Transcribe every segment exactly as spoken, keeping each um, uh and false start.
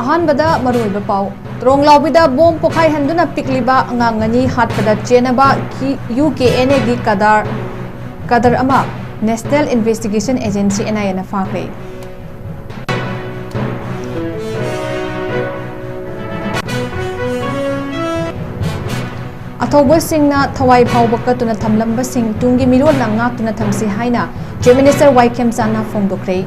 ꯑꯍꯥꯟꯕꯗ ꯃꯔꯨꯑꯣꯏꯕ ꯄꯥꯎ꯫ ꯇ꯭ꯔꯣꯡꯂꯥꯎꯕꯤꯗ ꯕꯣꯝ ꯄꯣꯈꯥꯏꯍꯟꯗꯨꯅ ꯄꯤꯛꯂꯤꯕ ꯑꯉꯥꯡ ꯑꯅꯤ ꯍꯥꯠꯄꯗ ꯆꯦꯟꯅꯕ ꯀꯤ-, ꯌꯨ ꯀꯦ ꯑꯦꯟ ꯑꯦꯒꯤ ꯀꯗꯥꯔ, ꯀꯗꯔ ꯑꯃ National Investigation Agency, N I A ꯅ ꯐꯥꯈ꯭ꯔꯦ꯫ ꯑꯊꯧꯕꯁꯤꯡꯅ ꯊꯋꯥꯏ ꯐꯥꯎꯕ ꯀꯠꯇꯨꯅ ꯊꯝꯂꯝꯕꯁꯤꯡ ꯇꯨꯡꯒꯤ ꯃꯤꯔꯣꯜꯅ ꯉꯥꯛꯇꯨꯅ ꯊꯝꯁꯤ ꯍꯥꯏꯅ Chief Minister ꯋꯥꯏ ꯈꯦꯝꯆꯥꯟꯅ ꯐꯣꯡꯗꯣꯛꯈ꯭ꯔꯦ꯫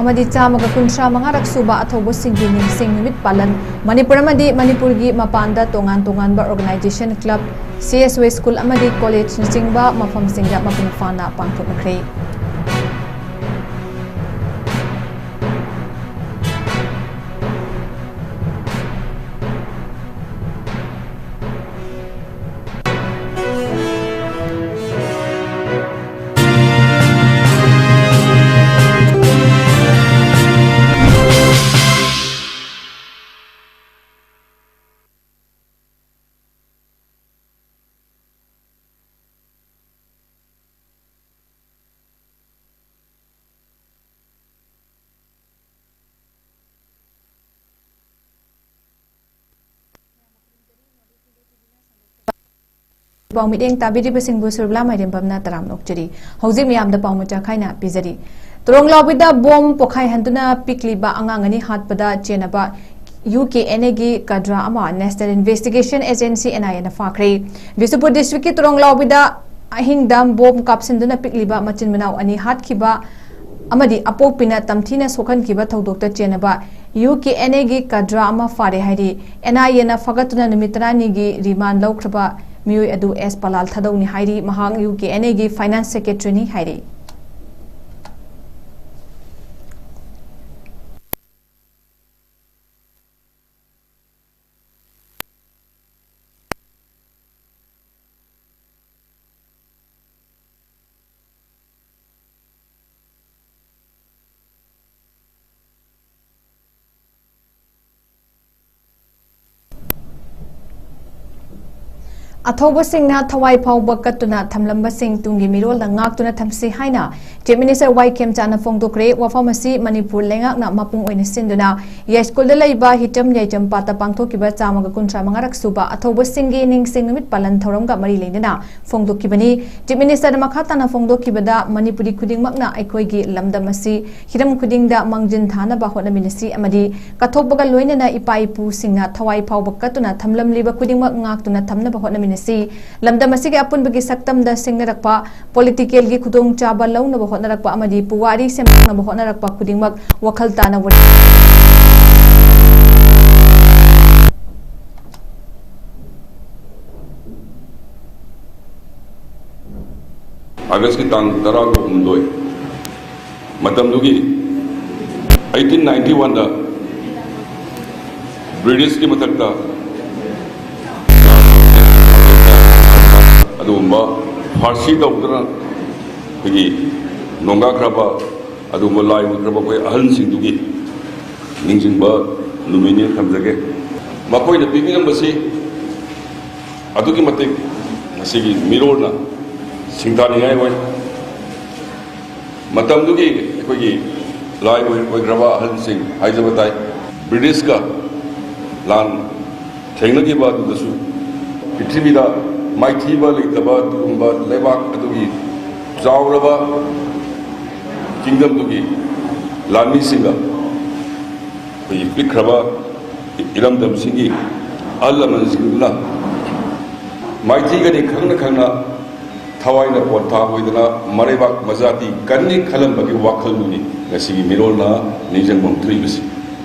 ꯑꯃꯗꯤ ꯆꯥꯝꯃꯒ ꯀꯨꯟꯊ꯭ꯔꯥ ꯃꯉꯥꯔꯛ ꯁꯨꯕ ꯑꯊꯧꯕꯁꯤꯡꯒꯤ ꯅꯤꯡꯁꯤꯡ ꯅꯨꯃꯤꯠ ꯄꯥꯂꯟ꯫ ꯃꯅꯤꯄꯨꯔ ꯑꯃꯗꯤ ꯃꯅꯤꯄꯨꯔꯒꯤ ꯃꯄꯥꯟꯗ ꯇꯣꯉꯥꯟ ꯇꯣꯉꯥꯟꯕ organization, club, C S O school ꯑꯃꯗꯤ collegeꯅꯆꯤꯡꯕ ꯃꯐꯝꯁꯤꯡꯗ ꯃꯄꯨꯡ ꯐꯥꯅ ꯄꯥꯡꯊꯣꯛꯅꯈ꯭ꯔꯦ꯫ ꯄꯥꯎ ꯃꯤꯠꯌꯦꯡ ꯇꯥꯕꯤꯔꯤꯕꯁꯤꯡꯕꯨ ꯁꯨꯔꯕꯂꯥ ꯃꯥꯏꯔꯦꯝꯕꯝꯅ ꯇꯔꯥꯝꯅ ꯑꯣꯛꯆꯔꯤ꯫ ꯍꯧꯖꯤꯛ ꯃꯤꯌꯥꯝꯗ ꯄꯥꯎ ꯃꯆꯥ ꯈꯥꯏꯅ ꯄꯤꯖꯔꯤ꯫ ꯇ꯭ꯔꯣꯡꯂꯥꯎꯕꯤꯗ ꯕꯣꯝ ꯄꯣꯈꯥꯏꯍꯟꯗꯨꯅ ꯄꯤꯛꯂꯤꯕ ꯑꯉꯥꯡ ꯑꯅꯤ ꯍꯥꯠꯄꯗ ꯆꯦꯟꯅꯕ ꯌꯨ ꯀꯦ ꯑꯦꯟ ꯑꯦꯒꯤ ꯀꯗ꯭ꯔꯥ ꯑꯃ National Investigation Agency, N I A ꯅ ꯐꯥꯈ꯭ꯔꯦ꯫ ꯕꯤꯁꯅꯨꯄꯨꯔ districtꯀꯤ ꯇ꯭ꯔꯣꯡꯂꯥꯎꯕꯤꯗ ꯑꯍꯤꯡꯗ ꯕꯣꯝ ꯀꯥꯞꯁꯤꯟꯗꯨꯅ ꯄꯤꯛꯂꯤꯕ ꯃꯆꯤꯟ ꯃꯅꯥꯎ ꯑꯅꯤ ꯍꯥꯠꯈꯤꯕ ꯑꯃꯗꯤ ꯑꯄꯣꯛꯄꯤꯅ ꯇꯝꯊꯤꯅ ꯁꯣꯛꯍꯟꯈꯤꯕ ꯊꯧꯗꯣꯛꯇ ꯆꯦꯟꯅꯕ ꯌꯨ ꯀꯦ ꯑꯦꯟ ꯑꯦꯒꯤ ꯀꯗ꯭ꯔꯥ ꯑꯃ ꯐꯥꯔꯦ ꯍꯥꯏꯔꯤ꯫ N I A ꯅ ꯐꯒꯠꯇꯨꯅ ꯅꯨꯃꯤꯠ ꯇꯔꯥꯅꯤꯒꯤ remand ꯂꯧꯈ꯭ꯔꯕ ꯃꯤꯑꯣꯏ ꯑꯗꯨ ꯑꯦꯁ ꯄꯂꯥꯜ ꯊꯥꯗꯧꯅꯤ ꯍꯥꯏꯔꯤ꯫ ꯃꯍꯥꯛ ꯌꯨ ꯀꯦ ꯑꯦꯟ ꯑꯦꯒꯤ finance secretaryꯅꯤ ꯍꯥꯏꯔꯤ꯫ ꯑꯊꯧꯕꯁꯤꯡꯅ ꯊꯋꯥꯏ ꯐꯥꯎꯕ ꯀꯠꯇꯨꯅ ꯊꯝꯂꯝꯕꯁꯤꯡ ꯇꯨꯡꯒꯤ ꯃꯤꯔꯣꯜꯗ ꯉꯥꯛꯇꯨꯅ ꯊꯝꯁꯤ ꯍꯥꯏꯅ Chief Minister ꯋꯥꯏ ꯈꯦꯝꯆꯥꯅ ꯐꯣꯡꯗꯣꯛꯈ꯭ꯔꯦ꯫ ꯋꯥꯐꯝ ꯑꯁꯤ ꯃꯅꯤꯄꯨꯔ ꯂꯩꯉꯥꯛꯅ ꯃꯄꯨꯡ ꯑꯣꯏꯅ ꯁꯤꯟꯗꯨꯅ ꯌꯥꯏꯁ꯭ꯀꯨꯜꯗ ꯂꯩꯕ ꯍꯤꯇꯝ ꯌꯥꯏꯇꯝ ꯄꯥꯠꯇ ꯄꯥꯡꯊꯣꯛꯈꯤꯕ ꯆꯥꯝꯃꯒ ꯀꯨꯟꯊ꯭ꯔꯥ ꯃꯉꯥꯔꯛ ꯁꯨꯕ ꯑꯊꯧꯕꯁꯤꯡꯒꯤ ꯅꯤꯡꯁꯤꯡ ꯅꯨꯃꯤꯠ ꯄꯥꯂꯟ ꯊꯧꯔꯝꯒ ꯃꯔꯤ ꯂꯩꯅꯅ ꯐꯣꯡꯗꯣꯛꯈꯤꯕꯅꯤ꯫ Chief Minister ꯅ ꯃꯈꯥ ꯇꯥꯅ ꯐꯣꯡꯗꯣꯛꯈꯤꯕꯗ, ꯃꯅꯤꯄꯨꯔꯤ ꯈꯨꯗꯤꯡꯃꯛꯅ ꯑꯩꯈꯣꯏꯒꯤ ꯂꯝꯗꯝ ꯑꯁꯤ ꯍꯤꯔꯝ ꯈꯨꯗꯤꯡꯗ ꯃꯥꯡꯖꯤꯟ ꯊꯥꯅꯕ ꯍꯣꯠꯅꯃꯤꯟꯅꯁꯤ ꯑꯃꯗꯤ ꯀꯠꯊꯣꯛꯄꯒ ꯂꯣꯏꯅꯅ ꯏꯄꯥ ꯏꯄꯨꯁꯤꯡꯅ ꯊꯋꯥꯏ ꯐꯥꯎꯕ ꯀꯠꯇꯨꯅ ꯊꯝꯂꯝꯂꯤꯕ ꯈꯨꯗꯤꯡꯃꯛ ꯉꯥꯛꯇꯨꯅ ꯊꯝꯅꯕ ꯍꯣꯠꯅꯃꯤꯟꯅꯁꯤ꯫ ꯂꯝꯗꯝ ꯑꯁꯤꯒꯤ ꯑꯄꯨꯟꯕꯒꯤ ꯁꯛꯇꯝꯗ ꯁꯤꯡꯅꯔꯛꯄ, political ꯒꯤ ꯈꯨꯗꯣꯡꯆꯥꯕ ꯂꯧꯅꯕ ꯍꯣꯠꯅꯔꯛꯄ ꯑꯃꯗꯤ ꯄꯨꯋꯥꯔꯤ ꯁꯦꯝꯗꯣꯛꯅꯕ ꯍꯣꯠꯅꯔꯛꯄ ꯈꯨꯗꯤꯡꯃꯛ ꯋꯥꯈꯜ ꯇꯥꯅ ꯋꯥꯔꯤ ꯑꯥꯒꯁꯀꯤ ꯇꯥꯡ ꯇꯔꯥꯒ ꯍꯨꯝꯗꯣꯏ, ꯃꯇꯝꯗꯨꯒꯤ eighteen ninety one ꯗ ꯕ꯭ꯔꯤꯇꯤꯁꯀꯤ ꯃꯊꯛꯇ ꯑꯗꯨꯒꯨꯝꯕ ꯐꯥꯔꯁꯤ ꯇꯧꯗꯅ ꯑꯩꯈꯣꯏꯒꯤ ꯅꯣꯡꯒꯥꯈ꯭ꯔꯕ, ꯑꯗꯨꯒꯨꯝꯕ ꯂꯥꯏ ꯑꯣꯏꯈ꯭ꯔꯕ ꯑꯩꯈꯣꯏ ꯑꯍꯜꯁꯤꯡꯗꯨꯒꯤ ꯅꯤꯡꯁꯤꯡꯕ ꯅꯨꯃꯤꯠꯅꯤ ꯊꯝꯖꯒꯦ꯫ ꯃꯈꯣꯏꯅ ꯄꯤꯕꯤꯔꯝꯕꯁꯤ ꯑꯗꯨꯛꯀꯤ ꯃꯇꯤꯛ ꯉꯁꯤꯒꯤ ꯃꯤꯔꯣꯜꯅ ꯁꯤꯡꯊꯥꯅꯤꯡꯉꯥꯏ ꯑꯣꯏ꯫ ꯃꯇꯝꯗꯨꯒꯤ ꯑꯩꯈꯣꯏꯒꯤ ꯂꯥꯏ ꯑꯣꯏ-, ꯑꯣꯏꯈ꯭ꯔꯕ ꯑꯍꯜꯁꯤꯡ ꯍꯥꯏꯖꯕ ꯇꯥꯏ꯫ ꯕ꯭ꯔꯤꯇꯤꯁꯀ ꯂꯥꯟ ꯊꯦꯡꯅꯈꯤꯕ ꯑꯗꯨꯗꯁꯨ ꯄ꯭ꯔꯤꯊꯤꯕꯤꯗ ꯃꯥꯏꯊꯤꯕ ꯂꯩꯇꯕ ꯑꯗꯨꯒꯨꯝꯕ ꯂꯩꯕꯥꯛ ꯑꯗꯨꯒꯤ ꯆꯥꯎꯔꯕ kingdom ꯗꯨꯒꯤ ꯂꯥꯟꯃꯤꯁꯤꯡꯒ ꯑꯩꯈꯣꯏꯒꯤ ꯄꯤꯛꯈ꯭ꯔꯕ ꯏꯔꯝꯗꯝꯁꯤꯡꯒꯤ ꯑꯍꯜ ꯂꯃꯟꯁꯤꯡꯗꯨꯅ ꯃꯥꯏꯊꯤꯒꯅꯤ ꯈꯪꯅ ꯈꯪꯅ ꯊꯋꯥꯏꯅ ꯄꯣꯟꯊꯥ ꯑꯣꯏꯗꯅ ꯃꯔꯩꯕꯥꯛ ꯃꯖꯥꯇꯤ ꯀꯟꯅꯤ ꯈꯜꯂꯝꯕꯒꯤ ꯋꯥꯈꯜꯗꯨꯅꯤ ꯉꯁꯤꯒꯤ ꯃꯤꯔꯣꯜꯅ ꯅꯤꯡꯁꯤꯡꯐꯝ ꯊꯣꯛꯏꯕꯁꯤ꯫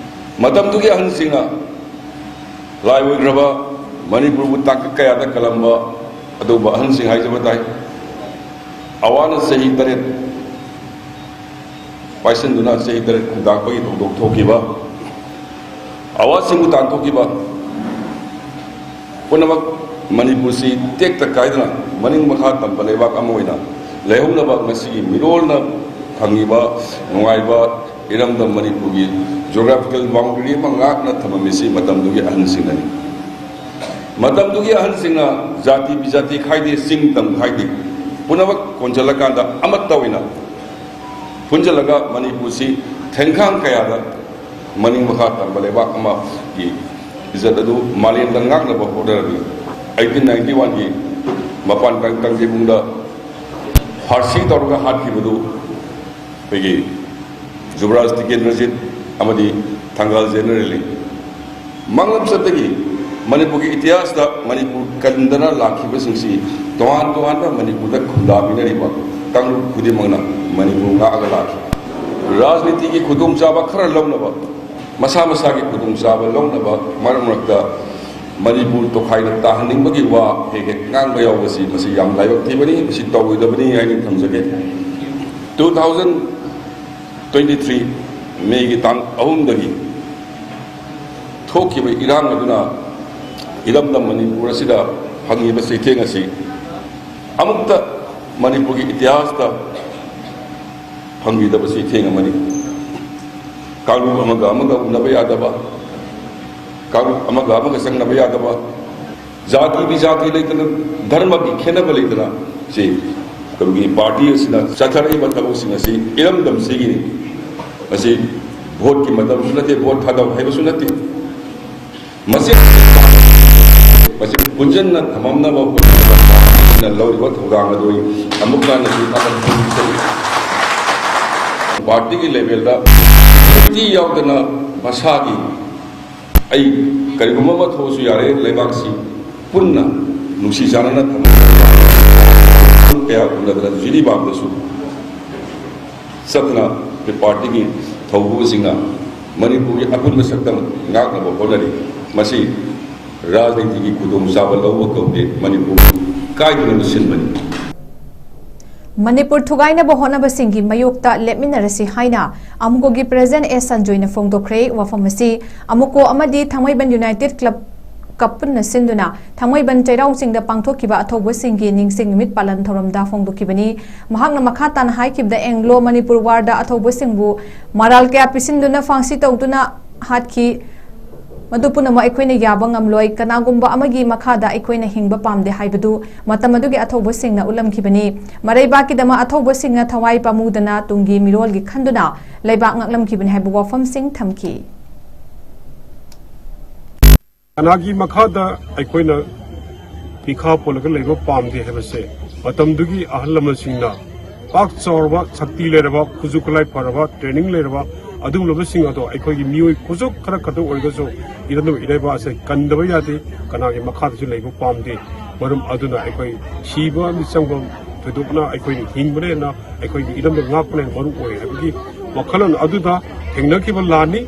ꯃꯇꯝꯗꯨꯒꯤ ꯑꯍꯜꯁꯤꯡꯅ ꯂꯥꯏ ꯑꯣꯏꯈ꯭ꯔꯕ ꯃꯅꯤꯄꯨꯔꯕꯨ ꯇꯥꯡꯀꯛ ꯀꯌꯥꯗ ꯀꯜꯂꯝꯕ ꯑꯗꯨꯒꯨꯝꯕ ꯑꯍꯜꯁꯤꯡ ꯍꯥꯏꯖꯕ ꯇꯥꯏ꯫ ꯑꯋꯥꯅ ꯆꯍꯤ ꯇꯔꯦꯠ ꯄꯥꯏꯁꯤꯟꯗꯨꯅ ꯆꯍꯤ ꯇꯔꯦꯠ ꯈꯨꯟꯇꯥꯛꯄꯒꯤ ꯊꯧꯗꯣꯛ ꯊꯣꯛꯈꯤꯕ, ꯑꯋꯥꯁꯤꯡꯕꯨ ꯇꯥꯟꯊꯣꯛꯈꯤꯕ ꯄꯨꯝꯅꯃꯛ ꯃꯅꯤꯄꯨꯔꯁꯤ ꯇꯦꯛꯇ ꯀꯥꯏꯗꯅ ꯃꯅꯤꯡ ꯃꯈꯥ ꯇꯝꯕ ꯂꯩꯕꯥꯛ ꯑꯃ ꯑꯣꯏꯅ ꯂꯩꯍꯧꯅꯕ ꯉꯁꯤꯒꯤ ꯃꯤꯔꯣꯜꯅ ꯐꯪꯉꯤꯕ ꯅꯨꯡꯉꯥꯏꯕ ꯏꯔꯝꯗꯝ ꯃꯅꯤꯄꯨꯔꯒꯤ geographical boundary ꯑꯃ ꯉꯥꯛꯅ ꯊꯝꯃꯝꯃꯤꯁꯤ ꯃꯇꯝꯗꯨꯒꯤ ꯑꯍꯟꯁꯤꯡꯅꯅꯤ꯫ ꯃꯇꯝꯗꯨꯒꯤ ꯑꯍꯜꯁꯤꯡꯅ ꯖꯥꯇꯤ ꯕꯤꯖꯥꯇꯤ ꯈꯥꯏꯗꯦ, ꯆꯤꯡ ꯇꯝ ꯈꯥꯏꯗꯦ, ꯄꯨꯝꯅꯃꯛ ꯀꯣꯟꯁꯤꯜꯂꯀꯥꯟꯗ ꯑꯃꯠꯇ ꯑꯣꯏꯅ ꯄꯨꯟꯁꯤꯜꯂꯒ ꯃꯅꯤꯄꯨꯔꯁꯤ ꯊꯦꯡꯈꯥꯡ ꯀꯌꯥꯗ ꯃꯅꯤꯡ ꯃꯈꯥ ꯇꯝꯕ ꯂꯩꯕꯥꯛ ꯑꯃꯒꯤ ꯏꯖꯠ ꯑꯗꯨ ꯃꯥꯂꯦꯝꯗ ꯉꯥꯛꯅꯕ ꯍꯣꯠꯅꯔꯝꯃꯤ꯫ ꯑꯩꯠꯇꯤꯟ ꯅꯥꯏꯟꯇꯤ ꯋꯥꯟꯒꯤ ꯃꯄꯥꯟ ꯀꯪ-, ꯀꯥꯡꯖꯩꯕꯨꯡꯗ ꯐꯥꯔꯁꯤ ꯇꯧꯔꯒ ꯍꯥꯠꯈꯤꯕꯗꯨ ꯑꯩꯈꯣꯏꯒꯤ ꯖꯨꯕꯔꯥꯖ ꯇꯤꯀꯦꯟꯗ꯭ꯔꯖꯤꯠ ꯑꯃꯗꯤ ꯊꯪꯒꯥꯜ ꯖꯦꯅꯔꯦꯜꯅꯤ꯫ ꯃꯥꯡꯂꯝꯆꯠꯇꯒꯤ ꯃꯅꯤꯄꯨꯔꯒꯤ ꯏꯇꯤꯍꯥꯁꯇ ꯃꯅꯤꯄꯨꯔ ꯀꯟꯗꯅ ꯂꯥꯛꯈꯤꯕꯁꯤꯡꯁꯤ ꯇꯣꯉꯥꯟ ꯇꯣꯉꯥꯟꯕ ꯃꯅꯤꯄꯨꯔꯗ ꯈꯨꯟꯗꯥꯃꯤꯟꯅꯔꯤꯕ ꯀꯥꯡꯂꯨꯞ ꯈꯨꯗꯤꯡꯃꯛꯅ ꯃꯅꯤꯄꯨꯔ ꯉꯥꯛꯑꯒ ꯂꯥꯛꯈꯤ꯫ ꯔꯥꯖꯅꯤꯇꯤꯒꯤ ꯈꯨꯗꯣꯡꯆꯥꯕ ꯈꯔ ꯂꯧꯅꯕ, ꯃꯁꯥ ꯃꯁꯥꯒꯤ ꯈꯨꯗꯣꯡꯆꯥꯕ ꯂꯧꯅꯕ ꯃꯔꯛ ꯃꯔꯛꯇ ꯃꯅꯤꯄꯨꯔ ꯇꯣꯈꯥꯏꯅ ꯇꯥꯍꯟꯅꯤꯡꯕꯒꯤ ꯋꯥ ꯍꯦꯛ ꯍꯦꯛ ꯉꯥꯡꯕ ꯌꯥꯎꯕꯁꯤ ꯃꯁꯤ ꯌꯥꯝ ꯂꯥꯏꯕꯛ ꯊꯤꯕꯅꯤ, ꯃꯁꯤ ꯇꯧꯔꯣꯏꯗꯕꯅꯤ ꯍꯥꯏꯅ ꯊꯝꯖꯒꯦ꯫ Two thousand twenty three ꯃꯦꯒꯤ ꯇꯥꯡ ꯑꯍꯨꯝꯗꯒꯤ ꯊꯣꯛꯈꯤꯕ ꯏꯔꯥꯡ ꯑꯗꯨꯅ ꯏꯔꯝꯗꯝ ꯃꯅꯤꯄꯨꯔ ꯑꯁꯤꯗ ꯐꯪꯉꯤꯕ ꯆꯩꯊꯦꯡ ꯑꯁꯤ ꯑꯃꯨꯛꯇ ꯃꯅꯤꯄꯨꯔꯒꯤ ꯏꯇꯤꯍꯥꯁꯇ ꯐꯪꯈꯤꯗꯕ ꯆꯩꯊꯦꯡ ꯑꯃꯅꯤ꯫ ꯀꯥꯡꯂꯨꯞ ꯑꯃꯒ ꯑꯃꯒ ꯎꯅꯕ ꯌꯥꯗꯕ, ꯀꯥꯡꯂꯨꯞ ꯑꯃꯒ ꯑꯃꯒ ꯆꯪꯅꯕ ꯌꯥꯗꯕ, ꯖꯥꯇꯤ ꯕꯤꯖꯥꯇꯤ ꯂꯩꯇꯅ, ꯙꯔꯃꯒꯤ ꯈꯦꯠꯅꯕ ꯂꯩꯇꯅ, ꯁꯤ ꯑꯩꯈꯣꯏꯒꯤ ꯄꯥꯔꯇꯤ ꯑꯁꯤꯅ ꯆꯠꯊꯔꯛꯏꯕ ꯊꯕꯛꯁꯤꯡ ꯑꯁꯤ ꯏꯔꯝꯗꯝꯁꯤꯒꯤꯅꯤ꯫ ꯃꯁꯤ ꯚꯣꯠꯀꯤ ꯃꯇꯝꯁꯨ ꯅꯠꯇꯦ, ꯚꯣꯠ ꯊꯥꯗꯧ ꯍꯥꯏꯕꯁꯨ ꯅꯠꯇꯦ꯫ ꯃꯁꯤ ꯃꯁꯤ ꯄꯨꯟꯁꯤꯟꯅ ꯊꯝꯃꯝꯅꯕ ꯍꯣꯠꯅꯕꯗ ꯂꯧꯔꯤꯕ ꯊꯧꯗꯥꯡ ꯑꯗꯨ ꯑꯩ ꯑꯃꯨꯛ ꯍꯟꯅꯁꯨ ꯊꯥꯒꯠꯄ ꯐꯣꯡꯗꯣꯛꯆꯔꯤ꯫ ꯄꯥꯔꯇꯤꯒꯤ ꯂꯦꯚꯦꯜꯗ ꯄꯥꯔꯇꯤ ꯌꯥꯎꯗꯅ ꯃꯁꯥꯒꯤ ꯑꯩ ꯀꯔꯤꯒꯨꯝꯕ ꯑꯃ ꯊꯣꯛꯑꯁꯨ ꯌꯥꯔꯦ, ꯂꯩꯕꯥꯛꯁꯤ ꯄꯨꯟꯅ ꯅꯨꯡꯁꯤ ꯆꯥꯟꯅꯅ ꯊꯝꯃꯒ ꯀꯌꯥ ꯎꯅꯗꯅ ꯖꯤꯔꯤꯕꯥꯝꯗꯁꯨ ꯆꯠꯇꯅ ꯑꯩꯈꯣꯏ ꯄꯥꯔꯇꯤꯒꯤ ꯊꯧꯕꯨꯁꯤꯡꯅ ꯃꯅꯤꯄꯨꯔꯒꯤ ꯑꯄꯨꯟꯕ ꯁꯛꯇꯝ ꯉꯥꯛꯅꯕ ꯍꯣꯠꯅꯔꯤ꯫ ꯃꯁꯤ ꯔꯥꯖꯅꯤꯇꯤꯒꯤ ꯈꯨꯗꯣꯡꯆꯥꯕ ꯂꯧꯕ ꯀꯧꯗꯦ, ꯃꯅꯤꯄꯨꯔ ꯀꯥꯏꯗꯅꯕ ꯁꯤꯟꯕꯅꯤ꯫ ꯃꯅꯤꯄꯨꯔ ꯊꯨꯒꯥꯏꯅꯕ ꯍꯣꯠꯅꯕꯁꯤꯡꯒꯤ ꯃꯥꯌꯣꯛꯇ ꯂꯦꯞꯃꯤꯟꯅꯔꯁꯤ ꯍꯥꯏꯅ ꯑꯃꯨꯀꯣꯒꯤ ꯄ꯭ꯔꯦꯁꯤꯗꯦꯟꯠ ꯑꯦꯁ ꯁꯟꯖꯣꯏꯅ ꯐꯣꯡꯗꯣꯛꯈ꯭ꯔꯦ꯫ ꯋꯥꯐꯝ ꯑꯁꯤ ꯑꯃꯨꯀꯣ ꯑꯃꯗꯤ ꯊꯥꯡꯃꯩꯕꯟ ꯌꯨꯅꯥꯏꯇꯦꯗ ꯀ꯭ꯂꯕ ꯀꯞ ꯄꯨꯟꯅ ꯁꯤꯟꯗꯨꯅ ꯊꯥꯡꯃꯩꯕꯟ ꯆꯩꯔꯥꯎ ꯆꯤꯡꯗ ꯄꯥꯡꯊꯣꯛꯈꯤꯕ ꯑꯊꯧꯕꯁꯤꯡꯒꯤ ꯅꯤꯡꯁꯤꯡ ꯅꯨꯃꯤꯠ ꯄꯥꯂꯟ ꯊꯧꯔꯝꯗ ꯐꯣꯡꯗꯣꯛꯈꯤꯕꯅꯤ꯫ ꯃꯍꯥꯛꯅ ꯃꯈꯥ ꯇꯥꯅ ꯍꯥꯏꯈꯤꯕꯗ, ꯑꯦꯡꯒ꯭ꯂꯣ ꯃꯅꯤꯄꯨꯔ ꯋꯥꯔꯗ ꯑꯊꯧꯕꯁꯤꯡꯕꯨ ꯃꯔꯥꯜ ꯀꯌꯥ ꯄꯤꯁꯤꯟꯗꯨꯅ ꯐꯥꯡꯁꯤ ꯇꯧꯗꯨꯅ ꯍꯥꯠꯈꯤ꯫ ꯃꯗꯨ ꯄꯨꯝꯅꯃꯛ ꯑꯩꯈꯣꯏꯅ ꯌꯥꯕ ꯉꯝꯂꯣꯏ꯫ ꯀꯅꯥꯒꯨꯝꯕ ꯑꯃꯒꯤ ꯃꯈꯥꯗ ꯑꯩꯈꯣꯏꯅ ꯍꯤꯡꯕ ꯄꯥꯝꯗꯦ ꯍꯥꯏꯕꯗꯨ ꯃꯇꯝ ꯑꯗꯨꯒꯤ ꯑꯊꯧꯕꯁꯤꯡꯅ ꯎꯠꯂꯝꯈꯤꯕꯅꯤ꯫ ꯃꯔꯩꯕꯥꯛꯀꯤꯗꯃꯛ ꯑꯊꯧꯕꯁꯤꯡꯅ ꯊꯋꯥꯏ ꯄꯥꯝꯃꯨꯗꯅ ꯇꯨꯡꯒꯤ ꯃꯤꯔꯣꯜꯒꯤ ꯈꯟꯗꯨꯅ ꯂꯩꯕꯥꯛ ꯉꯥꯛꯂꯝꯈꯤꯕꯅꯤ ꯍꯥꯏꯕ ꯋꯥꯐꯝꯁꯤꯡ ꯊꯝꯈꯤ꯫ ꯀꯅꯥꯒꯤ ꯃꯈꯥꯗ ꯑꯩꯈꯣꯏꯅ ꯃꯤꯈꯥ ꯄꯣꯜꯂꯒ ꯂꯩꯕ ꯄꯥꯝꯗꯦ ꯍꯥꯏꯕꯁꯦ ꯃꯇꯝꯗꯨꯒꯤ ꯑꯍꯜ ꯂꯃꯟꯁꯤꯡꯅ ꯄꯥꯛ ꯆꯥꯎꯔꯕ, ꯁꯛꯇꯤ ꯂꯩꯔꯕ, ꯈꯨꯠꯁꯨ ꯈꯨꯠꯂꯥꯏ ꯐꯔꯕ, ꯇ꯭ꯔꯦꯅꯤꯡ ꯂꯩꯔꯕ ꯑꯗꯨꯒꯨꯝꯂꯕꯁꯤꯡ ꯑꯗꯣ ꯑꯩꯈꯣꯏꯒꯤ ꯃꯤꯑꯣꯏ ꯈꯨꯖꯣꯛ ꯈꯔ ꯈꯛꯇ ꯑꯣꯏꯔꯒꯁꯨ ꯏꯔꯝꯗꯝ ꯏꯔꯩꯕꯥꯛ ꯑꯁꯦ ꯀꯟꯗꯕ ꯌꯥꯗꯦ꯫ ꯀꯅꯥꯒꯤ ꯃꯈꯥꯗꯁꯨ ꯂꯩꯕ ꯄꯥꯝꯗꯦ꯫ ꯃꯔꯝ ꯑꯗꯨꯅ ꯑꯩꯈꯣꯏ ꯁꯤꯕ ꯃꯤꯆꯪꯕ ꯊꯣꯏꯗꯣꯛꯅ ꯑꯩꯈꯣꯏꯅ ꯍꯤꯡꯕꯅ ꯍꯦꯟꯅ ꯑꯩꯈꯣꯏꯒꯤ ꯏꯔꯝꯗꯝ ꯉꯥꯛꯄꯅ ꯍꯦꯟꯅ ꯃꯔꯨ ꯑꯣꯏ ꯍꯥꯏꯕꯒꯤ ꯋꯥꯈꯜꯂꯣꯟ ꯑꯗꯨꯗ ꯊꯦꯡꯅꯈꯤꯕ ꯂꯥꯟꯅꯤ꯫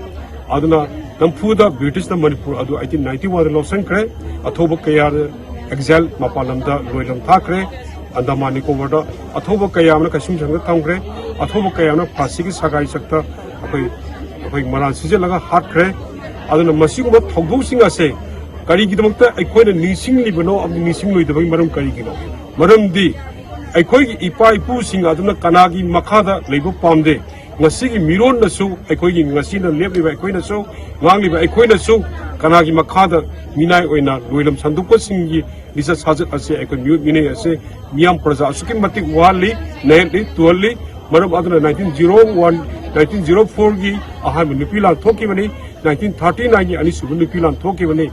ꯑꯗꯨꯅ ꯅꯝꯐꯨꯗ ꯕ꯭ꯔꯤꯇꯤꯁꯅ ꯃꯅꯤꯄꯨꯔ ꯑꯗꯨ ꯑꯩꯇꯤꯟ ꯅꯥꯏꯟꯇꯤ ꯋꯥꯟꯗ ꯂꯧꯁꯤꯟꯈ꯭ꯔꯦ꯫ ꯑꯊꯧꯕ ꯀꯌꯥ ꯑꯦꯛꯖꯥꯏꯜ ꯃꯄꯥꯟ ꯂꯝꯗ ꯂꯣꯏꯂꯝ ꯊꯥꯈ꯭ꯔꯦ꯫ ꯑꯟꯗꯃꯥꯟ ꯅꯤꯀꯣꯕꯔꯗ ꯑꯊꯧꯕ ꯀꯌꯥ ꯑꯃꯅ ꯀꯩꯁꯨꯝꯁꯪꯗ ꯊꯝꯈ꯭ꯔꯦ꯫ ꯑꯊꯧꯕ ꯀꯌꯥ ꯑꯃꯅ ꯐꯥꯁꯤꯒꯤ ꯁꯒꯥꯏ ꯆꯛꯇ ꯑꯩꯈꯣꯏ ꯑꯩꯈꯣꯏ ꯃꯔꯥꯜ ꯁꯤꯖꯤꯜꯂꯒ ꯍꯥꯠꯈ꯭ꯔꯦ꯫ ꯑꯗꯨꯅ ꯃꯁꯤꯒꯨꯝꯕ ꯊꯧꯗꯣꯛꯁꯤꯡ ꯑꯁꯦ ꯀꯔꯤꯒꯤꯗꯃꯛꯇ ꯑꯩꯈꯣꯏꯅ ꯅꯤꯡꯁꯤꯡꯂꯤꯕꯅꯣ ꯑꯃꯗꯤ ꯅꯤꯡꯁꯤꯡꯂꯣꯏꯗꯕꯒꯤ ꯃꯔꯝ ꯀꯔꯤꯒꯤꯅꯣ? ꯃꯔꯝꯗꯤ ꯑꯩꯈꯣꯏꯒꯤ ꯏꯄꯥ ꯏꯄꯨꯁꯤꯡ ꯑꯗꯨꯅ ꯀꯅꯥꯒꯤ ꯃꯈꯥꯗ ꯂꯩꯕ ꯄꯥꯝꯗꯦ꯫ ꯉꯁꯤꯒꯤ ꯃꯤꯔꯣꯟꯅꯁꯨ, ꯑꯩꯈꯣꯏꯒꯤ ꯉꯁꯤꯅ ꯂꯦꯞꯂꯤꯕ ꯑꯩꯈꯣꯏꯅꯁꯨ, ꯉꯥꯡꯂꯤꯕ ꯑꯩꯈꯣꯏꯅꯁꯨ ꯀꯅꯥꯒꯤ ꯃꯈꯥꯗ ꯃꯤꯅꯥꯏ ꯑꯣꯏꯅ ꯂꯣꯏꯂꯝ ꯁꯟꯗꯣꯛꯄꯁꯤꯡꯒꯤ ꯂꯤꯆꯠ ꯁꯥꯖꯠ ꯑꯁꯤ ꯑꯩꯈꯣꯏ ꯃꯤꯑꯣꯠ ꯃꯤꯅꯩ ꯑꯁꯤ ꯃꯤꯌꯥꯝ ꯄ꯭ꯔꯖꯥ ꯑꯁꯨꯛꯀꯤ ꯃꯇꯤꯛ ꯋꯥꯍꯜꯂꯤ, ꯅꯩꯍꯠꯂꯤ, ꯇꯨꯍꯜꯂꯤ꯫ ꯃꯔꯝ ꯑꯗꯨꯅ nineteen zero one, nineteen zero ꯐꯣꯔꯒꯤ ꯑꯍꯥꯟꯕ ꯅꯨꯄꯤ ꯂꯥꯟ ꯊꯣꯛꯈꯤꯕꯅꯤ, ꯅꯥꯏꯟꯇꯤꯟ ꯊꯥꯔꯇꯤ ꯅꯥꯏꯟꯒꯤ ꯑꯅꯤꯁꯨꯕ ꯅꯨꯄꯤ ꯂꯥꯟ ꯊꯣꯛꯈꯤꯕꯅꯤ꯫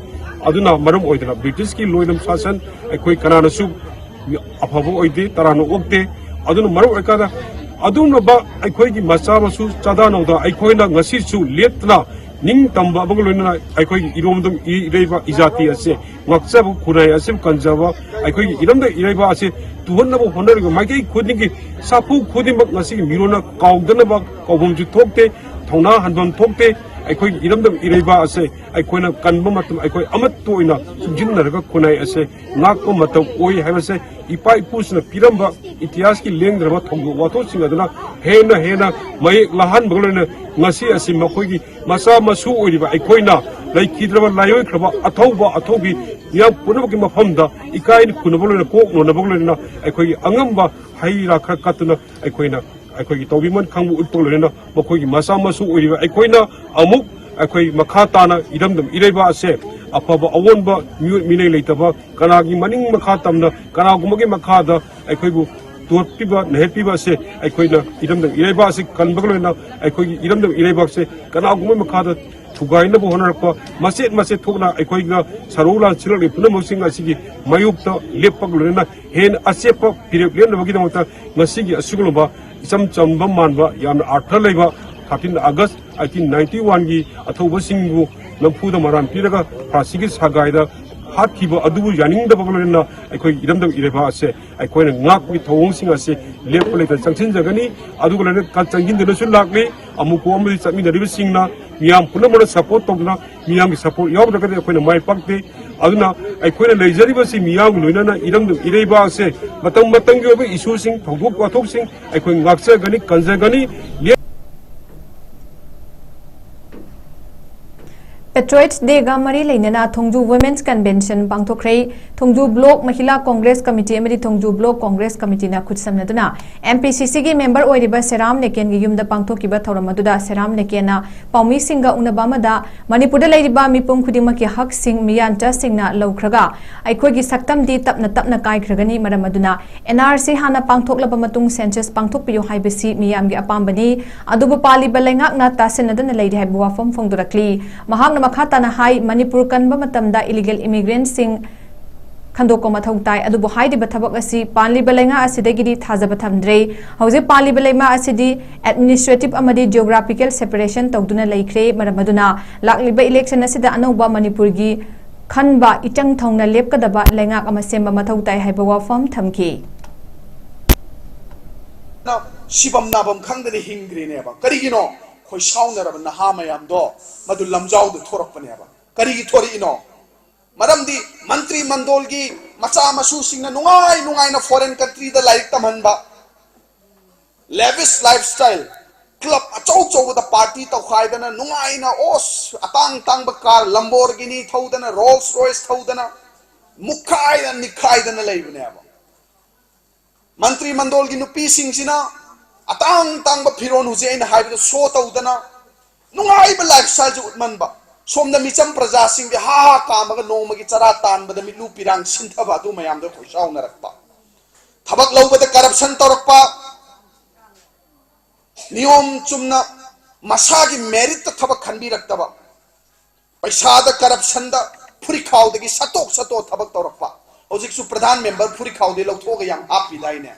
ꯑꯗꯨꯅ ꯃꯔꯝ ꯑꯣꯏꯗꯅ ꯕ꯭ꯔꯤꯇꯤꯁꯀꯤ ꯂꯣꯏꯂꯝ ꯁꯥꯁꯟ ꯑꯩꯈꯣꯏ ꯀꯅꯥꯅꯁꯨ ꯑꯐꯕ ꯑꯣꯏꯗꯦ, ꯇꯔꯥꯝꯅ ꯑꯣꯛꯇꯦ꯫ ꯑꯗꯨꯅ ꯃꯔꯝ ꯑꯣꯏꯔꯀꯥꯟꯗ ꯑꯗꯨꯒꯨꯝꯂꯕ ꯑꯩꯈꯣꯏꯒꯤ ꯃꯆꯥ ꯃꯁꯨ ꯆꯥꯗꯥ ꯅꯧꯗꯥ ꯑꯩꯈꯣꯏꯅ ꯉꯁꯤꯁꯨ ꯂꯦꯞꯇꯅ ꯅꯤꯡꯇꯝꯕ ꯑꯃꯒ ꯂꯣꯏꯅꯅ ꯑꯩꯈꯣꯏꯒꯤ ꯏꯔꯣꯝꯗꯝ ꯏ-, ꯏꯔꯩꯕ ꯏꯖꯥꯇꯤ ꯑꯁꯦ ꯉꯥꯛꯆꯕ, ꯈꯨꯟꯅꯥꯏ ꯑꯁꯤꯕꯨ ꯀꯟꯖꯕ, ꯑꯩꯈꯣꯏꯒꯤ ꯏꯔꯝꯗꯝ ꯏꯔꯩꯕ ꯑꯁꯦ ꯇꯨꯍꯟꯅꯕ ꯍꯣꯠꯅꯔꯤꯕ ꯃꯥꯏꯀꯩ ꯈꯨꯗꯤꯡꯒꯤ ꯁꯥꯐꯨ ꯈꯨꯗꯤꯡꯃꯛ ꯉꯁꯤꯒꯤ ꯃꯤꯔꯣꯟꯅ ꯀꯥꯎꯗꯅꯕ ꯀꯥꯎꯐꯝꯁꯨ ꯊꯣꯛꯇꯦ, ꯊꯧꯅꯥ ꯍꯟꯐꯝ ꯊꯣꯛꯇꯦ꯫ ꯑꯩꯈꯣꯏꯒꯤ ꯏꯔꯝꯗꯝ ꯏꯔꯩꯕ ꯑꯁꯦ ꯑꯩꯈꯣꯏꯅ ꯀꯟꯕ ꯃꯇꯝ ꯑꯩꯈꯣꯏ ꯑꯃꯠꯇ ꯑꯣꯏꯅ ꯆꯨꯡꯁꯤꯟꯅꯔꯒ ꯈꯨꯟꯅꯥꯏ ꯑꯁꯦ ꯉꯥꯛꯄ ꯃꯇꯝ ꯑꯣꯏ ꯍꯥꯏꯕꯁꯦ ꯏꯄꯥ ꯏꯄꯨꯁꯤꯡꯅ ꯄꯤꯔꯝꯕ ꯏꯇꯤꯍꯥꯁꯀꯤ ꯂꯦꯡꯗ꯭ꯔꯕ ꯊꯧꯗꯣꯛ ꯋꯥꯊꯣꯛꯁꯤꯡ ꯑꯗꯨꯅ ꯍꯦꯟꯅ ꯍꯦꯟꯅ ꯃꯌꯦꯛ ꯂꯥꯍꯟꯕꯒ ꯂꯣꯏꯅꯅ ꯉꯁꯤ ꯑꯁꯤ ꯃꯈꯣꯏꯒꯤ ꯃꯆꯥ ꯃꯁꯨ ꯑꯣꯏꯔꯤꯕ ꯑꯩꯈꯣꯏꯅ ꯂꯩꯈꯤꯗ꯭ꯔꯕ ꯂꯥꯏꯑꯣꯏꯈ꯭ꯔꯕ ꯑꯊꯧꯕ ꯑꯊꯧꯕꯤ ꯃꯤꯌꯥꯝ ꯄꯨꯝꯅꯃꯛꯀꯤ ꯃꯐꯝꯗ ꯏꯀꯥꯏ ꯈꯨꯝꯅꯕ ꯂꯣꯏꯅ ꯀꯣꯛ ꯅꯣꯟꯅꯕꯒ ꯂꯣꯏꯅꯅ ꯑꯩꯈꯣꯏꯒꯤ ꯑꯉꯝꯕ ꯍꯩ ꯔꯥ ꯈꯔ ꯀꯠꯇꯨꯅ ꯑꯩꯈꯣꯏꯅ ꯑꯩꯈꯣꯏꯒꯤ ꯇꯧꯕꯤꯃꯜ ꯈꯪꯕ ꯎꯠꯄꯒ ꯂꯣꯏꯅꯅ ꯃꯈꯣꯏꯒꯤ ꯃꯆꯥ ꯃꯁꯨ ꯑꯣꯏꯔꯤꯕ ꯑꯩꯈꯣꯏꯅ ꯑꯃꯨꯛ ꯑꯩꯈꯣꯏ ꯃꯈꯥ ꯇꯥꯅ ꯏꯔꯝꯗꯝ ꯏꯔꯩꯕꯥꯛ ꯑꯁꯦ ꯑꯐꯕ ꯑꯑꯣꯟꯕ ꯃꯤꯑꯣꯏ ꯃꯤꯅꯩ ꯂꯩꯇꯕ, ꯀꯅꯥꯒꯤ ꯃꯅꯤꯡ ꯃꯈꯥ ꯇꯝꯅ ꯀꯅꯥꯒꯨꯝꯕꯒꯤ ꯃꯈꯥꯗ ꯑꯩꯈꯣꯏꯕꯨ ꯇꯣꯠꯄꯤꯕ ꯅꯩꯍꯠꯄꯤꯕ ꯑꯁꯦ ꯑꯩꯈꯣꯏꯅ ꯏꯔꯝꯗꯝ ꯏꯔꯩꯕꯥꯛ ꯑꯁꯤ ꯀꯟꯕꯒ ꯂꯣꯏꯅꯅ ꯑꯩꯈꯣꯏꯒꯤ ꯏꯔꯝꯗꯝ ꯏꯔꯩꯕꯥꯛꯁꯦ ꯀꯅꯥꯒꯨꯝꯕꯒꯤ ꯃꯈꯥꯗ ꯊꯨꯒꯥꯏꯅꯕ ꯍꯣꯠꯅꯔꯛꯄ ꯃꯆꯦꯠ ꯃꯆꯦꯠ ꯊꯣꯛꯅ ꯑꯩꯈꯣꯏꯒ ꯁꯔꯨ ꯂꯥꯟ ꯁꯤꯜꯂꯛꯂꯤꯕ ꯄꯨꯝꯅꯃꯛꯁꯤꯡ ꯑꯁꯤꯒꯤ ꯃꯥꯌꯣꯛꯇ ꯂꯦꯞꯄꯒ ꯂꯣꯏꯅꯅ ꯍꯦꯟꯅ ꯑꯆꯦꯠꯄ ꯐꯤꯔꯦꯞ ꯂꯦꯞꯅꯕꯒꯤꯗꯃꯛꯇ ꯉꯁꯤꯒꯤ ꯑꯁꯤꯒꯨꯝꯂꯕ ꯏꯆꯝ ꯆꯝꯕ ꯃꯥꯟꯕ ꯌꯥꯝꯅ ꯑꯥꯔꯊ ꯂꯩꯕ thirteen August eighteen ninety one ꯒꯤ ꯑꯊꯧꯕꯁꯤꯡꯕꯨ ꯅꯝꯐꯨꯗ ꯃꯔꯥꯟ ꯄꯤꯔꯒ ꯐꯥꯁꯤꯒꯤ ꯁꯒꯥꯏꯗ ꯍꯥꯠꯈꯤꯕ ꯑꯗꯨꯕꯨ ꯌꯥꯅꯤꯡꯗꯕꯒ ꯂꯣꯏꯅꯅ ꯑꯩꯈꯣꯏ ꯏꯔꯝꯗꯝ ꯏꯔꯩꯕꯥꯛ ꯑꯁꯦ ꯑꯩꯈꯣꯏꯅ ꯉꯥꯛꯄꯒꯤ ꯊꯧꯑꯣꯡꯁꯤꯡ ꯑꯁꯤ ꯂꯦꯞꯄ ꯂꯩꯇꯅ ꯆꯪꯁꯤꯟꯖꯒꯅꯤ꯫ ꯑꯗꯨꯒ ꯂꯣꯏꯅꯅ ꯆꯪꯁꯤꯟꯗꯨꯅꯁꯨ ꯂꯥꯛꯂꯤ꯫ ꯑꯃꯨꯛꯄ ꯑꯃꯗꯤ ꯆꯠꯃꯤꯟꯅꯔꯤꯕꯁꯤꯡꯅ ꯃꯤꯌꯥꯝ ꯄꯨꯝꯅꯃꯛꯅ ꯁꯄꯣꯔꯠ ꯇꯧꯗꯨꯅ ꯃꯤꯌꯥꯝꯒꯤ ꯁꯄꯣꯔꯠ ꯌꯥꯎꯗ꯭ꯔꯒꯗꯤ ꯑꯩꯈꯣꯏꯅ ꯃꯥꯏ ꯄꯥꯛꯇꯦ꯫ ꯑꯗꯨꯅ ꯑꯩꯈꯣꯏꯅ ꯂꯩꯖꯔꯤꯕꯁꯤ ꯃꯤꯌꯥꯝꯒ ꯂꯣꯏꯅꯅ ꯏꯔꯝꯗꯝ ꯏꯔꯩꯕꯥꯛ ꯑꯁꯦ ꯃꯇꯝ ꯃꯇꯝꯒꯤ ꯑꯣꯏꯕ ꯏꯁꯨꯁꯤꯡ, ꯊꯧꯗꯣꯛ ꯋꯥꯊꯣꯛꯁꯤꯡ ꯑꯩꯈꯣꯏ ꯉꯥꯛꯆꯒꯅꯤ, ꯀꯟꯖꯒꯅꯤ꯫ Patriots Day ꯒ ꯃꯔꯤ ꯂꯩꯅꯅ ꯊꯣꯡꯖꯨ Women's Convention ꯄꯥꯡꯊꯣꯛꯈ꯭ꯔꯦ꯫ ꯊꯣꯡꯖꯨ Block Mahila Congress Committee ꯑꯃꯗꯤ ꯊꯣꯡꯖꯨ Block Congress Committee ꯅ ꯈꯨꯠꯁꯝꯅꯗꯨꯅ M P C C ꯒꯤ member ꯑꯣꯏꯔꯤꯕ ꯁꯦꯔꯥꯝ ꯂꯦꯀꯦꯟꯒꯤ ꯌꯨꯝꯗ ꯄꯥꯡꯊꯣꯛꯈꯤꯕ ꯊꯧꯔꯝ ꯑꯗꯨꯗ ꯁꯦꯔꯥꯝ ꯂꯦꯀꯦꯟꯅ ꯄꯥꯎꯃꯤꯁꯤꯡꯒ ꯎꯅꯕ ꯑꯃꯗ ꯃꯅꯤꯄꯨꯔꯗ ꯂꯩꯔꯤꯕ ꯃꯤꯄꯨꯝ ꯈꯨꯗꯤꯡꯃꯛꯀꯤ ꯍꯛꯁꯤꯡ ꯃꯤꯌꯥꯟꯆꯥꯁꯤꯡꯅ ꯂꯧꯈ꯭ꯔꯒ ꯑꯩꯈꯣꯏꯒꯤ ꯁꯛꯇꯝꯗꯤ ꯇꯞꯅ ꯇꯞꯅ ꯀꯥꯏꯈ꯭ꯔꯒꯅꯤ꯫ ꯃꯔꯝ ꯑꯗꯨꯅ N R C ꯍꯥꯟꯅ ꯄꯥꯡꯊꯣꯛꯂꯕ ꯃꯇꯨꯡ census ꯄꯥꯡꯊꯣꯛꯄꯤꯌꯨ ꯍꯥꯏꯕꯁꯤ ꯃꯤꯌꯥꯝꯒꯤ ꯑꯄꯥꯝꯕꯅꯤ꯫ ꯑꯗꯨꯕꯨ ꯄꯥꯜꯂꯤꯕ ꯂꯩꯉꯥꯛꯅ ꯇꯥꯁꯤꯟꯅꯗꯅ ꯂꯩꯔꯤ ꯍꯥꯏꯕ ꯋꯥꯐꯝ ꯐꯣꯡꯗꯣꯔꯛꯂꯤ꯫ ꯃꯍꯥꯛꯅ ꯃꯈꯥ ꯇꯥꯅ ꯍꯥꯏ, ꯃꯅꯤꯄꯨꯔ ꯀꯟꯕ ꯃꯇꯝꯗ illegal immigrant ꯁꯤꯡ ꯈꯟꯗꯣꯛꯄ ꯃꯊꯧ ꯇꯥꯏ꯫ ꯑꯗꯨꯕꯨ ꯍꯥꯏꯔꯤꯕ ꯊꯕꯛ ꯑꯁꯤ ꯄꯥꯜꯂꯤꯕ ꯂꯩꯉꯥꯛ ꯑꯁꯤꯗꯒꯤꯗꯤ ꯊꯥꯖꯕ ꯊꯝꯗ꯭ꯔꯦ꯫ ꯍꯧꯖꯤꯛ ꯄꯥꯜꯂꯤꯕ ꯂꯩꯉꯥꯛ ꯑꯁꯤꯗꯤ administrative ꯑꯃꯗꯤ geographical separation ꯇꯧꯗꯨꯅ ꯂꯩꯈ꯭ꯔꯦ꯫ ꯃꯔꯝ ꯑꯗꯨꯅ ꯂꯥꯛꯂꯤꯕ election ꯑꯁꯤꯗ ꯑꯅꯧꯕ ꯃꯅꯤꯄꯨꯔꯒꯤ ꯈꯟꯕ ꯏꯆꯪ ꯊꯧꯅ ꯂꯦꯞꯀꯗꯕ ꯂꯩꯉꯥꯛ ꯑꯃ ꯁꯦꯝꯕ ꯃꯊꯧ ꯇꯥꯏ ꯍꯥꯏꯕ ꯋꯥꯐꯝ ꯊꯝꯈꯤ꯫ ꯁꯤꯐꯝ ꯅꯥꯐꯝ ꯈꯪꯗꯅ ꯍꯤꯡꯈ꯭ꯔꯤꯅꯦꯕ꯫ ꯀꯔꯤꯒꯤꯅꯣ? ꯑꯩꯈꯣꯏ ꯁꯥꯎꯅꯔꯕ ꯅꯍꯥ ꯃꯌꯥꯝꯗꯣ ꯃꯗꯨ ꯂꯝꯖꯥꯎꯗ ꯊꯣꯔꯛꯄꯅꯦꯕ꯫ ꯀꯔꯤꯒꯤ ꯊꯣꯔꯛꯏꯅꯣ? ꯃꯔꯝꯗꯤ ꯃꯟꯇ꯭ꯔꯤ ꯃꯟꯗꯣꯜꯒꯤ ꯃꯆꯥ ꯃꯁꯨꯁꯤꯡꯅ ꯅꯨꯡꯉꯥꯏ ꯅꯨꯡꯉꯥꯏꯅ foreign country ꯗ ꯂꯥꯏꯔꯤꯛ ꯇꯝꯍꯟꯕ, lavish lifestyle, club ꯑꯆꯧ ꯑꯆꯧꯕꯗ party ꯇꯧꯈꯥꯏꯗꯅ ꯅꯨꯡꯉꯥꯏꯅ ꯑꯣꯁ ꯑꯇꯥꯡ ꯑꯇꯥꯡꯕ car Lamborghini ꯊꯧꯗꯅ Rolls Royce ꯊꯧꯗꯅ ꯃꯨꯛꯈꯥꯏꯗꯅ ꯅꯤꯛꯈꯥꯏꯗꯅ ꯂꯩꯕꯅꯦꯕ꯫ ꯃꯟꯇ꯭ꯔꯤ ꯃꯟꯗꯣꯜꯒꯤ ꯅꯨꯄꯤꯁꯤꯡꯁꯤꯅ ꯑꯇꯥꯡ ꯑꯇꯥꯡꯕ ꯐꯤꯔꯣꯜ ꯍꯧꯖꯤꯛ ꯑꯩꯅ ꯍꯥꯏꯕꯗ show ꯇꯧꯗꯅ ꯅꯨꯡꯉꯥꯏꯕ ꯂꯥꯏꯐ ꯁ꯭ꯇꯥꯏꯜꯁꯦ ꯎꯠꯃꯟꯕ, ꯁꯣꯝꯗ ꯃꯤꯆꯝ ꯄ꯭ꯔꯖꯥꯁꯤꯡꯗꯤ ꯍꯥ ꯍꯥ ꯀꯥꯝꯃꯒ ꯅꯣꯡꯃꯒꯤ ꯆꯔꯥ ꯇꯥꯟꯕꯗ ꯃꯤꯠꯂꯨ ꯄꯤꯔꯥꯡ ꯁꯤꯟꯊꯕ ꯑꯗꯨ ꯃꯌꯥꯝꯗꯣ ꯈꯣꯏꯁꯥꯎꯅꯔꯛꯄ, ꯊꯕꯛ ꯂꯧꯕꯗ ꯀꯔꯞꯁꯟ ꯇꯧꯔꯛꯄ, ꯅꯤꯌꯣꯝ ꯆꯨꯝꯅ ꯃꯁꯥꯒꯤ ꯃꯦꯔꯤꯠꯇ ꯊꯕꯛ ꯈꯟꯕꯤꯔꯛꯇꯕ, ꯄꯩꯁꯥꯗ ꯀꯔꯞꯁꯟꯗ ꯐꯨꯔꯤꯈꯥꯎꯗꯒꯤ ꯁꯠꯇꯣꯛ ꯁꯠꯇꯣꯛ ꯊꯕꯛ ꯇꯧꯔꯛꯄ꯫ ꯍꯧꯖꯤꯛꯁꯨ ꯄ꯭ꯔꯙꯥꯟ ꯃꯦꯝꯕꯔ ꯐꯨꯔꯤꯈꯥꯎꯗꯒꯤ ꯂꯧꯊꯣꯛꯑꯒ ꯌꯥꯝ ꯍꯥꯞꯄꯤꯗꯥꯏꯅꯦ?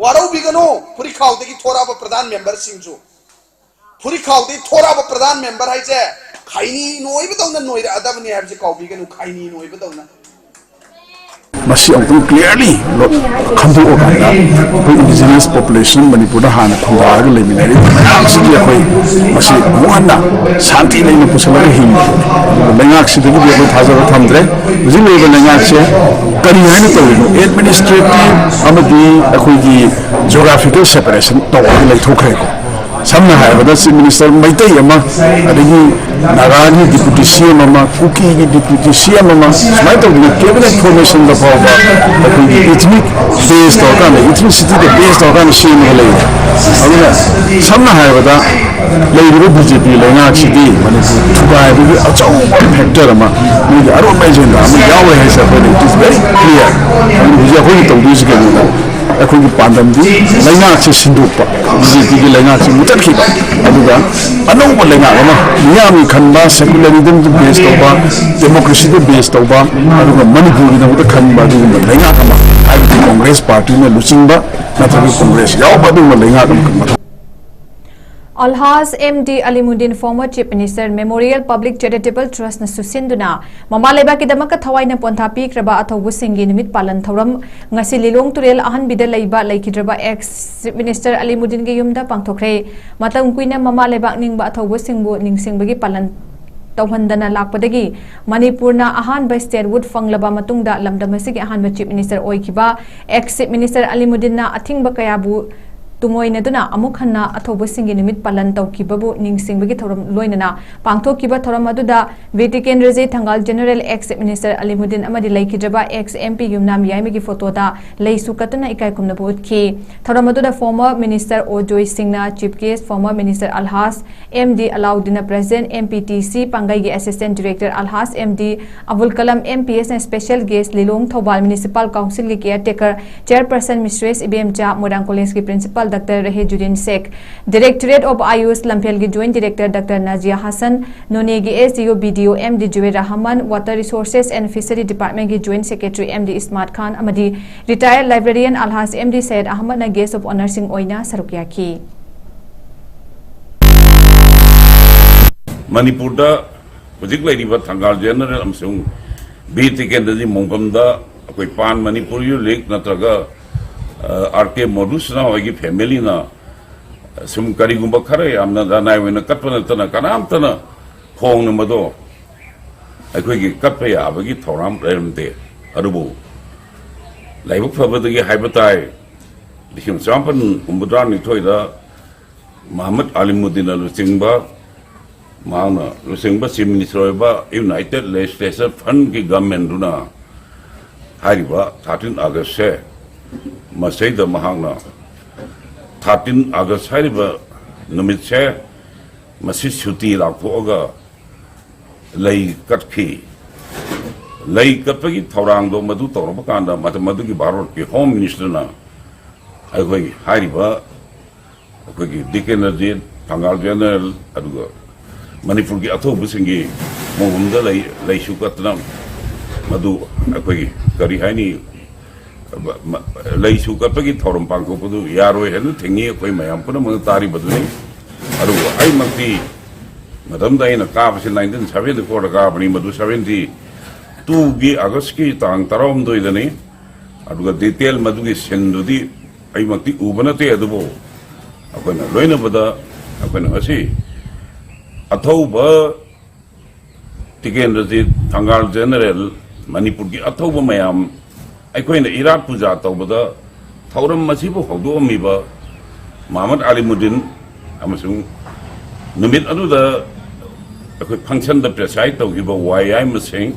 ꯋꯥꯔꯧꯕꯤꯒꯅꯨ, ꯐꯨꯔꯤꯈꯥꯎꯗꯒꯤ ꯊꯣꯔꯛꯑꯕ ꯄ꯭ꯔꯙꯥꯟ ꯃꯦꯝꯕꯔꯁꯤꯡꯁꯨ꯫ ꯐꯨꯔꯤꯈꯥꯎꯗꯒꯤ ꯊꯣꯔꯛꯑꯕ ꯄ꯭ꯔꯙꯥꯟ ꯃꯦꯝꯕꯔ ꯍꯥꯏꯁꯦ ꯈꯩꯅꯤ ꯅꯣꯏꯕꯗꯧꯅ ꯅꯣꯏꯔꯛꯑꯗꯕꯅꯤ ꯍꯥꯏꯕꯁꯦ ꯀꯥꯎꯕꯤꯒꯅꯨ, ꯈꯩꯅꯤ ꯅꯣꯏꯕꯗꯧꯅ꯫ ꯃꯁꯤ ꯑꯃꯨꯛꯇꯪ clearly ꯈꯟꯗꯣꯛꯑꯀꯥꯟꯗ ꯑꯩꯈꯣꯏ indigenous population ꯃꯅꯤꯄꯨꯔꯗ ꯍꯥꯟꯅ ꯈꯨꯟꯗꯥꯔꯒ ꯂꯩꯃꯤꯟꯅꯔꯤꯕ ꯃꯌꯥꯝꯁꯤꯗꯤ ꯑꯩꯈꯣꯏ ꯃꯁꯤ ꯑꯃꯨꯛ ꯍꯟꯅ ꯁꯥꯟꯇꯤ ꯂꯩꯅ ꯄꯨꯁꯤꯜꯂꯒ ꯍꯤꯡꯕ, ꯑꯗꯨꯒ ꯂꯩꯉꯥꯛꯁꯤꯗꯒꯤꯗꯤ ꯑꯩꯈꯣꯏ ꯊꯥꯖꯕ ꯊꯝꯗ꯭ꯔꯦ꯫ ꯍꯧꯖꯤꯛ ꯂꯩꯔꯤꯕ ꯂꯩꯉꯥꯛꯁꯦ ꯀꯔꯤ ꯍꯥꯏꯅ ꯇꯧꯔꯤꯅꯣ? Administrative ꯑꯃꯗꯤ ꯑꯩꯈꯣꯏꯒꯤ geographical separation ꯇꯧꯔꯒ ꯂꯩꯊꯣꯛꯈ꯭ꯔꯦꯀꯣ꯫ ꯁꯝꯅ ꯍꯥꯏꯔꯕꯗ, ꯆꯤꯐ ꯃꯤꯅꯤꯁꯇꯔ ꯃꯩꯇꯩ ꯑꯃ, ꯑꯗꯒꯤ ꯅꯥꯒꯥꯒꯤ ꯗꯤꯄ꯭ꯌꯨꯇꯤ ꯁꯤ ꯑꯦꯝ ꯑꯃ, ꯀꯨꯀꯤꯒꯤ ꯗꯤꯄ꯭ꯌꯨꯇꯤ ꯁꯤ ꯑꯦꯝ ꯑꯃ, ꯁꯨꯃꯥꯏꯅ ꯇꯧꯗꯅ ꯀꯦꯕꯤꯅꯦꯠ ꯐꯣꯔꯃꯦꯁꯟꯗ ꯐꯥꯎꯕ ꯑꯩꯈꯣꯏꯒꯤ ꯏꯊꯅꯤꯛ ꯕꯦꯁ ꯇꯧꯔꯀꯥꯟꯗ, ꯏꯊꯅꯤꯁꯤꯇꯤꯗ ꯕꯦꯁ ꯇꯧꯔꯀꯥꯟꯗ ꯁꯦꯝꯃꯒ ꯂꯩꯔꯦ꯫ ꯑꯗꯨꯅ ꯁꯝꯅ ꯍꯥꯏꯔꯕꯗ, ꯂꯩꯔꯤꯕ ꯕꯤ ꯖꯦ ꯄꯤ ꯂꯩꯉꯥꯛꯁꯤꯗꯤ ꯃꯅꯤꯄꯨꯔ ꯊꯨꯒꯥꯏꯕꯒꯤ ꯑꯆꯧꯕ ꯐꯦꯛꯇꯔ ꯑꯃ, ꯃꯣꯏꯒꯤ ꯑꯔꯣꯟꯕ ꯑꯦꯖꯦꯟꯗꯥ ꯑꯃ ꯌꯥꯎꯔꯦ ꯍꯥꯏꯁꯦ ꯑꯩꯈꯣꯏꯅ, it is very clear꯫ ꯑꯗꯨꯅ ꯍꯧꯖꯤꯛ ꯑꯩꯈꯣꯏꯅ ꯇꯧꯗꯣꯏꯁꯤ ꯀꯩꯅꯣꯗ, ꯑꯩꯈꯣꯏꯒꯤ ꯄꯥꯟꯗꯝꯗꯤ ꯂꯩꯉꯥꯛꯁꯦ ꯁꯤꯟꯗꯣꯛꯄ, ꯕꯤ ꯖꯦ ꯄꯤꯒꯤ ꯂꯩꯉꯥꯛꯁꯦ ꯃꯨꯊꯠꯈꯤꯕ, ꯑꯗꯨꯒ ꯑꯅꯧꯕ ꯂꯩꯉꯥꯛ ꯑꯃ, ꯃꯤꯌꯥꯝꯒꯤ ꯈꯟꯕ, ꯁꯦꯀꯨꯂꯔꯤꯖꯝꯗ ꯕꯦꯁ ꯇꯧꯕ, ꯗꯦꯃꯣꯀ꯭ꯔꯦꯁꯤꯗ ꯕꯦꯁ ꯇꯧꯕ, ꯑꯗꯨꯒ ꯃꯅꯤꯄꯨꯔꯒꯤꯗꯃꯛꯇ ꯈꯟꯕ ꯑꯗꯨꯒꯨꯝꯕ ꯂꯩꯉꯥꯛ ꯑꯃ, ꯍꯥꯏꯕꯗꯤ ꯀꯣꯡꯒ꯭ꯔꯦꯁ ꯄꯥꯔꯇꯤꯅ ꯂꯨꯆꯤꯡꯕ ꯅꯠꯇ꯭ꯔꯒ ꯀꯣꯡꯒ꯭ꯔꯦꯁ ꯌꯥꯎꯕ ꯑꯗꯨꯒꯨꯝꯕ ꯂꯩꯉꯥꯛ ꯑꯃꯈꯛ ꯃꯊꯧ Alhaj M D Alimuddin former Chief Minister Memorial Public Charitable Trust ꯅ ꯁꯨꯠꯁꯤꯟꯗꯨꯅ ꯃꯃꯥ ꯂꯩꯕꯥꯛꯀꯤꯗꯃꯛꯇ ꯊꯋꯥꯏꯅ ꯄꯣꯟꯊꯥ ꯄꯤꯈ꯭ꯔꯕ ꯑꯊꯧꯕꯁꯤꯡꯒꯤ ꯅꯨꯃꯤꯠ ꯄꯥꯂꯟ ꯊꯧꯔꯝ ꯉꯁꯤ ꯂꯤꯂꯣꯡ ꯇꯨꯔꯦꯜ ꯑꯍꯟꯕꯤꯗ ꯂꯩꯕ ꯂꯩꯈꯤꯗ꯭ꯔꯕ ex Chief Minister ꯑꯂꯤꯃꯨꯗꯤꯟꯒꯤ ꯌꯨꯝꯗ ꯄꯥꯡꯊꯣꯛꯈ꯭ꯔꯦ꯫ ꯃꯇꯝ ꯀꯨꯏꯅ ꯃꯃꯥ ꯂꯩꯕꯥꯛ ꯅꯤꯡꯕ ꯑꯊꯧꯕꯁꯤꯡꯕꯨ ꯅꯤꯡꯁꯤꯡꯕꯒꯤ ꯄꯥꯂꯟ ꯇꯧꯍꯟꯗꯅ ꯂꯥꯛꯄꯗꯒꯤ ꯃꯅꯤꯄꯨꯔꯅ ꯑꯍꯥꯟꯕ statehood ꯐꯪꯂꯕ ꯃꯇꯨꯡꯗ ꯂꯝꯗꯝ ꯑꯁꯤꯒꯤ ꯑꯍꯥꯟꯕ Chief Minister ꯑꯣꯏꯈꯤꯕ ex Chief Minister ꯑꯂꯤꯃꯨꯗꯤꯟꯅ ꯑꯊꯤꯡꯕ ꯀꯌꯥꯕꯨ ꯇꯨꯡꯑꯣꯏꯅꯗꯨꯅ ꯑꯃꯨꯛ ꯍꯟꯅ ꯑꯊꯧꯕꯁꯤꯡꯒꯤ ꯅꯨꯃꯤꯠ ꯄꯥꯂꯟ ꯇꯧꯈꯤꯕꯕꯨ ꯅꯤꯡꯁꯤꯡꯕꯒꯤ ꯊꯧꯔꯝ ꯂꯣꯏꯅꯅ ꯄꯥꯡꯊꯣꯛꯈꯤꯕ ꯊꯧꯔꯝ ꯑꯗꯨꯗ ꯕꯤꯔ ꯇꯤꯀꯦꯟꯗ꯭ꯔꯖꯤꯠ, ꯊꯪꯒꯥꯜ ꯖꯦꯅꯔꯦꯜ, ꯑꯦꯛꯁ ꯃꯤꯅꯤꯁꯇꯔ ꯑꯂꯤꯃꯨꯗꯤꯟ ꯑꯃꯗꯤ ꯂꯩꯈꯤꯗ꯭ꯔꯕ ꯑꯦꯛꯁ ꯑꯦꯝ ꯄꯤ ꯌꯨꯝꯅꯥꯝ ꯌꯥꯏꯃꯒꯤ ꯐꯣꯇꯣꯗ ꯂꯩꯁꯨ ꯀꯠꯇꯨꯅ ꯏꯀꯥꯏ ꯈꯨꯝꯅꯕ ꯎꯠꯈꯤ꯫ ꯊꯧꯔꯝ ꯑꯗꯨꯗ former minister ꯑꯣ ꯖꯣꯏ ꯁꯤꯡꯅ chief guest, former minister Alhaj M D ꯑꯂꯥꯎꯗꯤꯟꯅ president, M P T C ꯄꯥꯡꯒꯩꯒꯤ assistant director Alhaj M D Abul Kalam M P S ꯅ special guest, Lilong Thoubal municipal council ꯒꯤ caretaker chairperson mistress Ibemcha, Moirang college ꯀꯤ principal doctor Rahejuddin Sheikh, Directorate of AYUSH ꯂꯝꯐꯦꯜꯒꯤ joint director doctor Nazia Hasan, ꯅꯣꯅꯦꯒꯤ S D O B D O M D Zubair Rahman, water resources and fishery department ꯀꯤ joint secretary M D smart ꯈꯥꯟ ꯑꯃꯗꯤ retired librarian ꯑꯜꯍꯥꯖ M D ꯁꯌꯦꯗ ꯑꯍꯃꯗꯅ guest of honour ꯁꯤꯡ ꯑꯣꯏꯅ ꯁꯔꯨꯛ ꯌꯥꯈꯤ꯫ ꯃꯅꯤꯄꯨꯔꯗ ꯍꯧꯖꯤꯛ ꯂꯩꯔꯤꯕ ꯊꯪꯒꯥꯜ ꯖꯦꯅꯔꯦꯜ ꯑꯃꯁꯨꯡ ꯕꯤꯔ ꯇꯤꯀꯦꯟꯗ꯭ꯔꯖꯤꯠ ꯃꯣꯡꯕꯝꯗ ꯑꯩꯈꯣꯏ ꯄꯥꯟ ꯃꯅꯤꯄꯨꯔ ꯌꯨꯠ ꯂꯤꯒ ꯅꯠꯇ꯭ꯔꯒ ꯑꯥꯔ ꯀꯦ ꯃꯣꯗꯨꯁꯅꯥ ꯍꯣꯏꯒꯤ ꯐꯦꯃꯤꯂꯤꯅ ꯁꯨꯝ ꯀꯔꯤꯒꯨꯝꯕ ꯈꯔ ꯌꯥꯝꯅ ꯂꯅꯥꯏ ꯑꯣꯏꯅ ꯀꯠꯄ ꯅꯠꯇꯅ ꯀꯅꯥꯝꯇꯅ ꯐꯣꯡꯅ ꯃꯗꯣ ꯑꯩꯈꯣꯏꯒꯤ ꯀꯠꯄ ꯌꯥꯕꯒꯤ ꯊꯧꯔꯥꯡ ꯂꯩꯔꯝꯗꯦ꯫ ꯑꯗꯨꯕꯨ ꯂꯥꯏꯕꯛ ꯐꯕꯗꯒꯤ ꯍꯥꯏꯕ ꯇꯥꯏ, ꯂꯤꯁꯤꯡ ꯆꯃꯥꯄꯟ ꯍꯨꯝꯐꯨꯇꯔꯥ ꯅꯤꯊꯣꯏꯗ ꯃꯍꯃꯗ ꯑꯂꯤꯃꯨꯗꯤꯟꯅ ꯂꯨꯆꯤꯡꯕ ꯃꯍꯥꯛꯅ ꯂꯨꯆꯤꯡꯕ ꯆꯤꯐ ꯃꯤꯅꯤꯁꯇꯔ ꯑꯣꯏꯕ ꯌꯨꯅꯥꯏꯇꯦꯗ ꯂꯦꯖꯤꯁꯂꯦꯆꯔ ꯐ꯭ꯔꯟꯀꯤ ꯒꯃꯦꯟꯗꯨꯅ ꯍꯥꯏꯔꯤꯕ ꯊꯥꯔꯇꯤꯟ ꯑꯥꯒꯁꯁꯦ ꯃꯁꯤꯗ ꯃꯍꯥꯛꯅ ꯊꯥꯔꯇꯤꯟ ꯑꯥꯒꯁ ꯍꯥꯏꯔꯤꯕ ꯅꯨꯃꯤꯠꯁꯦ ꯃꯁꯤ ꯁꯨꯇꯤ ꯂꯥꯎꯊꯣꯛꯑꯒ ꯂꯩ ꯀꯠꯈꯤ꯫ ꯂꯩ ꯀꯠꯄꯒꯤ ꯊꯧꯔꯥꯡꯗꯣ ꯃꯗꯨ ꯇꯧꯔꯕ ꯀꯥꯟꯗ ꯃꯇꯝ ꯑꯗꯨꯒꯤ ꯚꯥꯔꯠꯀꯤ ꯍꯣꯝ ꯃꯤꯅꯤꯁꯇꯔꯅ ꯑꯩꯈꯣꯏꯒꯤ ꯍꯥꯏꯔꯤꯕ ꯑꯩꯈꯣꯏꯒꯤ ꯗꯤꯀꯦꯟꯗ꯭ꯔꯖꯤꯠ, ꯊꯪꯒꯥꯜ ꯖꯦꯅꯔꯦꯜ, ꯑꯗꯨꯒ ꯃꯅꯤꯄꯨꯔꯒꯤ ꯑꯊꯧꯕꯁꯤꯡꯒꯤ ꯃꯣꯡꯕꯝꯗ ꯂꯩ ꯂꯩꯁꯨ ꯀꯠꯇꯅ ꯃꯗꯨ ꯑꯩꯈꯣꯏꯒꯤ ꯀꯔꯤ ꯍꯥꯏꯅꯤ, ꯂꯩꯁꯨ ꯀꯠꯄꯒꯤ ꯊꯧꯔꯝ ꯄꯥꯡꯊꯣꯛꯄꯗꯨ ꯌꯥꯔꯣꯏ ꯍꯥꯏꯅ ꯊꯤꯡꯉꯤ꯫ ꯑꯩꯈꯣꯏ ꯃꯌꯥꯝ ꯄꯨꯝꯅꯃꯛꯅ ꯇꯥꯔꯤꯕꯗꯨꯅꯤ꯫ ꯑꯗꯨꯕꯨ ꯑꯩꯃꯛꯇꯤ ꯃꯇꯝꯗ ꯑꯩꯅ ꯀꯥꯕꯁꯤ ꯅꯥꯏꯟꯇꯤꯟ ꯁꯚꯦꯟꯇꯤ ꯐꯣꯔꯗ ꯀꯥꯕꯅꯤ, ꯃꯗꯨ ꯁꯚꯦꯟꯇꯤ ꯇꯨꯒꯤ ꯑꯥꯒꯁꯀꯤ ꯇꯥꯡ ꯇꯔꯥꯍꯨꯝꯗꯣꯏꯗꯅꯤ꯫ ꯑꯗꯨꯒ ꯗꯤꯇꯦꯜ ꯃꯗꯨꯒꯤ ꯁꯤꯟꯗꯨꯗꯤ ꯑꯩꯃꯛꯇꯤ ꯎꯕ ꯅꯠꯇꯦ꯫ ꯑꯗꯨꯕꯨ ꯑꯩꯈꯣꯏꯅ ꯂꯣꯏꯅꯕꯗ ꯑꯩꯈꯣꯏꯅ ꯉꯁꯤ ꯑꯊꯧꯕ ꯇꯤꯀꯦꯟꯗ꯭ꯔꯖꯤꯠ, ꯊꯪꯒꯥꯜ ꯖꯦꯅꯔꯦꯜ, ꯃꯅꯤꯄꯨꯔꯒꯤ ꯑꯊꯧꯕ ꯃꯌꯥꯝ, ꯑꯩꯈꯣꯏꯅ ꯏꯔꯥꯠ ꯄꯨꯖꯥ ꯇꯧꯕꯗ ꯊꯧꯔꯝ ꯑꯁꯤꯕꯨ ꯍꯧꯗꯣꯛꯑꯝꯃꯤꯕ ꯃꯍꯃꯗ ꯑꯂꯤꯃꯨꯗꯤꯟ ꯑꯃꯁꯨꯡ ꯅꯨꯃꯤꯠ ꯑꯗꯨꯗ ꯑꯩꯈꯣꯏ functionꯗ preside ꯇꯧꯈꯤꯕ ꯋꯥꯌꯥꯏꯃ ꯁꯤꯡ,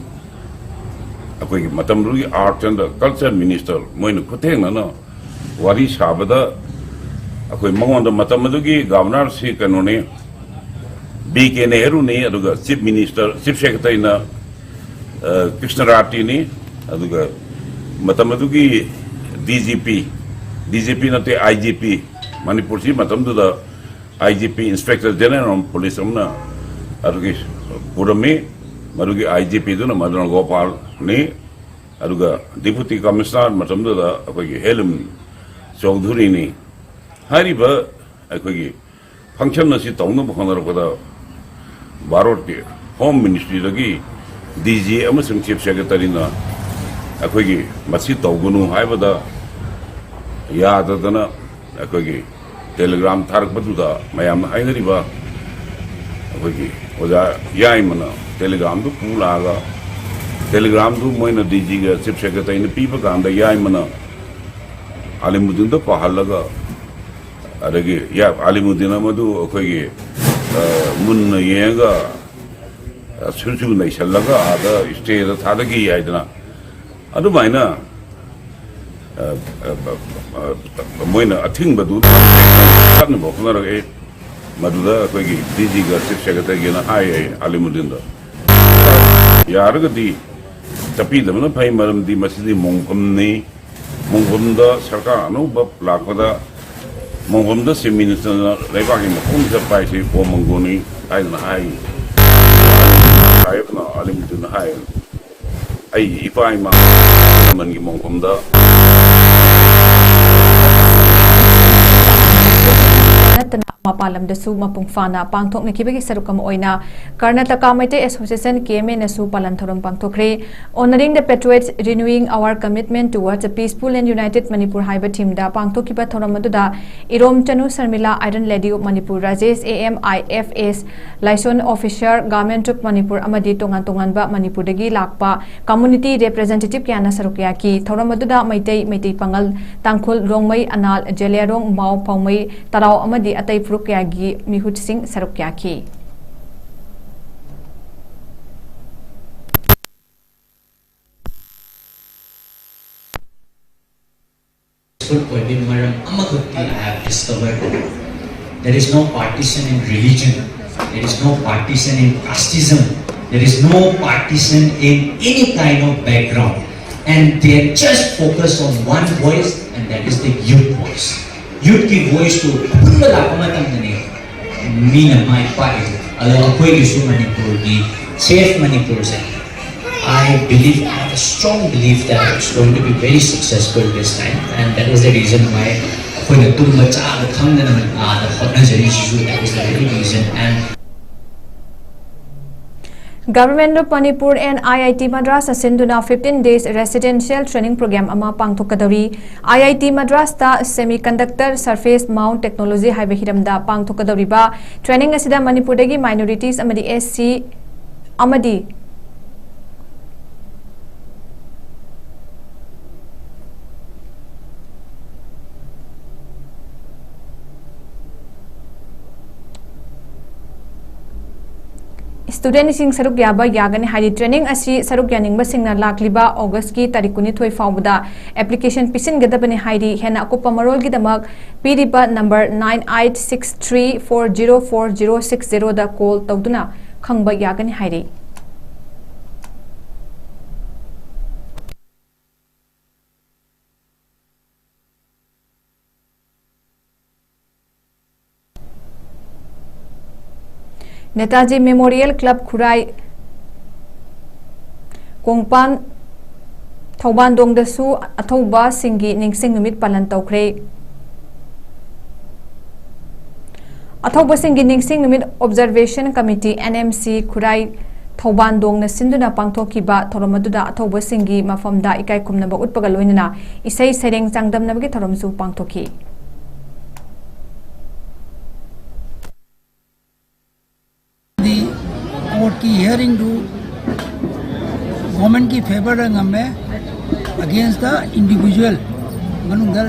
ꯑꯩꯈꯣꯏꯒꯤ ꯃꯇꯝꯗꯨꯒꯤ Art and Culture Minister, ꯃꯣꯏꯅ ꯈꯨꯠꯊꯦꯡꯅꯅ ꯋꯥꯔꯤ ꯁꯥꯕꯗ, ꯑꯩꯈꯣꯏ ꯃꯉꯣꯟꯗ, ꯃꯇꯝ ꯑꯗꯨꯒꯤ Governorꯁꯤ ꯀꯩꯅꯣꯅꯤ, ꯕꯤ ꯀꯦ ꯅꯦꯍꯔꯨꯅꯤ, ꯑꯗꯨꯒ Chief Minister, Chief Secretaryꯅ, ꯑ, ꯀ꯭ꯔꯤꯁꯅ ꯔꯥꯇꯤꯅꯤ, ꯑꯗꯨꯒ ꯃꯇꯝ ꯑꯗꯨꯒꯤ D G P, D G P ꯅꯠꯇꯦ, ꯑꯥꯏ ꯖꯤ ꯄꯤ, ꯃꯅꯤꯄꯨꯔꯁꯤ ꯃꯇꯝꯗꯨꯗ I G P, Inspector General of Police ꯑꯃꯅ ꯑꯗꯨꯒꯤ ꯄꯨꯔꯝꯃꯤ꯫ ꯃꯗꯨꯒꯤ ꯑꯥꯏ ꯖꯤ ꯄꯤꯗꯨꯅ ꯃꯗꯅ ꯒꯣꯄꯥꯜꯅꯤ, ꯑꯗꯨꯒ Deputy Commissioner ꯃꯇꯝꯗꯨꯗ ꯑꯩꯈꯣꯏꯒꯤ ꯍꯦꯂꯨꯝ ꯆꯧꯙꯨꯔꯤꯅꯤ꯫ ꯍꯥꯏꯔꯤꯕ ꯑꯩꯈꯣꯏꯒꯤ function ꯑꯁꯤ ꯇꯧꯅꯕ ꯍꯣꯠꯅꯔꯛꯄꯗ, ꯚꯥꯔꯠꯀꯤ Home Ministryꯗꯒꯤ ꯗꯤ ꯖꯤ ꯑꯃꯁꯨꯡ Chief Secretaryꯅ ꯑꯩꯈꯣꯏꯒꯤ ꯃꯁꯤ ꯇꯧꯒꯅꯨ ꯍꯥꯏꯕꯗ ꯌꯥꯗꯗꯅ, ꯑꯩꯈꯣꯏꯒꯤ telegram ꯊꯥꯔꯛꯄꯗꯨꯗ, ꯃꯌꯥꯝꯅ ꯍꯥꯏꯅꯔꯤꯕ ꯑꯩꯈꯣꯏꯒꯤ ꯑꯣꯖꯥ ꯌꯥꯏꯃꯅ telegramꯗꯨ ꯄꯨ ꯂꯥꯛꯑꯒ, telegramꯗꯨ ꯃꯣꯏꯅ ꯗꯤ ꯖꯤꯒ Chief Secretaryꯅ ꯄꯤꯕ ꯀꯥꯟꯗ, ꯌꯥꯏꯃꯅ ꯑꯂꯤꯃꯨꯗꯤꯟꯗ ꯄꯥꯍꯜꯂꯒ, ꯑꯗꯒꯤ ꯌꯥ-, ꯑꯂꯤꯃꯨꯗꯤꯟ ꯑꯃꯗꯨ ꯑꯩꯈꯣꯏꯒꯤ, ꯑ, ꯃꯨꯟꯅ ꯌꯦꯡꯉꯒ, ꯑ, ꯁꯨꯔ ꯁꯨꯔ ꯅꯩꯁꯜꯂꯒ ꯑꯥꯗ stageꯗ ꯊꯥꯗꯈꯤ ꯍꯥꯏꯗꯅ, ꯑꯗꯨꯃꯥꯏꯅ, ꯑ, ꯑ, ꯑ, ꯑ, ꯃꯣꯏꯅ ꯑꯊꯤꯡꯕꯗꯨ ꯆꯠꯅꯕ ꯍꯣꯠꯅꯔꯛꯑꯦ꯫ ꯃꯗꯨꯗ ꯑꯩꯈꯣꯏꯒꯤ ꯗꯤ ꯖꯤꯒ Chief Secretaryꯒꯅ ꯍꯥꯏ, ꯑꯩ ꯑꯂꯤꯃꯨꯗꯤꯟꯗ, "ꯌꯥꯔꯒꯗꯤ ꯆꯠꯄꯤꯗꯕꯅ ꯐꯩ, ꯃꯔꯝꯗꯤ ꯃꯁꯤꯗꯤ ꯃꯣꯡꯐꯝꯅꯤ꯫ ꯃꯣꯡꯐꯝꯗ ꯁꯔꯀꯥꯔ ꯑꯅꯧꯕ ꯂꯥꯛꯄꯗ ꯃꯣꯡꯐꯝꯗ Chief Ministerꯅ ꯂꯩꯕꯥꯛꯀꯤ ꯃꯐꯝ ꯆꯠꯄ ꯍꯥꯏꯁꯤ ꯕꯣꯝ ꯃꯪꯒꯣꯜꯅꯤ" ꯍꯥꯏꯗꯅ ꯍꯥꯏ꯫ ꯁꯥꯍꯦꯕꯅ, ꯑꯂꯤꯃꯨꯗꯤꯟꯅ ꯍꯥꯏ, "ꯑꯩꯒꯤ ꯏꯄꯥ ꯏꯃꯥ ꯂꯃꯟꯒꯤ ꯃꯣꯡꯐꯝꯗ" ꯅꯠꯇꯅ ꯃꯄꯥꯟ ꯂꯝꯗꯁꯨ ꯃꯄꯨꯡ ꯐꯥꯅ ꯄꯥꯡꯊꯣꯛꯅꯈꯤꯕꯒꯤ ꯁꯔꯨꯛ ꯑꯃ ꯑꯣꯏꯅ ꯀꯔꯅꯥꯇꯀꯥ ꯃꯩꯇꯩ ꯑꯦꯁꯣꯁꯤꯌꯦꯁꯟ, ꯀꯦ ꯑꯦꯝ ꯑꯦꯅꯁꯨ ꯄꯥꯂꯟ ꯊꯧꯔꯝ ꯄꯥꯡꯊꯣꯛꯈ꯭ꯔꯦ꯫ Honoring the Patriots, Renewing Our Commitment Towards a Peaceful and United Manipur ꯍꯥꯏꯕ ꯊꯤꯝꯗ ꯄꯥꯡꯊꯣꯛꯈꯤꯕ ꯊꯧꯔꯝ ꯑꯗꯨꯗ ꯏꯔꯣꯝ ꯆꯅꯨ Sharmila, Iron Lady of Manipur, Rajesh, A M I F S, Liaison Officer, Government of Manipur ꯑꯃꯗꯤ ꯇꯣꯉꯥꯟ ꯇꯣꯉꯥꯟꯕ ꯃꯅꯤꯄꯨꯔꯗꯒꯤ ꯂꯥꯛꯄ community representative ꯀꯌꯥꯅ ꯁꯔꯨꯛ ꯌꯥꯈꯤ꯫ ꯊꯧꯔꯝ ꯑꯗꯨꯗ ꯃꯩꯇꯩ, ꯃꯩꯇꯩ ꯄꯥꯉꯜ, ꯇꯥꯡꯈꯨꯜ, ꯔꯣꯡꯃꯩ, ꯑꯅꯥꯜ, ꯖꯦꯂꯤꯌꯥꯔꯣꯡ, ꯃꯥꯎ, ꯄꯥꯎꯃꯩ, ꯇꯔꯥꯎ ꯑꯃꯗꯤ ꯑꯇꯩ ꯐꯨꯔꯨꯞ ꯀꯌꯥꯒꯤ ꯃꯤꯍꯨꯠꯁꯤꯡ ꯁꯔꯨꯛ ꯌꯥꯈꯤ꯫ Peaceful ꯑꯣꯏꯕꯒꯤ ꯃꯔꯝ ꯑꯃꯈꯛꯇꯤ I have discovered. There is no partition in religion. There is no partition in casteism. There is no partition in any kind of background. And they are just focused on one voice, and that is the youth voice. Youth ꯀꯤ voice two ꯑꯄꯨꯟꯕ ꯂꯥꯛꯄ ꯃꯇꯝꯗꯅꯤ ꯃꯤꯅ ꯃꯥꯏ ꯄꯥꯛꯏ꯫ ꯑꯗꯣ ꯑꯩꯈꯣꯏꯒꯤꯁꯨ ꯃꯅꯤꯄꯨꯔꯒꯤ Save Manipur say, I believe, I have a strong belief that it's going to be very successful this time, and that is the reason why ꯑꯩꯈꯣꯏꯅ ꯇꯨꯝꯕ ꯆꯥꯕ ꯈꯪꯗꯅ ꯑꯥꯗ ꯍꯣꯠꯅꯖꯔꯤꯁꯤꯁꯨ, that is the very reason. And Government of Manipur and I I T Madras ꯑꯁꯤꯟꯗꯨꯅ fifteen days residential training program ꯑꯃ ꯄꯥꯡꯊꯣꯛꯀꯗꯧꯔꯤ꯫ I I T Madras ꯇ Semiconductor Surface Mount Technology ꯍꯥꯏꯕ ꯍꯤꯔꯝꯗ ꯄꯥꯡꯊꯣꯛꯀꯗꯧꯔꯤꯕ training ꯑꯁꯤꯗ ꯃꯅꯤꯄꯨꯔꯗꯒꯤ minorities ꯑꯃꯗꯤ S C ꯑꯃꯗꯤ student ꯁꯤꯡ ꯁꯔꯨꯛ ꯌꯥꯕ ꯌꯥꯒꯅꯤ ꯍꯥꯏꯔꯤ꯫ Training ꯑꯁꯤ ꯁꯔꯨꯛ ꯌꯥꯅꯤꯡꯕꯁꯤꯡꯅ ꯂꯥꯛꯂꯤꯕ August ꯀꯤ ꯇꯥꯔꯤꯛ ꯀꯨꯟꯅꯤꯊꯣꯏ ꯐꯥꯎꯕꯗ application ꯄꯤꯁꯤꯟꯒꯗꯕꯅꯤ ꯍꯥꯏꯔꯤ꯫ ꯍꯦꯟꯅ ꯑꯀꯨꯞꯄ ꯃꯔꯣꯜꯒꯤꯗꯃꯛ ꯄꯤꯔꯤꯕ number nine eight six three four zero four zero six zero ꯗ call ꯇꯧꯗꯨꯅ ꯈꯪꯕ ꯌꯥꯒꯅꯤ ꯍꯥꯏꯔꯤ꯫ ꯅꯦꯇꯥꯖꯤ Memorial Club ꯈꯨꯔꯥꯏ ꯀꯣꯡꯄꯥꯟ ꯊꯧꯕꯥꯟꯗꯣꯡꯗꯁꯨ ꯑꯊꯧꯕꯁꯤꯡꯒꯤ ꯅꯤꯡꯁꯤꯡ ꯅꯨꯃꯤꯠ ꯄꯥꯂꯟ ꯇꯧꯈ꯭ꯔꯦ꯫ ꯑꯊꯧꯕꯁꯤꯡꯒꯤ ꯅꯤꯡꯁꯤꯡ ꯅꯨꯃꯤꯠ Observation Committee, N M C, ꯈꯨꯔꯥꯏ ꯊꯧꯕꯥꯟꯗꯣꯡꯅ ꯁꯤꯟꯗꯨꯅ ꯄꯥꯡꯊꯣꯛꯈꯤꯕ ꯊꯧꯔꯝ ꯑꯗꯨꯗ ꯑꯊꯧꯕꯁꯤꯡꯒꯤ ꯃꯐꯝꯗ ꯏꯀꯥꯏ ꯈꯨꯝꯅꯕ ꯎꯠꯄꯒ ꯂꯣꯏꯅꯅ ꯏꯁꯩ ꯁꯩꯔꯦꯡ ꯆꯥꯡꯗꯝꯅꯕꯒꯤ ꯊꯧꯔꯝꯁꯨ ꯄꯥꯡꯊꯣꯛꯈꯤ꯫ ꯗꯤ ꯀꯣꯔꯠꯀꯤ ꯍꯤꯌꯥꯔꯤꯡꯗꯨ ꯒꯣꯔꯃꯦꯟꯒꯤ ꯐꯦꯕꯔꯗ ꯉꯝꯃꯦ, ꯑꯒꯦꯟꯁꯇ ꯏꯟꯗꯤꯚꯤꯖꯨꯋꯦꯜ ꯃꯅꯨꯡꯗ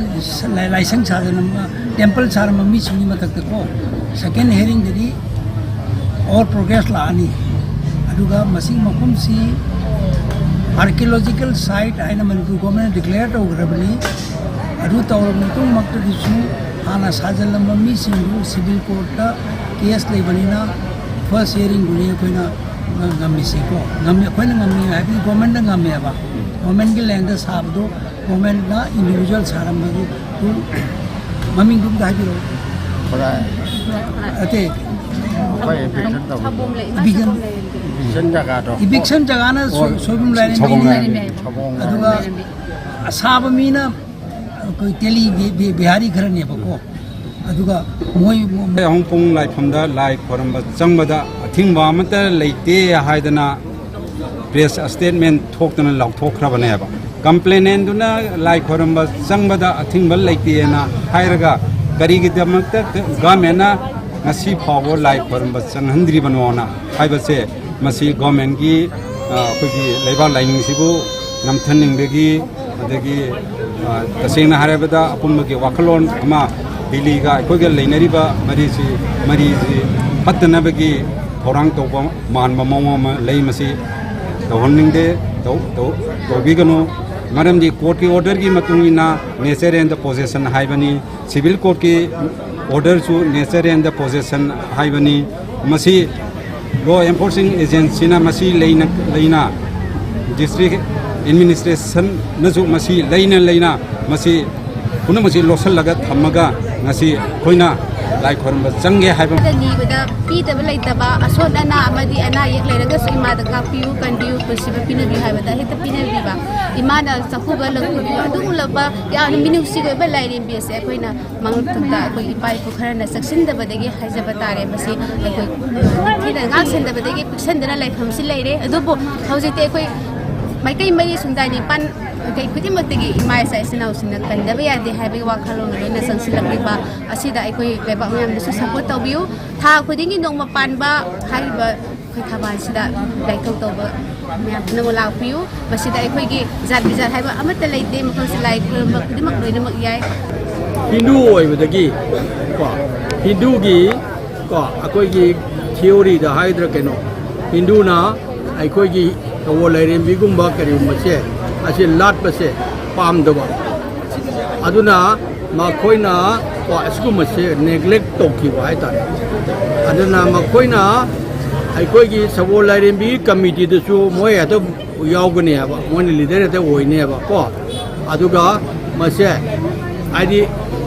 ꯂꯥꯏꯁꯪ ꯁꯥꯖꯔꯝꯕ, ꯇꯦꯝꯄꯜ ꯁꯥꯔꯝꯕ ꯃꯤꯁꯤꯡꯒꯤ ꯃꯊꯛꯇꯀꯣ ꯁꯦꯀꯦꯟ ꯍꯤꯌꯥꯔꯤꯡꯗꯗꯤ ꯑꯣꯜ ꯄ꯭ꯔꯣꯒ꯭ꯔꯦꯁ ꯂꯥꯛꯑꯅꯤ꯫ ꯑꯗꯨꯒ ꯃꯁꯤꯒꯤ ꯃꯐꯝꯁꯤ ꯑꯥꯔꯀꯤꯑꯣꯂꯣꯖꯤꯀꯦꯜ ꯁꯥꯏꯠ ꯍꯥꯏꯅ ꯃꯅꯤꯄꯨꯔ ꯒꯣꯔꯃꯦꯟꯅ ꯗꯤꯀ꯭ꯂꯦꯌꯔ ꯇꯧꯈ꯭ꯔꯕꯅꯤ꯫ ꯑꯗꯨ ꯇꯧꯔꯕ ꯃꯇꯨꯡꯃꯛꯇꯗꯁꯨ ꯍꯥꯟꯅ ꯁꯥꯖꯜꯂꯝꯕ ꯃꯤꯁꯤꯡꯗꯨ ꯁꯤꯚꯤꯜ ꯀꯣꯔꯠꯇ ꯀꯦꯁ ꯂꯩꯕꯅꯤꯅ ꯐꯥꯔꯁ ꯍꯤꯌꯥꯔꯤꯡꯗꯨꯅꯤ ꯑꯩꯈꯣꯏꯅ ꯉꯝꯃꯤꯁꯤꯀꯣ꯫ ꯉꯝꯃꯤ, ꯑꯩꯈꯣꯏꯅ ꯉꯝꯃꯤ ꯍꯥꯏꯕꯗꯤ ꯒꯣꯔꯃꯦꯟꯗ ꯉꯝꯃꯦꯕ꯫ ꯒꯣꯔꯃꯦꯟꯒꯤ ꯂꯦꯟꯗ ꯁꯥꯕꯗꯣ ꯒꯣꯔꯃꯦꯟꯅ ꯏꯟꯗꯤꯚꯤꯖꯨꯋꯦꯜ ꯁꯥꯔꯝꯕꯗꯨ ꯃꯃꯤꯡꯗꯨ ꯑꯝꯇ ꯍꯥꯏꯕꯤꯔꯛꯑꯣ꯫ ꯈꯨꯔꯥꯏ ꯑꯇꯩ ꯑꯩꯈꯣꯏ ꯏꯚꯤꯛꯁꯟ ꯇꯧꯕꯗꯣ ꯏꯚꯤꯛꯁꯟ ꯏꯚꯤꯛꯁꯟ ꯖꯒꯥꯗꯣ ꯏꯚꯤꯛꯁꯟ ꯖꯒꯥꯅ ꯁꯣꯏ- ꯁꯣꯏꯕꯨꯝ ꯂꯥꯏꯔꯦꯝꯕꯤ ꯁꯣꯏꯕꯨꯝ ꯂꯩꯔꯦ꯫ ꯂꯥꯏꯔꯦꯝꯕꯤ꯫ ꯁꯑꯣꯡ ꯑꯗꯨꯒ ꯑꯁꯥꯕ ꯃꯤꯅ ꯑꯩꯈꯣꯏ ꯇꯦꯂꯤ ꯕꯤ- ꯕꯤ- ꯕꯤꯍꯥꯔꯤ ꯈꯔꯅꯦꯕꯀꯣ꯫ ꯑꯗꯨꯒ ꯃꯣꯏ ꯍꯣꯡꯄꯣꯡ ꯂꯥꯏꯐꯝꯗ ꯂꯥꯏ ꯈꯣꯏꯔꯝꯕ ꯆꯪꯕꯗ ꯑꯊꯤꯡꯕ ꯑꯃꯠꯇ ꯂꯩꯇꯦ ꯍꯥꯏꯗꯅ ꯄ꯭ꯔꯦꯁ ꯁ꯭ꯇꯦꯠꯃꯦꯟ ꯊꯣꯛꯇꯅ ꯂꯥꯎꯊꯣꯛꯈ꯭ꯔꯕꯅꯦꯕ꯫ ꯀꯝꯄ꯭ꯂꯦꯅꯦꯟꯗꯨꯅ ꯂꯥꯏ ꯈꯣꯏꯔꯝꯕ ꯆꯪꯕꯗ ꯑꯊꯤꯡꯕ ꯂꯩꯇꯦꯅ ꯍꯥꯏꯔꯒ ꯀꯔꯤꯒꯤꯗꯃꯛꯇ ꯒꯃꯦꯟꯅ ꯉꯁꯤ ꯐꯥꯎꯕ ꯂꯥꯏ ꯈꯣꯏꯔꯝꯕ ꯆꯪꯍꯟꯗ꯭ꯔꯤꯕꯅꯣꯅ ꯍꯥꯏꯕꯁꯦ, ꯃꯁꯤ ꯒꯣꯔꯃꯦꯟꯒꯤ, ꯑ, ꯑꯩꯈꯣꯏꯒꯤ ꯂꯩꯕꯥꯛ ꯂꯥꯏꯅꯤꯡꯁꯤꯕꯨ ꯅꯝꯊꯅꯤꯡꯕꯒꯤ, ꯑꯗꯒꯤ, ꯑ, ꯇꯁꯦꯡꯅ ꯍꯥꯏꯔꯕꯗ ꯑꯄꯨꯟꯕꯒꯤ ꯋꯥꯈꯜꯂꯣꯟ ꯑꯃ ꯗꯤꯜꯂꯤꯒ ꯑꯩꯈꯣꯏꯒ ꯂꯩꯅꯔꯤꯕ ꯃꯔꯤꯁꯤ, ꯃꯔꯤꯁꯤ ꯐꯠꯇꯅꯕꯒꯤ ꯊꯧꯔꯥꯡ ꯇꯧꯕ ꯃꯥꯟꯕ ꯃꯑꯣꯡ ꯑꯃ ꯂꯩ꯫ ꯃꯁꯤ ꯇꯧꯍꯟꯅꯤꯡꯗꯦ, ꯇꯧ- ꯇꯧ- ꯇꯧꯕꯤꯒꯅꯨ꯫ ꯃꯔꯝꯗꯤ ꯀꯣꯔꯠꯀꯤ ꯑꯣꯔꯗꯔꯒꯤ ꯃꯇꯨꯡ ꯏꯟꯅ nature and possession ꯍꯥꯏꯕꯅꯤ꯫ ꯁꯤꯚꯤꯜ ꯀꯣꯔꯠꯀꯤ ꯑꯣꯔꯗꯔꯁꯨ nature and possession ꯍꯥꯏꯕꯅꯤ꯫ ꯃꯁꯤ ꯂꯣ ꯑꯦꯟꯐꯣꯔꯁꯤꯡ ꯑꯦꯖꯦꯟꯁꯤꯅ ꯃꯁꯤ ꯂꯩꯅ ꯂꯩꯅ, ꯗꯤꯁꯇ꯭ꯔꯤꯛ ꯑꯦꯗꯃꯤꯅꯤꯁꯇ꯭ꯔꯦꯁꯟꯅꯁꯨ ꯃꯁꯤ ꯂꯩꯅ ꯂꯩꯅ ꯃꯁꯤ ꯄꯨꯝꯅꯃꯛꯁꯤ ꯂꯣꯠꯁꯤꯜꯂꯒ ꯊꯝꯃꯒ ꯉꯁꯤ ꯑꯩꯈꯣꯏꯅ ꯂꯥꯏ ꯈꯣꯏꯔꯝꯕ ꯆꯪꯒꯦ ꯍꯥꯏꯕ ꯅꯤꯕꯗ ꯄꯤꯗꯕ ꯂꯩꯇꯕ, ꯑꯁꯣꯏ ꯑꯅꯥ ꯑꯃꯗꯤ ꯑꯅꯥ ꯑꯌꯦꯛ ꯂꯩꯔꯒꯁꯨ ꯏꯃꯥꯗ ꯉꯥꯛꯄꯤꯌꯨ, ꯀꯟꯕꯤꯌꯨ꯫ ꯅꯨꯡꯁꯤꯕ ꯄꯤꯅꯕꯤꯌꯨ ꯍꯥꯏꯕꯗ ꯍꯦꯛꯇ ꯄꯤꯅꯕꯤꯕ, ꯏꯃꯥꯅ ꯆꯥꯛꯈꯨꯝꯗ ꯂꯧꯊꯣꯛꯄꯤꯕ ꯑꯗꯨꯒꯨꯝꯂꯕ ꯌꯥꯝꯅ ꯃꯤꯅꯨꯡꯁꯤ ꯑꯣꯏꯕ ꯂꯥꯏꯔꯦꯝꯕꯤ ꯑꯁꯦ ꯑꯩꯈꯣꯏꯅ ꯃꯥꯡꯂꯛꯇꯨꯗ ꯑꯩꯈꯣꯏ ꯏꯄꯥ ꯏꯄꯨ ꯈꯔꯅ ꯆꯪꯁꯤꯟꯗꯕꯗꯒꯤ ꯍꯥꯏꯖꯕ ꯇꯥꯔꯦ꯫ ꯃꯁꯤ ꯑꯩꯈꯣꯏ ꯊꯤꯅ ꯉꯥꯛ ꯁꯦꯟꯗꯕꯗꯒꯤ ꯄꯤꯛꯁꯟꯗꯅ ꯂꯩꯐꯝꯁꯤ ꯂꯩꯔꯦ꯫ ꯑꯗꯨꯕꯨ ꯍꯧꯖꯤꯛꯇꯤ ꯑꯩꯈꯣꯏ ꯃꯥꯏꯀꯩ ꯃꯔꯤ ꯁꯨꯝꯗꯥꯏ ꯅꯤꯄꯥꯟ ꯃꯥꯏꯀꯩ ꯈꯨꯗꯤꯡꯃꯛꯇꯒꯤ ꯏꯃꯥ ꯏꯆꯥ ꯏꯆꯤꯟ ꯏꯅꯥꯎꯁꯤꯡꯅ ꯀꯟꯗꯕ ꯌꯥꯗꯦ ꯍꯥꯏꯕꯒꯤ ꯋꯥꯈꯜꯂꯣꯟꯒ ꯂꯣꯏꯅ ꯆꯪꯁꯤꯜꯂꯛꯂꯤꯕ ꯑꯁꯤꯗ ꯑꯩꯈꯣꯏ ꯂꯩꯕꯥꯛ ꯃꯌꯥꯝꯗꯁꯨ ꯁꯄꯣꯔꯠ ꯇꯧꯕꯤꯌꯨ꯫ ꯊꯥ ꯈꯨꯗꯤꯡꯒꯤ ꯅꯣꯡꯃ ꯄꯥꯟꯕ ꯍꯥꯏꯔꯤꯕ ꯑꯩꯈꯣꯏ ꯊꯧꯕꯥꯜꯁꯤꯗ ꯌꯥꯏꯊꯧ ꯇꯧꯕ ꯃꯌꯥꯝ ꯄꯨꯝꯅꯃꯛ ꯂꯥꯛꯄꯤꯌꯨ꯫ ꯃꯁꯤꯗ ꯑꯩꯈꯣꯏꯒꯤ ꯖꯥꯠ ꯕꯤꯖꯥꯠ ꯍꯥꯏꯕ ꯑꯃꯠꯇ ꯂꯩꯇꯦ꯫ ꯃꯐꯝꯁꯤ ꯂꯥꯏ ꯈꯨꯔꯨꯝꯕ ꯈꯨꯗꯤꯡꯃꯛ ꯂꯣꯏꯅꯃꯛ ꯌꯥꯏ꯫ ꯍꯤꯟꯗꯨ ꯑꯣꯏꯕꯗꯒꯤ ꯀꯣ, ꯍꯤꯟꯗꯨꯒꯤ ꯀꯣ, ꯑꯩꯈꯣꯏꯒꯤ ꯊꯤꯑꯣꯔꯤꯗ ꯍꯥꯏꯗ꯭ꯔꯥ ꯀꯩꯅꯣ, ꯍꯤꯟꯗꯨꯅ ꯑꯩꯈꯣꯏꯒꯤ ꯁꯒꯣꯜ ꯂꯥꯏꯔꯦꯝꯕꯤꯒꯨꯝꯕ ꯀꯔꯤꯒꯨꯝꯕꯁꯦ ꯑꯁꯤ ꯂꯥꯠꯄꯁꯦ ꯄꯥꯝꯗꯕ꯫ ꯑꯗꯨꯅ ꯃꯈꯣꯏꯅ ꯀꯣ ꯑꯁꯤꯒꯨꯝꯕꯁꯦ ꯅꯦꯒ꯭ꯂꯦꯛ ꯇꯧꯈꯤꯕ ꯍꯥꯏꯇꯥꯔꯦ꯫ ꯑꯗꯨꯅ ꯃꯈꯣꯏꯅ ꯑꯩꯈꯣꯏꯒꯤ ꯁꯒꯣꯜ ꯂꯥꯏꯔꯦꯝꯕꯤ ꯀꯃꯤꯇꯤꯗꯁꯨ ꯃꯣꯏ ꯍꯦꯛꯇ ꯌꯥꯎꯒꯅꯤ ꯍꯥꯏꯕ, ꯃꯣꯏꯅ ꯂꯤꯗꯔ ꯍꯦꯛꯇ ꯑꯣꯏꯅꯤ ꯍꯥꯏꯕ ꯀꯣ꯫ ꯑꯗꯨꯒ ꯃꯁꯦ ꯍꯥꯏꯗꯤ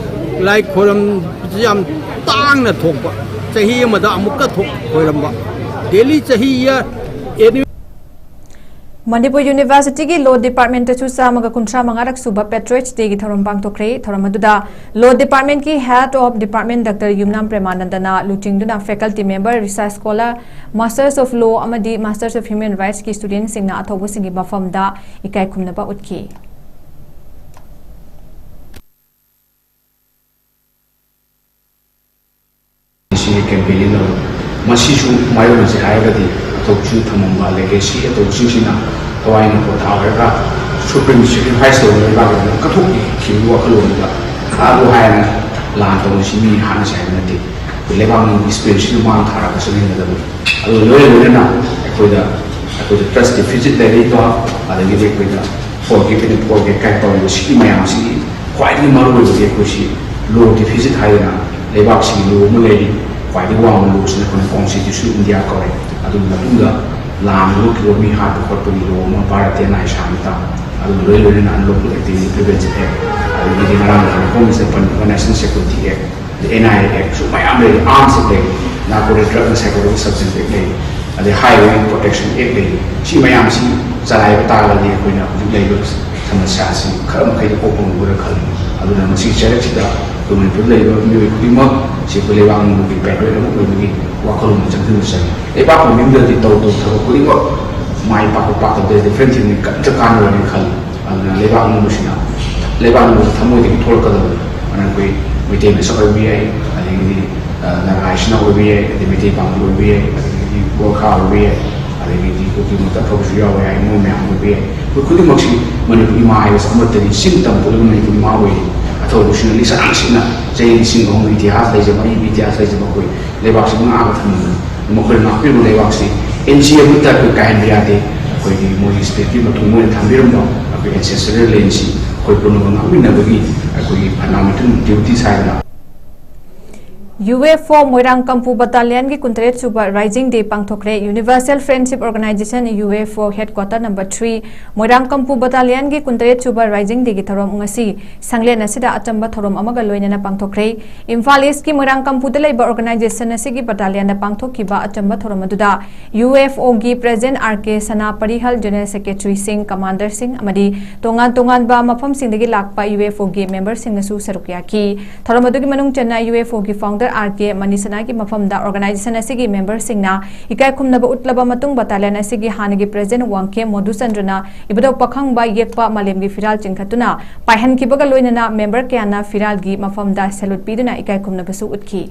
ꯂꯥꯏ ꯈꯣꯏꯔꯝꯕꯁꯤ ꯌꯥꯝ ꯇꯥꯡꯅ ꯊꯣꯛꯄ, ꯆꯍꯤ ꯑꯃꯗ ꯑꯃꯨꯛꯀ ꯊꯣꯛ ꯈꯣꯏꯔꯝꯕ, ꯗꯦꯂꯤ ꯆꯍꯤ ꯏꯌꯥꯔ ꯑꯦꯅꯨ ꯃꯅꯤꯄꯨꯔ ꯌꯨꯅꯤꯚꯔꯁꯤꯇꯤꯒꯤ ꯂꯣ ꯗꯤꯄꯥꯔꯠꯃꯦꯟꯇꯁꯨ ꯆꯥꯝꯃꯒ ꯀꯨꯟꯊ꯭ꯔꯥ ꯃꯉꯥꯔꯛ ꯁꯨꯕ ꯄꯦꯇ꯭ꯔꯣꯏꯠꯁ ꯗꯦꯒꯤ ꯊꯧꯔꯝ ꯄꯥꯡꯊꯣꯛꯈ꯭ꯔꯦ꯫ ꯊꯧꯔꯝ ꯑꯗꯨꯗ ꯂꯣ ꯗꯤꯄꯥꯔꯠꯃꯦꯟꯠꯀꯤ head of department doctor Yumnam ꯄ꯭ꯔꯦꯃꯥꯅꯟꯗꯅ ꯂꯨꯆꯤꯡꯗꯨꯅ faculty member, research scholar, masters of law ꯑꯃꯗꯤ ꯃꯥꯁꯇꯔꯁ ꯑꯣꯐ ꯍ꯭ꯌꯨꯃꯦꯟ ꯔꯥꯏꯠꯁꯀꯤ ꯁ꯭ꯇꯨꯗꯦꯟꯠꯁꯤꯡꯅ ꯑꯊꯧꯕꯁꯤꯡꯒꯤ ꯃꯐꯝꯗ ꯏꯀꯥꯏ ꯈꯨꯝꯅꯕ ꯎꯠꯈꯤ꯫ ꯁꯤꯒꯤ ꯀꯦꯝꯄꯦꯟꯅꯤ ꯇꯧꯕ꯫ ꯃꯁꯤꯁꯨ ꯃꯥꯌꯣꯛꯅꯁꯦ ꯍꯥꯏꯔꯒꯗꯤ ꯑꯊꯧꯕꯁꯤꯡ ꯊꯝꯃꯝꯕ ꯂꯦꯒꯦꯁꯤ ꯑꯊꯧꯕꯁꯤꯡꯁꯤꯅ ꯊꯋꯥꯏꯅ ꯄꯣꯊꯥꯔꯒ ꯁꯨꯄ꯭ꯔꯤꯝ ꯁꯦꯀ꯭ꯔꯤꯐꯥꯏꯁ ꯇꯧꯔꯒ ꯂꯩꯕꯥꯛꯀꯤꯗꯃꯛ ꯀꯠꯊꯣꯛꯈꯤꯕꯒꯤ ꯋꯥꯈꯜꯂꯣꯟꯗ ꯑꯗꯨ ꯍꯥꯏꯔꯒ ꯂꯥꯟ ꯇꯧꯔꯤꯁꯤ ꯃꯤ ꯍꯥꯠꯅꯁꯦ ꯍꯥꯏꯕ ꯅꯠꯇꯦ꯫ ꯂꯩꯕꯥꯛ ꯃꯅꯨꯡꯒꯤ ꯁ꯭ꯄꯦꯁꯁꯤꯅ ꯃꯥꯡ ꯊꯥꯔꯒ ꯆꯠꯃꯤꯟꯅꯒꯗꯕꯅꯤ꯫ ꯑꯗꯨꯒ ꯂꯣꯏꯅ ꯂꯣꯏꯅꯅ ꯑꯩꯈꯣꯏꯗ, ꯑꯩꯈꯣꯏꯗ trust deficit ꯂꯩꯔꯛꯏꯕ, ꯑꯗꯒꯤꯗꯤ ꯑꯩꯈꯣꯏꯗ forgive and forget ꯀꯥꯏꯅ ꯇꯧꯔꯤꯕ ꯁꯤꯒꯤ ꯃꯌꯥꯝꯁꯤꯒꯤ ꯈ꯭ꯋꯥꯏꯗꯒꯤ ꯃꯔꯨꯑꯣꯏꯕꯗꯤ ꯑꯩꯈꯣꯏꯁꯤ law deficit ꯍꯥꯏꯗꯅ ꯂꯩꯕꯥꯛꯁꯤꯒꯤ law ꯑꯃ ꯂꯩꯔꯤ, ꯈ꯭ꯋꯥꯏꯗꯒꯤ ꯋꯥꯡꯕ law ꯁꯤꯅ ꯑꯩꯈꯣꯏꯅ Constitution of India ꯀꯧꯔꯦ꯫ ꯑꯗꯨꯒꯤ ꯃꯇꯨꯡꯗ ꯂꯥꯟ ꯊꯣꯛꯈꯤꯕ ꯃꯤ ꯍꯥꯠꯄ ꯈꯣꯠꯄꯒꯤ law ꯑꯃ ꯚꯥꯔꯠꯇ ꯅꯥꯏ ꯁꯥꯡꯅ ꯇꯥ, ꯑꯗꯨꯒ ꯂꯣꯏ ꯂꯣꯏꯅꯅ unlawful activity prevention act, ꯑꯗꯒꯤꯗꯤ ꯉꯔꯥꯡ ꯅꯍꯥꯟ ꯍꯣꯝ ꯃꯤꯅꯤꯁꯇꯔ ꯄꯟꯈꯤꯕ National Security Act, ꯑꯗꯩ N I A Act ꯁꯨ ꯃꯌꯥꯝ ꯂꯩꯔꯤ, arms act ꯂꯩꯔꯤ, narcotic drug and psychotropic substance act ꯂꯩꯔꯤ꯫ ꯑꯗꯩ Highway Protection Act ꯂꯩꯔꯤ꯫ ꯁꯤ ꯃꯌꯥꯝꯁꯤ ꯆꯂꯥꯏꯕ ꯇꯥꯔꯒꯗꯤ ꯑꯩꯈꯣꯏꯅ ꯍꯧꯖꯤꯛ ꯂꯩꯔꯤꯕ ꯁꯃꯁ꯭ꯌꯥꯁꯤ ꯈꯔ ꯃꯈꯩꯗꯤ ꯀꯣꯛꯄ ꯉꯝꯒꯗ꯭ꯔꯥ ꯈꯜꯂꯤ꯫ ꯑꯗꯨꯅ ꯃꯁꯤ ꯆꯩꯔꯛꯁꯤꯗ ꯑꯩꯈꯣꯏ ꯃꯅꯤꯄꯨꯔꯗ ꯂꯩꯔꯤꯕ ꯃꯤꯑꯣꯏ ꯈꯨꯗꯤꯡꯃꯛ ꯁꯤ ꯑꯩꯈꯣꯏ ꯂꯩꯕꯥꯛ ꯅꯤꯡꯕꯒꯤ patriot ꯑꯃ ꯑꯣꯏꯕꯒꯤ ꯋꯥꯈꯜꯂꯣꯟ ꯆꯪꯁꯤꯟꯕ ꯆꯪꯉꯤ꯫ ꯂꯩꯕꯥꯛ ꯃꯃꯤꯡꯗꯗꯤ ꯇꯧ ꯇꯧ ꯊꯕꯛ ꯈꯨꯗꯤꯡꯃꯛ ꯃꯥꯏ ꯄꯥꯛꯄ ꯄꯥꯛꯇꯕꯗ different ꯊꯤꯕꯅꯤ ꯀꯔꯤꯝꯇ ꯀꯥꯟꯅꯔꯣꯏꯅ ꯈꯜꯂꯤ꯫ ꯑꯗꯨꯅ ꯂꯩꯕꯥꯛ ꯅꯤꯡꯕꯁꯤꯅ ꯂꯩꯕꯥꯛ ꯅꯤꯡꯕꯁꯤ ꯊꯃꯣꯏꯗꯒꯤ ꯊꯣꯛꯂꯛꯀꯗꯕꯅꯤ꯫ ꯑꯗꯨꯅ ꯑꯩꯈꯣꯏ ꯃꯩꯇꯩ ꯃꯆꯥ ꯑꯣꯏꯕ ꯌꯥꯏ, ꯑꯗꯒꯤꯗꯤ ꯅꯥꯒꯥ ꯏꯆꯤꯟ ꯏꯅꯥꯎ ꯑꯣꯏꯕ ꯌꯥꯏ, ꯑꯗꯩ ꯃꯩꯇꯩ ꯄꯥꯉꯜ ꯑꯣꯏꯕ ꯌꯥꯏ, ꯑꯗꯒꯤꯗꯤ ꯒꯣꯔꯈꯥ ꯑꯣꯏꯕ ꯌꯥꯏ, ꯑꯗꯒꯤꯗꯤ ꯀꯨꯀꯤ ꯃꯔꯛꯇ ꯑꯐꯕꯁꯨ ꯌꯥꯎꯕ ꯌꯥꯏ, ꯃꯣꯏ ꯃꯌꯥꯝ ꯑꯣꯏꯕ ꯌꯥꯏ꯫ ꯑꯩꯈꯣꯏ ꯈꯨꯗꯤꯡꯃꯛꯁꯤ ꯃꯅꯤꯄꯨꯔ ꯏꯃꯥ ꯍꯥꯏꯕꯁꯤ ꯑꯃꯠꯇꯅꯤ꯫ ꯆꯤꯡ ꯇꯝ ꯄꯨꯝꯅꯃꯛ ꯃꯅꯤꯄꯨꯔ ꯏꯃꯥ ꯑꯣꯏꯔꯤ꯫ ꯑꯊꯧꯕꯁꯤꯡꯅ ꯂꯤꯁꯥꯡ ꯁꯤꯠꯅ ꯆꯍꯤ ꯂꯤꯁꯤꯡ ꯑꯍꯨꯝꯒꯤ ꯏꯇꯤꯍꯥꯁ ꯂꯩꯖꯕ, ꯑꯏꯕ ꯏꯇꯤꯍꯥꯁ ꯂꯩꯖꯕ ꯑꯩꯈꯣꯏ ꯂꯩꯕꯥꯛꯁꯤ ꯉꯥꯛꯑꯒ ꯊꯝꯕꯅꯤ꯫ ꯃꯈꯣꯏꯅ ꯉꯥꯛꯄꯤꯔꯤꯕ ꯂꯩꯕꯥꯛꯁꯤ ꯑꯦꯟ ꯁꯤ ꯑꯃꯠꯇ ꯑꯩꯈꯣꯏ ꯀꯥꯏꯍꯟꯕ ꯌꯥꯗꯦ꯫ ꯑꯩꯈꯣꯏꯒꯤ ꯃꯣꯏꯒꯤ stateꯀꯤ ꯃꯊꯣꯡ ꯃꯣꯏꯅ ꯊꯝꯕꯤꯔꯝꯕ ꯑꯩꯈꯣꯏ ancestral landꯁꯤ ꯑꯩꯈꯣꯏ ꯄꯨꯝꯅꯃꯛ ꯉꯥꯛꯃꯤꯟꯅꯕꯒꯤ ꯑꯩꯈꯣꯏꯒꯤ fundamental duties ꯍꯥꯏꯗꯅ UFO ꯃꯣꯏꯔꯥꯡ ꯀꯝꯄꯨ battalionꯒꯤ ꯀꯨꯟꯇꯔꯦꯠ ꯁꯨꯕ Rising Day ꯄꯥꯡꯊꯣꯛꯈ꯭ꯔꯦ꯫ Universal Friendship Organization, UFO, Headquarter number three, ꯃꯣꯏꯔꯥꯡ ꯀꯝꯄꯨ battalionꯒꯤ ꯀꯨꯟꯇꯔꯦꯠ ꯁꯨꯕ Rising Dayꯒꯤ ꯊꯧꯔꯝ ꯉꯁꯤ ꯁꯪꯂꯦꯟ ꯑꯁꯤꯗ ꯑꯆꯝꯕ ꯊꯧꯔꯝ ꯑꯃꯒ ꯂꯣꯏꯅꯅ ꯄꯥꯡꯊꯣꯛꯈ꯭ꯔꯦ꯫ ꯏꯝꯐꯥꯜ Eastꯀꯤ ꯃꯣꯏꯔꯥꯡ ꯀꯝꯄꯨꯗ ꯂꯩꯕ organization ꯑꯁꯤꯒꯤ battalionꯗ ꯄꯥꯡꯊꯣꯛꯈꯤꯕ ꯑꯆꯝꯕ ꯊꯧꯔꯝ ꯑꯗꯨꯗ UFOꯒꯤ President R K ꯁꯅꯥ ꯄꯔꯤꯍꯜ, General Secretaryꯁꯤꯡ, commanderꯁꯤꯡ ꯑꯃꯗꯤ ꯇꯣꯉꯥꯟ ꯇꯣꯉꯥꯟꯕ ꯃꯐꯝꯁꯤꯡꯗꯒꯤ ꯂꯥꯛꯄ UFOꯒꯤ memberꯁꯤꯡꯅꯁꯨ ꯁꯔꯨꯛ ꯌꯥꯈꯤ꯫ ꯊꯧꯔꯝ ꯑꯗꯨꯒꯤ ꯃꯅꯨꯡ ꯆꯟꯅ UFOꯒꯤ founder R K ꯃꯅꯤꯁꯅꯥꯒꯤ ꯃꯐꯝꯗ organization ꯑꯁꯤꯒꯤ memberꯁꯤꯡꯅ ꯏꯀꯥꯏ ꯈꯨꯝꯅꯕ ꯎꯠꯂꯕ ꯃꯇꯨꯡ, battalion ꯑꯁꯤꯒꯤ ꯍꯥꯟꯅꯒꯤ President ꯋꯥꯡꯈꯦꯝ ꯃꯣꯗꯨꯆꯟꯗ꯭ꯔꯅ ꯏꯕꯨꯙꯧ ꯄꯥꯈꯪꯕ ꯌꯦꯛꯄ ꯃꯥꯂꯦꯝꯒꯤ ꯐꯤꯔꯥꯜ ꯆꯤꯡꯈꯠꯇꯨꯅ ꯄꯥꯏꯍꯟꯈꯤꯕꯒ ꯂꯣꯏꯅꯅ member ꯀꯌꯥꯅ ꯐꯤꯔꯥꯜꯒꯤ ꯃꯐꯝꯗ salute ꯄꯤꯗꯨꯅ ꯏꯀꯥꯏ ꯈꯨꯝꯅꯕꯁꯨ ꯎꯠꯈꯤ꯫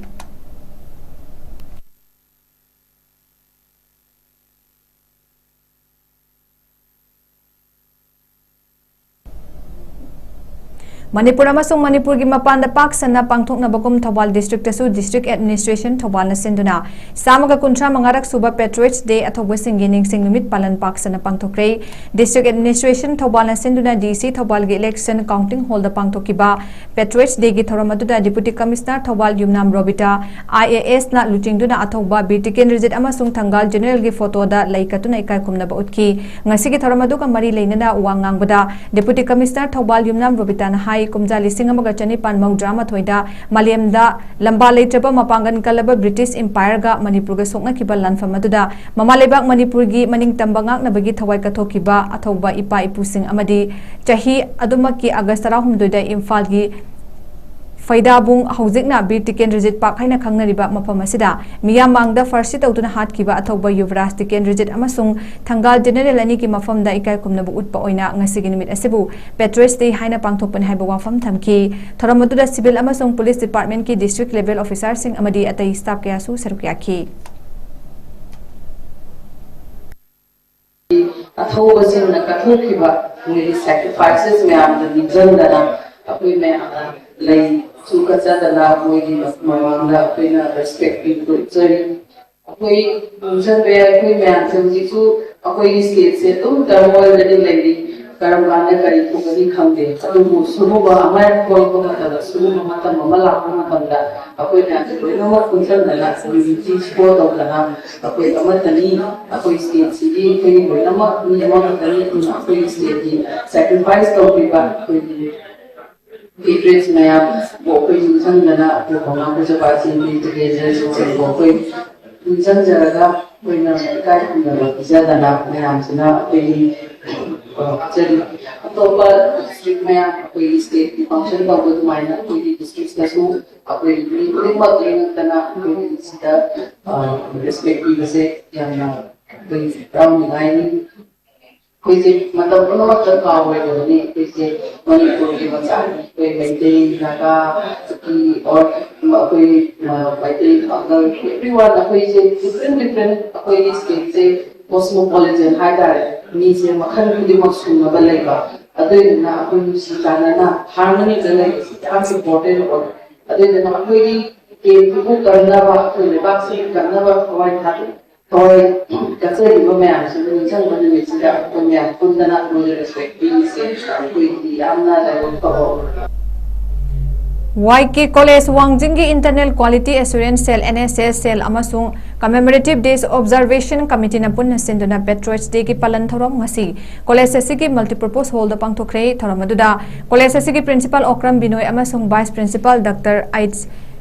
ꯃꯅꯤꯄꯨꯔ ꯑꯃꯁꯨꯡ ꯃꯅꯤꯄꯨꯔꯒꯤ ꯃꯄꯥꯟꯗ ꯄꯥꯛ ꯁꯟꯅ ꯄꯥꯡꯊꯣꯛꯅꯕꯒꯨꯝ ꯊꯧꯕꯥꯜ districtꯇꯁꯨ district administration ꯊꯧꯕꯥꯜꯅ ꯁꯤꯟꯗꯨꯅ ꯆꯥꯝꯃꯒ ꯀꯨꯟꯊ꯭ꯔꯥ ꯃꯉꯥꯔꯛ ꯁꯨꯕ Patriots Day ꯑꯊꯧꯕꯁꯤꯡꯒꯤ ꯅꯤꯡꯁꯤꯡ ꯅꯨꯃꯤꯠ ꯄꯥꯂꯟ ꯄꯥꯛ ꯁꯟꯅ ꯄꯥꯡꯊꯣꯛꯈ꯭ꯔꯦ꯫ District administration ꯊꯧꯕꯥꯜꯅ ꯁꯤꯟꯗꯨꯅ D C ꯊꯧꯕꯥꯜꯒꯤ election counting hallꯗ ꯄꯥꯡꯊꯣꯛꯈꯤꯕ Patriots Dayꯒꯤ ꯊꯧꯔꯝ ꯑꯗꯨꯗ Deputy Commissioner Thoubal Yumnam Robita, I A S ꯅ ꯂꯨꯆꯤꯡꯗꯨꯅ ꯑꯊꯧꯕ ꯕꯤꯔ ꯇꯤꯀꯦꯟꯗ꯭ꯔꯖꯤꯠ ꯑꯃꯁꯨꯡ ꯊꯪꯒꯥꯜ Generalꯒꯤ photoꯗ ꯂꯩ ꯀꯠꯇꯨꯅ ꯏꯀꯥꯏ ꯈꯨꯝꯅꯕ ꯎꯠꯈꯤ꯫ ꯉꯁꯤꯒꯤ ꯊꯧꯔꯝ ꯑꯗꯨꯒ ꯃꯔꯤ ꯂꯩꯅꯅ ꯋꯥ ꯉꯥꯡꯕꯗ Deputy Commissioner ꯊꯧꯕꯥꯜ ꯌꯨꯝꯅꯥꯝ ꯔꯣꯕꯤꯇꯥꯅ ꯍꯥꯏ, ꯀꯨꯝꯖꯥ ꯂꯤꯁꯤꯡ ꯑꯃꯒ ꯆꯅꯤꯄꯥꯟ ꯃꯧꯗ꯭ꯔꯥ ꯃꯥꯊꯣꯏꯗ ꯃꯥꯂꯦꯝꯗ ꯂꯝꯕꯥ ꯂꯩꯇ꯭ꯔꯕ ꯃꯄꯥꯡꯒꯜ ꯀꯜꯂꯕ ꯕ꯭ꯔꯤꯇꯤꯁ ꯏꯝꯄꯥꯌꯔꯒ ꯃꯅꯤꯄꯨꯔꯒ ꯁꯣꯛꯅꯈꯤꯕ ꯂꯥꯟꯐꯝ ꯑꯗꯨꯗ ꯃꯃꯥ ꯂꯩꯕꯥꯛ ꯃꯅꯤꯄꯨꯔꯒꯤ ꯃꯅꯤꯡꯇꯝꯕ ꯉꯥꯛꯅꯕꯒꯤ ꯊꯋꯥꯏ ꯀꯠꯊꯣꯛꯈꯤꯕ ꯑꯊꯧꯕ ꯏꯄꯥ ꯏꯄꯨꯁꯤꯡ ꯑꯃꯗꯤ ꯆꯍꯤ ꯑꯗꯨꯃꯛꯀꯤ ꯑꯥꯒꯁ ꯇꯔꯥꯍꯨꯝꯗꯣꯏꯗ ꯏꯝꯐꯥꯜꯒꯤ ꯐꯩꯗꯥꯕꯨꯡ, ꯍꯧꯖꯤꯛꯅ ꯕꯤꯔ ꯇꯤꯀꯦꯟꯗ꯭ꯔꯖꯤꯠ ꯄꯥꯛ ꯍꯥꯏꯅ ꯈꯪꯅꯔꯤꯕ ꯃꯐꯝ ꯑꯁꯤꯗ ꯃꯤꯌꯥꯝ ꯃꯥꯡꯗ ꯐꯥꯔꯁꯤ ꯇꯧꯗꯨꯅ ꯍꯥꯠꯈꯤꯕ ꯑꯊꯧꯕ ꯌꯨꯕꯔꯥꯖ ꯇꯤꯀꯦꯟꯗ꯭ꯔꯖꯤꯠ ꯑꯃꯁꯨꯡ ꯊꯪꯒꯥꯜ ꯖꯦꯅꯔꯦꯜ ꯑꯅꯤꯒꯤ ꯃꯐꯝꯗ ꯏꯀꯥꯏ ꯈꯨꯝꯅꯕ ꯎꯠꯄ ꯑꯣꯏꯅ ꯉꯁꯤꯒꯤ ꯅꯨꯃꯤꯠ ꯑꯁꯤꯕꯨ Patriots Day ꯍꯥꯏꯅ ꯄꯥꯡꯊꯣꯛꯄꯅꯤ ꯍꯥꯏꯕ ꯋꯥꯐꯝ ꯊꯝꯈꯤ꯫ ꯊꯧꯔꯝ ꯑꯗꯨꯗ civil ꯑꯃꯁꯨꯡ police department ꯀꯤ district level officer ꯁꯤꯡ ꯑꯃꯗꯤ ꯑꯇꯩ staff ꯀꯌꯥꯁꯨ ꯁꯔꯨꯛ ꯌꯥꯈꯤ꯫ ꯑꯊꯧꯕꯁꯤꯡꯅ ꯀꯠꯊꯣꯛꯈꯤꯕ ꯃꯣꯏꯒꯤ sacrifices ꯃꯌꯥꯝꯗꯨ ꯅꯤꯡꯁꯤꯡꯗꯅ ꯑꯩꯈꯣꯏ ꯃꯌꯥꯝꯅ ꯂꯩꯁꯨ ꯀꯠꯆꯗꯅ ꯃꯣꯏꯒꯤ ꯃꯃꯥꯡꯗ ꯑꯩꯈꯣꯏꯅ respect ꯄꯤꯕꯗꯨ ꯎꯠꯆꯔꯤ꯫ ꯑꯩꯈꯣꯏ ꯅꯤꯡꯁꯤꯡꯕ ꯌꯥꯏ, ꯑꯩꯈꯣꯏ ꯃꯌꯥꯝꯁꯦ ꯍꯧꯖꯤꯛꯁꯨ ꯑꯩꯈꯣꯏꯒꯤ state ꯁꯦ ꯑꯗꯨꯝ turmoil ꯗꯗꯤ ꯂꯩꯔꯤ꯫ ꯀꯔꯝ ꯀꯥꯟꯗ ꯀꯔꯤ ꯊꯣꯛꯀꯅꯤ ꯈꯪꯗꯦ꯫ ꯑꯗꯨꯕꯨ ꯁꯤꯒꯨꯝꯕ ꯑꯃ ꯊꯣꯛꯂꯛꯄ ꯃꯇꯝꯗ, ꯁꯤꯒꯨꯝꯕ ꯃꯇꯝ ꯑꯃ ꯂꯥꯛꯄ ꯃꯇꯝꯗ ꯑꯩꯈꯣꯏ ꯃꯌꯥꯝꯁꯦ ꯂꯣꯏꯅꯃꯛ ꯄꯨꯟꯁꯤꯟꯗꯅ unity ꯁꯣ ꯇꯧꯗꯅ ꯑꯩꯈꯣꯏ ꯑꯃꯠꯇꯅꯤ, ꯑꯩꯈꯣꯏ state ꯁꯤꯒꯤ ꯑꯩꯈꯣꯏ ꯂꯣꯏꯅꯃꯛ ꯃꯤ ꯑꯃꯈꯛꯇꯅꯤ꯫ ꯑꯗꯨꯅ ꯑꯩꯈꯣꯏꯒꯤ state ꯀꯤ sacrifice ꯇꯧꯈꯤꯕ ꯑꯩꯈꯣꯏꯒꯤ patriots ꯃꯌꯥꯝꯕꯨ ꯑꯩꯈꯣꯏ ꯅꯤꯡꯁꯤꯡꯗꯅ ꯑꯩꯈꯣꯏ ꯃꯃꯥ ꯄꯨꯖꯄꯥꯁꯤꯡꯒꯤ ꯇꯤꯀꯦꯟꯗ꯭ꯔꯖꯤꯠꯁꯤꯡꯕꯨ ꯑꯩꯈꯣꯏ ꯅꯤꯡꯁꯤꯡꯖꯔꯒ ꯑꯩꯈꯣꯏꯅ ꯏꯀꯥꯏ ꯈꯨꯝꯅꯕ ꯄꯤꯖꯗꯅ ꯃꯌꯥꯝꯁꯤꯅ ꯑꯩꯈꯣꯏꯒꯤ ꯀꯩꯅꯣ ꯍꯥꯞꯆꯔꯤ꯫ ꯑꯇꯣꯞꯄ district ꯃꯌꯥꯝ ꯑꯩꯈꯣꯏꯒꯤ state ꯀꯤ function ꯇꯧꯕ ꯑꯗꯨꯃꯥꯏꯅ ꯑꯩꯈꯣꯏꯒꯤ district ꯇꯁꯨ ꯑꯩꯈꯣꯏ ꯃꯤ ꯈꯨꯗꯤꯡꯃꯛ ꯂꯦꯡꯉꯛꯇꯅ ꯑꯩꯈꯣꯏꯒꯤ ꯁꯤꯗ respect ꯄꯤꯕꯁꯦ ꯌꯥꯝꯅ ꯑꯩꯈꯣꯏ ꯍꯔꯥꯎꯅꯤꯡꯉꯥꯏꯅꯤ꯫ ꯑꯩꯈꯣꯏꯁꯦ ꯃꯇꯝ ꯄꯨꯝꯅꯃꯛꯇ ꯀꯥꯎꯔꯣꯏꯗꯕꯅꯤ꯫ ꯑꯩꯈꯣꯏꯁꯦ ꯃꯅꯤꯄꯨꯔꯒꯤ ꯃꯆꯥꯅꯤ꯫ ꯑꯩꯈꯣꯏ ꯃꯩꯇꯩ, ꯅꯥꯒꯥ, ꯀꯨꯀꯤ, or ꯑꯩꯈꯣꯏ ꯃꯩꯇꯩ, ꯄꯥꯡꯒꯜ, everyone ꯑꯩꯈꯣꯏꯁꯦ different different, ꯑꯩꯈꯣꯏꯒꯤ state ꯁꯦ cosmopolitan ꯍꯥꯏꯇꯥꯔꯦ꯫ ꯃꯤꯁꯦ ꯃꯈꯜ ꯈꯨꯗꯤꯡꯃꯛ ꯁꯨꯅꯕ ꯂꯩꯕ꯫ ꯑꯗꯨꯗꯨꯅ ꯑꯩꯈꯣꯏ ꯅꯨꯡꯁꯤ ꯆꯥꯟꯅꯅ harmony ꯗ ꯂꯩꯕꯁꯤ ꯌꯥꯝ important ꯑꯣꯏ꯫ ꯑꯗꯨꯗꯨꯅ ꯑꯩꯈꯣꯏꯒꯤ camp ꯇꯨꯕꯨ ꯀꯟꯅꯕ, ꯑꯩꯈꯣꯏ ꯂꯩꯕꯥꯛꯁꯤꯕꯨ ꯀꯟꯅꯕ ꯊꯋꯥꯏ ꯊꯥꯗꯣꯛ ꯊꯋꯥꯏ ꯀꯠꯆꯔꯤꯕ ꯃꯌꯥꯝꯁꯤꯕꯨ ꯅꯤꯡꯁꯤꯡꯕ ꯅꯨꯃꯤꯠꯁꯤꯗ ꯑꯩꯈꯣꯏ ꯃꯌꯥꯝ ꯄꯨꯟꯗꯅ ꯃꯣꯏꯗ respect ꯄꯤꯔꯤꯁꯦ ꯑꯩꯈꯣꯏꯒꯤ ꯌꯥꯝꯅ ꯂꯥꯏꯕꯛ ꯐꯕ ꯑꯣꯏ꯫ ꯋꯥꯏ ꯀꯦ college ꯋꯥꯡꯖꯤꯡꯒꯤ Internal Quality Assurance Cell, N S S Cell ꯑꯃꯁꯨꯡ Commemorative Days Observation Committeeꯅ ꯄꯨꯟꯅ ꯁꯤꯟꯗꯨꯅ Patriots Dayꯒꯤ ꯄꯥꯂꯟ ꯊꯧꯔꯝ ꯉꯁꯤ ꯀꯣꯂꯦꯖ ꯑꯁꯤꯒꯤ Multipurpose Hallꯗ ꯄꯥꯡꯊꯣꯛꯈ꯭ꯔꯦ꯫ ꯊꯧꯔꯝ ꯑꯗꯨꯗ ꯀꯣꯂꯦꯖ ꯑꯁꯤꯒꯤ Principal ꯑꯣꯀ꯭ꯔꯝ ꯕꯤꯅꯣꯏ ꯑꯃꯁꯨꯡ Vice Principal Doctor ꯑꯩꯆ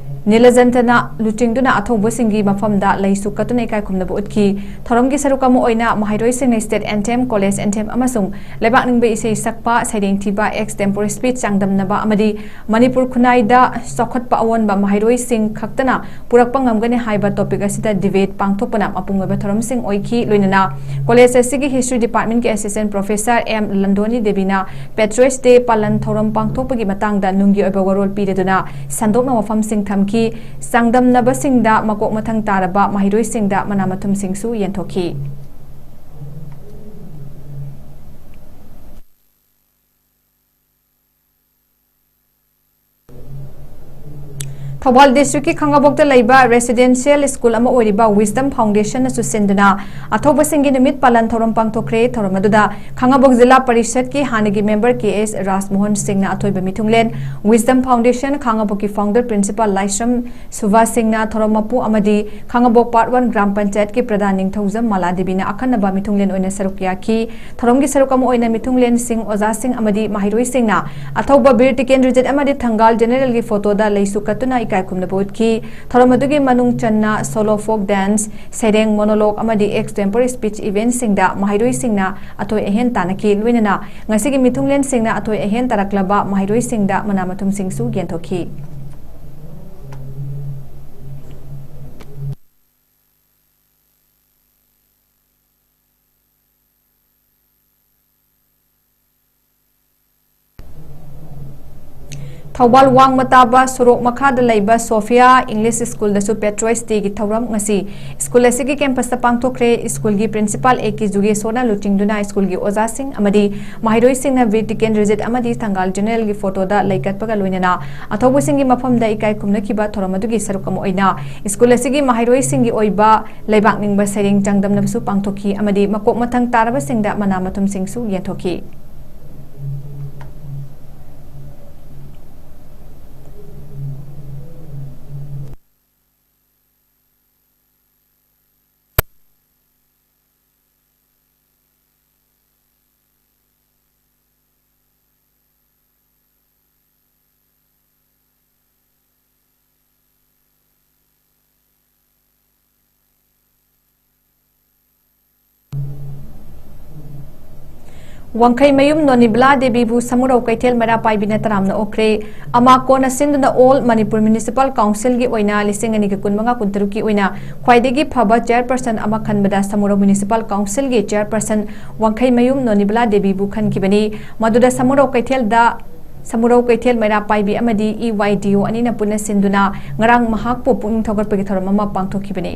ꯅꯤꯂꯖꯟꯇꯅ ꯂꯨꯆꯤꯡꯗꯨꯅ ꯑꯊꯧꯕꯁꯤꯡꯒꯤ ꯃꯐꯝꯗ ꯂꯩꯁꯨ ꯀꯠꯇꯨꯅ ꯏꯀꯥꯏ ꯈꯨꯝꯅꯕ ꯎꯠꯈꯤ꯫ ꯊꯧꯔꯝꯒꯤ ꯁꯔꯨꯛ ꯑꯃ ꯑꯣꯏꯅ ꯃꯍꯩꯔꯣꯏꯁꯤꯡꯅ State Anthem, College Anthem ꯑꯃꯁꯨꯡ ꯂꯩꯕꯥꯛ ꯅꯤꯡꯕ ꯏꯁꯩ ꯁꯛꯄ, ꯁꯩꯔꯦꯡ ꯊꯤꯕ, extempore speech ꯆꯥꯡꯗꯝꯅꯕ ꯑꯃꯗꯤ ꯃꯅꯤꯄꯨꯔ ꯈꯨꯟꯅꯥꯏꯗ ꯆꯥꯎꯈꯠꯄ ꯑꯑꯣꯟꯕ ꯃꯍꯩꯔꯣꯏꯁꯤꯡ ꯈꯛꯇꯅ ꯄꯨꯔꯛꯄ ꯉꯝꯒꯅꯤ ꯍꯥꯏꯕ topic ꯑꯁꯤꯗ debate ꯄꯥꯡꯊꯣꯛꯄꯅ ꯃꯄꯨꯡ ꯑꯣꯏꯕ ꯊꯧꯔꯝꯁꯤꯡ ꯑꯣꯏꯈꯤ꯫ ꯂꯣꯏꯅꯅ ꯀꯣꯂꯦꯖ ꯑꯁꯤꯒꯤ History Departmentꯀꯤ Assistant Professor ꯑꯦꯝ ꯂꯟꯗꯣꯅꯤ ꯗꯦꯕꯤꯅ Patriots Day ꯄꯥꯂꯟ ꯊꯧꯔꯝ ꯄꯥꯡꯊꯣꯛꯄꯒꯤ ꯃꯇꯥꯡꯗ ꯅꯨꯡꯒꯤ ꯑꯣꯏꯕ ꯋꯥꯔꯣꯜ ꯄꯤꯔꯗꯨꯅ ꯁꯟꯗꯣꯛꯅ ꯋꯥꯐꯝꯁꯤꯡ ꯊꯝꯈꯤ꯫ ꯆꯥꯡꯗꯝꯅꯕꯁꯤꯡꯗ ꯃꯀꯣꯛ ꯃꯊꯪ ꯇꯥꯔꯕ ꯃꯍꯩꯔꯣꯏꯁꯤꯡꯗ ꯃꯅꯥ ꯃꯊꯨꯝꯁꯤꯡꯁꯨ ꯌꯦꯟꯊꯣꯛꯈꯤ꯫ ꯊꯧꯕꯥꯜ districtꯀꯤ ꯈꯥꯡꯉꯕꯣꯛꯇ ꯂꯩꯕ residential school ꯑꯃ ꯑꯣꯏꯔꯤꯕ Wisdom Foundationꯅꯁꯨ ꯁꯤꯟꯗꯨꯅ ꯑꯊꯧꯕꯁꯤꯡꯒꯤ ꯅꯨꯃꯤꯠ ꯄꯥꯂꯟ ꯊꯧꯔꯝ ꯄꯥꯡꯊꯣꯛꯈ꯭ꯔꯦ꯫ ꯊꯧꯔꯝ ꯑꯗꯨꯗ ꯈꯥꯡꯉꯕꯣꯛ ꯖꯤꯂꯥ ꯄꯔꯤꯁꯠꯀꯤ ꯍꯥꯟꯅꯒꯤ member ꯀꯦ ꯑꯦꯁ ꯔꯥꯖꯃꯣꯍꯟ ꯁꯤꯡꯅ ꯑꯊꯣꯏꯕ ꯃꯤꯊꯨꯡꯂꯦꯟ, Wisdom Foundation ꯈꯥꯡꯉꯕꯣꯛꯀꯤ founder Principal ꯂꯥꯏꯁ꯭ꯔꯝ ꯁꯨꯚꯥ ꯁꯤꯡꯅ ꯊꯧꯔꯝ ꯃꯄꯨ ꯑꯃꯗꯤ ꯈꯥꯡꯉꯕꯣꯛ Part One ꯒ꯭ꯔꯥꯝ ꯄꯟꯆꯥꯌꯠꯀꯤ ꯄ꯭ꯔꯙꯥꯟ ꯅꯤꯡꯊꯧꯖꯝ ꯃꯥꯂꯥ ꯗꯦꯕꯤꯅ ꯑꯈꯟꯅꯕ ꯃꯤꯊꯨꯡꯂꯦꯟ ꯑꯣꯏꯅ ꯁꯔꯨꯛ ꯌꯥꯈꯤ꯫ ꯊꯧꯔꯝꯒꯤ ꯁꯔꯨꯛ ꯑꯃ ꯑꯣꯏꯅ ꯃꯤꯊꯨꯡꯂꯦꯟꯁꯤꯡ, ꯑꯣꯖꯥꯁꯤꯡ ꯑꯃꯗꯤ ꯃꯍꯩꯔꯣꯏꯁꯤꯡꯅ ꯑꯊꯧꯕ ꯕꯤꯔ ꯇꯤꯀꯦꯟꯗ꯭ꯔꯖꯤꯠ ꯑꯃꯗꯤ ꯊꯪꯒꯥꯜ ꯖꯦꯅꯦꯔꯦꯜꯒꯤ photoꯗ ꯂꯩꯁꯨ ꯀꯠꯇꯨꯅ ꯏꯀꯥꯏ ꯈꯨꯝꯅꯕ ꯎꯠꯈꯤ꯫ ꯊꯧꯔꯝ ꯑꯗꯨꯒꯤ ꯃꯅꯨꯡ ꯆꯟꯅ solo folk dance, ꯁꯩꯔꯦꯡ monologue ꯑꯃꯗꯤ extempore speech eventꯁꯤꯡꯗ ꯃꯍꯩꯔꯣꯏꯁꯤꯡꯅ ꯑꯊꯣꯏ ꯑꯍꯦꯟ ꯇꯥꯟꯅꯈꯤ꯫ ꯂꯣꯏꯅꯅ ꯉꯁꯤꯒꯤ ꯃꯤꯊꯨꯡꯂꯦꯟꯁꯤꯡꯅ ꯑꯊꯣꯏ ꯑꯍꯦꯟ ꯇꯥꯔꯛꯂꯕ ꯃꯍꯩꯔꯣꯏꯁꯤꯡꯗ ꯃꯅꯥ ꯃꯊꯨꯝꯁꯤꯡꯁꯨ ꯌꯦꯟꯊꯣꯛꯈꯤ꯫ ꯊꯧꯕꯥꯜ ꯋꯥꯡꯃ ꯇꯥꯕ ꯁꯣꯔꯣꯛ ꯃꯈꯥꯗ ꯂꯩꯕ ꯁꯣꯐꯤꯌꯥ English Schoolꯗꯁꯨ Patriots Dayꯒꯤ ꯊꯧꯔꯝ ꯉꯁꯤ school ꯑꯁꯤꯒꯤ campusꯇ ꯄꯥꯡꯊꯣꯛꯈ꯭ꯔꯦ꯫ Schoolꯒꯤ Principal ꯑꯦ ꯀꯦ ꯖꯨꯒꯦꯁꯣꯔꯅ ꯂꯨꯆꯤꯡꯗꯨꯅ schoolꯒꯤ ꯑꯣꯖꯥꯁꯤꯡ ꯑꯃꯗꯤ ꯃꯍꯩꯔꯣꯏꯁꯤꯡꯅ ꯕꯤꯔ ꯇꯤꯀꯦꯟꯗ꯭ꯔꯖꯤꯠ ꯑꯃꯗꯤ ꯊꯪꯒꯥꯜ ꯖꯦꯅꯦꯔꯦꯜꯒꯤ photoꯗ ꯂꯩ ꯀꯠꯄꯒ ꯂꯣꯏꯅꯅ ꯑꯊꯧꯕꯁꯤꯡꯒꯤ ꯃꯐꯝꯗ ꯏꯀꯥꯏ ꯈꯨꯝꯅꯈꯤꯕ꯫ ꯊꯧꯔꯝ ꯑꯗꯨꯒꯤ ꯁꯔꯨꯛ ꯑꯃ ꯑꯣꯏꯅ school ꯑꯁꯤꯒꯤ ꯃꯍꯩꯔꯣꯏꯁꯤꯡꯒꯤ ꯑꯣꯏꯕ ꯂꯩꯕꯥꯛ ꯅꯤꯡꯕ ꯁꯩꯔꯦꯡ ꯆꯥꯡꯗꯝꯅꯕꯁꯨ ꯄꯥꯡꯊꯣꯛꯈꯤ ꯑꯃꯗꯤ ꯃꯀꯣꯛ ꯃꯊꯪ ꯇꯥꯔꯕꯁꯤꯡꯗ ꯃꯅꯥ ꯃꯊꯨꯝꯁꯤꯡꯁꯨ ꯌꯦꯟꯊꯣꯛꯈꯤ꯫ ꯋꯥꯡꯈꯩꯃꯌꯨꯝ ꯅꯣꯅꯤꯕꯂꯥ ꯗꯦꯕꯤꯕꯨ ꯁꯃꯨꯔꯧ ꯀꯩꯊꯦꯜ ꯃꯩꯔꯥ ꯄꯥꯏꯕꯤꯅ ꯇꯔꯥꯝꯅ ꯑꯣꯛꯈ꯭ꯔꯦ꯫ ꯑꯃꯥꯀꯣꯅ ꯁꯤꯟꯗꯨꯅ All Manipur Municipal Council ꯒꯤ ꯑꯣꯏꯅ ꯂꯤꯁꯤꯡ ꯑꯅꯤꯒ ꯀꯨꯟꯃꯉꯥ ꯀꯨꯟꯇꯔꯨꯛꯀꯤ ꯑꯣꯏꯅ ꯈ꯭ꯋꯥꯏꯗꯒꯤ ꯐꯕ chairperson ꯑꯃ ꯈꯟꯕꯗ ꯁꯃꯨꯔꯧ Municipal Council ꯒꯤ chairperson ꯋꯥꯡꯈꯩꯃꯌꯨꯝ ꯅꯣꯅꯤꯕꯂꯥ ꯗꯦꯕꯤꯕꯨ ꯈꯟꯈꯤꯕꯅꯤ꯫ ꯃꯗꯨꯗ ꯁꯃꯨꯔꯧ ꯀꯩꯊꯦꯜꯗ, ꯁꯃꯨꯔꯧ ꯀꯩꯊꯦꯜ ꯃꯩꯔꯥ ꯄꯥꯏꯕꯤ ꯑꯃꯗꯤ E Y D O ꯑꯅꯤꯅ ꯄꯨꯟꯅ ꯁꯤꯟꯗꯨꯅ ꯉꯔꯥꯡ ꯃꯍꯥꯛꯄꯨ ꯄꯨꯛꯅꯤꯡ ꯊꯧꯒꯠꯄꯒꯤ ꯊꯧꯔꯝ ꯑꯃ ꯄꯥꯡꯊꯣꯛꯈꯤꯕꯅꯤ꯫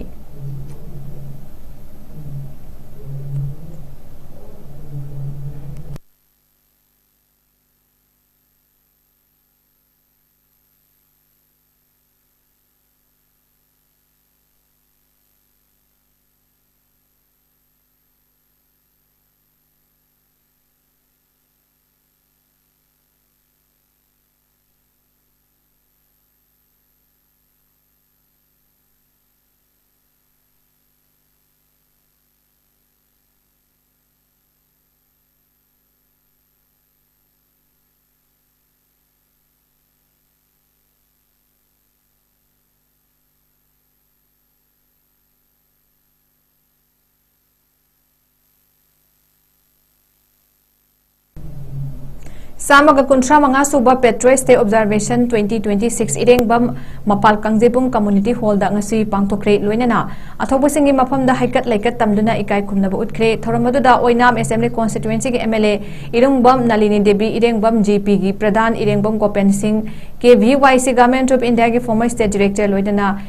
ꯆꯥꯝꯃꯒ ꯀꯨꯟꯊ꯭ꯔꯥ ꯃꯉꯥ ꯁꯨꯕ Patriots Day Observation twenty twenty-six ꯏꯔꯦꯡꯕꯝ ꯃꯄꯥꯜ ꯀꯥꯡꯖꯩꯕꯨꯡ Community Hall ꯗ ꯉꯁꯤ ꯄꯥꯡꯊꯣꯛꯈ꯭ꯔꯦ꯫ ꯂꯣꯏꯅꯅ ꯑꯊꯧꯕꯁꯤꯡꯒꯤ ꯃꯐꯝꯗ ꯍꯩꯀꯠ ꯂꯩꯀꯠ ꯇꯝꯗꯨꯅ ꯏꯀꯥꯏ ꯈꯨꯝꯅꯕ ꯎꯠꯈ꯭ꯔꯦ꯫ ꯊꯧꯔꯝ ꯑꯗꯨꯗ ꯑꯣꯏꯅꯥꯝ Assembly Constituency ꯒꯤ M L A ꯏꯔꯦꯡꯕꯝ Nalini Devi, ꯏꯔꯦꯡꯕꯝ G P ꯒꯤ ꯄ꯭ꯔꯙꯥꯟ ꯏꯔꯦꯡꯕꯝ ꯒꯣꯄꯦꯟ ꯁꯤꯡ, K V Y C Government of India ꯒꯤ former state director, ꯂꯣꯏꯅꯅ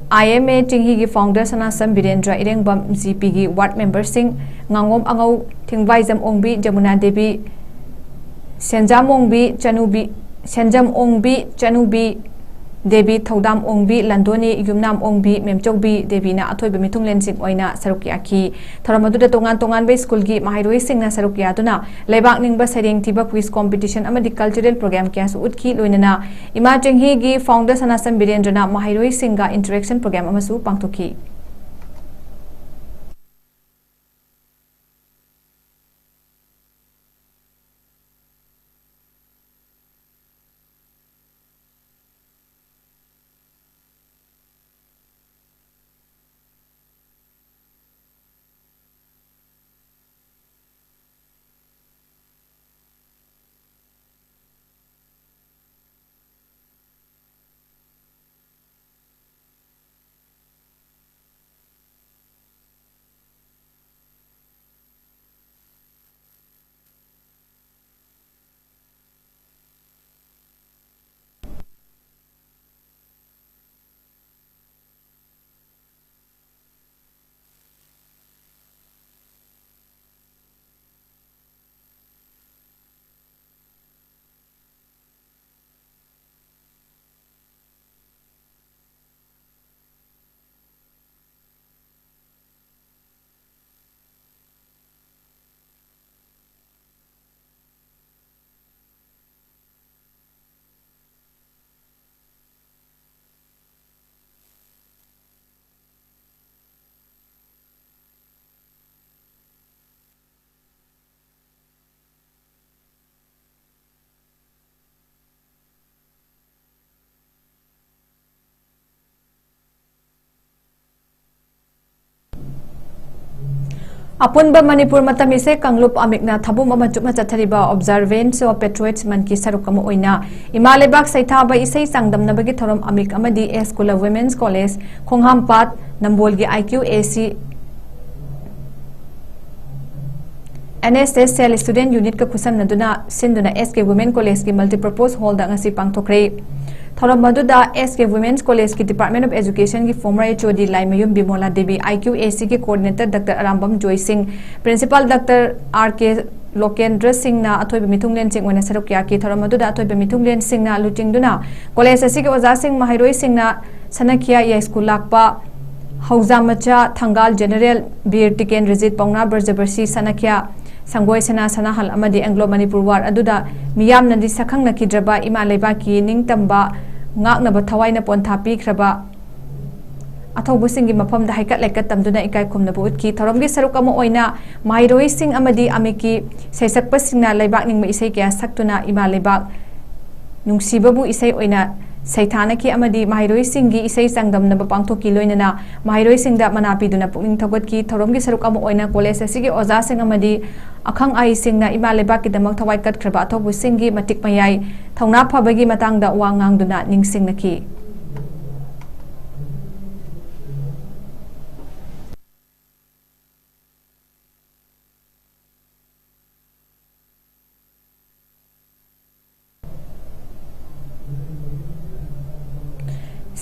I M A ꯆꯤꯡꯍꯤꯒꯤ founder ꯁꯅꯥꯁꯝ Birendra, ꯏꯔꯦꯡꯕꯝ G P ꯒꯤ ward member ꯁꯤꯡ, ꯉꯥꯉꯣꯝ ꯑꯉꯧ, ꯊꯤꯡꯕꯥꯏꯖꯝ ꯑꯣꯡꯕꯤ, ꯖꯃꯨꯅꯥ ꯗꯦꯕꯤ, ꯁꯦꯟꯖꯥꯝ ꯑꯣꯡꯕꯤ, ꯆꯅꯨꯕꯤ, ꯁꯦꯟꯖꯝ ꯑꯣꯡꯕꯤ, ꯆꯅꯨꯕꯤ ꯗꯦꯕꯤ, ꯊꯧꯗꯥꯝ ꯑꯣꯡꯕꯤ, ꯂꯟꯗꯣꯅꯤ, ꯌꯨꯝꯅꯥꯝ ꯑꯣꯡꯕꯤ, ꯃꯦꯝꯆꯧꯕꯤ ꯗꯦꯕꯤꯅ ꯑꯊꯣꯏꯕ ꯃꯤꯊꯨꯡꯂꯦꯟꯁꯤꯡ ꯑꯣꯏꯅ ꯁꯔꯨꯛ ꯌꯥꯈꯤ꯫ ꯊꯧꯔꯝ ꯑꯗꯨꯗ ꯇꯣꯉꯥꯟ ꯇꯣꯉꯥꯟꯕ ꯁ꯭ꯀꯨꯜꯒꯤ ꯃꯍꯩꯔꯣꯏꯁꯤꯡꯅ ꯁꯔꯨꯛ ꯌꯥꯗꯨꯅ ꯂꯩꯕꯥꯛ ꯅꯤꯡꯕ ꯁꯩꯔꯦꯡ ꯊꯤꯕ, quiz competition ꯑꯃꯗꯤ cultural program ꯀꯌꯥꯁꯨ ꯎꯠꯈꯤ꯫ ꯂꯣꯏꯅꯅ ꯏꯃꯥ ꯆꯤꯡꯍꯤꯒꯤ founder ꯁꯅꯥꯁꯝ ꯕꯤꯔꯦꯟꯗ꯭ꯔꯅ ꯃꯍꯩꯔꯣꯏꯁꯤꯡꯒ interaction program ꯑꯃꯁꯨ ꯄꯥꯡꯊꯣꯛꯈꯤ꯫ ꯑꯄꯨꯟꯕ ꯃꯅꯤꯄꯨꯔ ꯃꯇꯝ ꯏꯁꯩ ꯀꯥꯡꯂꯨꯞ ꯑꯃꯤꯛꯅ ꯊꯕꯨꯝ ꯑꯃ ꯆꯨꯞꯅ ꯆꯠꯊꯔꯤꯕ Observance of Patriots Monthꯀꯤ ꯁꯔꯨꯛ ꯑꯃ ꯑꯣꯏꯅ ꯏꯃꯥ ꯂꯩꯕꯥꯛ ꯁꯩꯊꯥꯕ ꯏꯁꯩ ꯆꯥꯡꯗꯝꯅꯕꯒꯤ ꯊꯧꯔꯝ ꯑꯃꯤꯛ ꯑꯃꯗꯤ ꯑꯦꯁ ꯀꯨꯂ Women's College, ꯈꯣꯡꯍꯥꯝꯄꯥꯠ, ꯅꯝꯕꯣꯜꯒꯤ I Q A C, N S S Cell Student Unitꯀ ꯈꯨꯠꯁꯝꯅꯗꯨꯅ ꯁꯤꯟꯗꯨꯅ S K Women Collegeꯀꯤ Multipurpose Hallꯗ ꯉꯁꯤ ꯄꯥꯡꯊꯣꯛꯈ꯭ꯔꯦ꯫ ꯊꯧꯔꯝ ꯑꯗꯨꯗ S K Women's Collegeꯀꯤ Department of Educationꯒꯤ former H O D Laimayum Bimola Devi, I Q A Cꯒꯤ coordinator Doctor Arambam ꯖꯣꯏ ꯁꯤꯡ, Principal Doctor R K ꯂꯣꯀꯦꯟꯗ꯭ꯔ ꯁꯤꯡꯅ ꯑꯊꯣꯏꯕ ꯃꯤꯊꯨꯡꯂꯦꯟꯁꯤꯡ ꯑꯣꯏꯅ ꯁꯔꯨꯛ ꯌꯥꯈꯤ꯫ ꯊꯧꯔꯝ ꯑꯗꯨꯗ ꯑꯊꯣꯏꯕ ꯃꯤꯊꯨꯡꯂꯦꯟꯁꯤꯡꯅ ꯂꯨꯆꯤꯡꯗꯨꯅ college ꯑꯁꯤꯒꯤ ꯑꯣꯖꯥꯁꯤꯡ, ꯃꯍꯩꯔꯣꯏꯁꯤꯡꯅ ꯁꯅꯈꯤꯌꯥ ꯌꯥꯏꯁ꯭ꯀꯨꯜ ꯂꯥꯛꯄ, ꯍꯧꯖꯥꯃꯆꯥ ꯊꯪꯒꯥꯜ ꯖꯦꯅꯔꯦꯜ, ꯕꯤꯔ ꯇꯤꯀꯦꯟꯗ꯭ꯔꯖꯤꯠ, ꯄꯥꯎꯅꯥ ꯕ꯭ꯔꯖꯕꯔꯁꯤ ꯁꯅꯈꯤꯌꯥ, ꯁꯪꯒꯣꯏ ꯁꯅꯥ ꯁꯅꯥꯍꯜ ꯑꯃꯗꯤ ꯑꯦꯡꯒ꯭ꯂꯣ ꯃꯅꯤꯄꯨꯔ ꯋꯥꯔ ꯑꯗꯨꯗ ꯃꯤꯌꯥꯝꯅꯗꯤ ꯁꯛꯈꯪꯅꯈꯤꯗ꯭ꯔꯕ ꯏꯃꯥ ꯂꯩꯕꯥꯛꯀꯤ ꯅꯤꯡꯇꯝꯕ ꯉꯥꯛꯅꯕ ꯊꯋꯥꯏꯅ ꯄꯣꯟꯊꯥ ꯄꯤꯈ꯭ꯔꯕ ꯑꯊꯧꯕꯁꯤꯡꯒꯤ ꯃꯐꯝꯗ ꯍꯩꯀꯠ ꯂꯩꯀꯠ ꯇꯝꯗꯨꯅ ꯏꯀꯥꯏ ꯈꯨꯝꯅꯕ ꯎꯠꯈꯤ꯫ ꯊꯧꯔꯝꯒꯤ ꯁꯔꯨꯛ ꯑꯃ ꯑꯣꯏꯅ ꯃꯍꯩꯔꯣꯏꯁꯤꯡ ꯑꯃꯗꯤ ꯑꯃꯤꯛꯀꯤ ꯁꯩꯁꯛꯄꯁꯤꯡꯅ ꯂꯩꯕꯥꯛ ꯅꯤꯡꯕ ꯏꯁꯩ ꯀꯌꯥ ꯁꯛꯇꯨꯅ ꯏꯃꯥ ꯂꯩꯕꯥꯛ ꯅꯨꯡꯁꯤꯕꯕꯨ ꯏꯁꯩ ꯑꯣꯏꯅ ꯁꯩꯊꯥꯅꯈꯤ ꯑꯃꯗꯤ ꯃꯍꯩꯔꯣꯏꯁꯤꯡꯒꯤ ꯏꯁꯩ ꯆꯥꯡꯗꯝꯅꯕ ꯄꯥꯡꯊꯣꯛꯈꯤ꯫ ꯂꯣꯏꯅꯅ ꯃꯍꯩꯔꯣꯏꯁꯤꯡꯗ ꯃꯅꯥ ꯄꯤꯗꯨꯅ ꯄꯨꯛꯅꯤꯡ ꯊꯧꯒꯠꯈꯤ꯫ ꯊꯧꯔꯝꯒꯤ ꯁꯔꯨꯛ ꯑꯃ ꯑꯣꯏꯅ college ꯑꯁꯤꯒꯤ ꯑꯣꯖꯥꯁꯤꯡ ꯑꯃꯗꯤ ꯑꯈꯪ ꯑꯍꯩꯁꯤꯡꯅ ꯏꯃꯥ ꯂꯩꯕꯥꯛꯀꯤꯗꯃꯛ ꯊꯋꯥꯏ ꯀꯠꯈ꯭ꯔꯕ ꯑꯊꯧꯕꯁꯤꯡꯒꯤ ꯃꯇꯤꯛ ꯃꯌꯥꯏ, ꯊꯧꯅꯥ ꯐꯕꯒꯤ ꯃꯇꯥꯡꯗ ꯋꯥ ꯉꯥꯡꯗꯨꯅ ꯅꯤꯡꯁꯤꯡꯅꯈꯤ꯫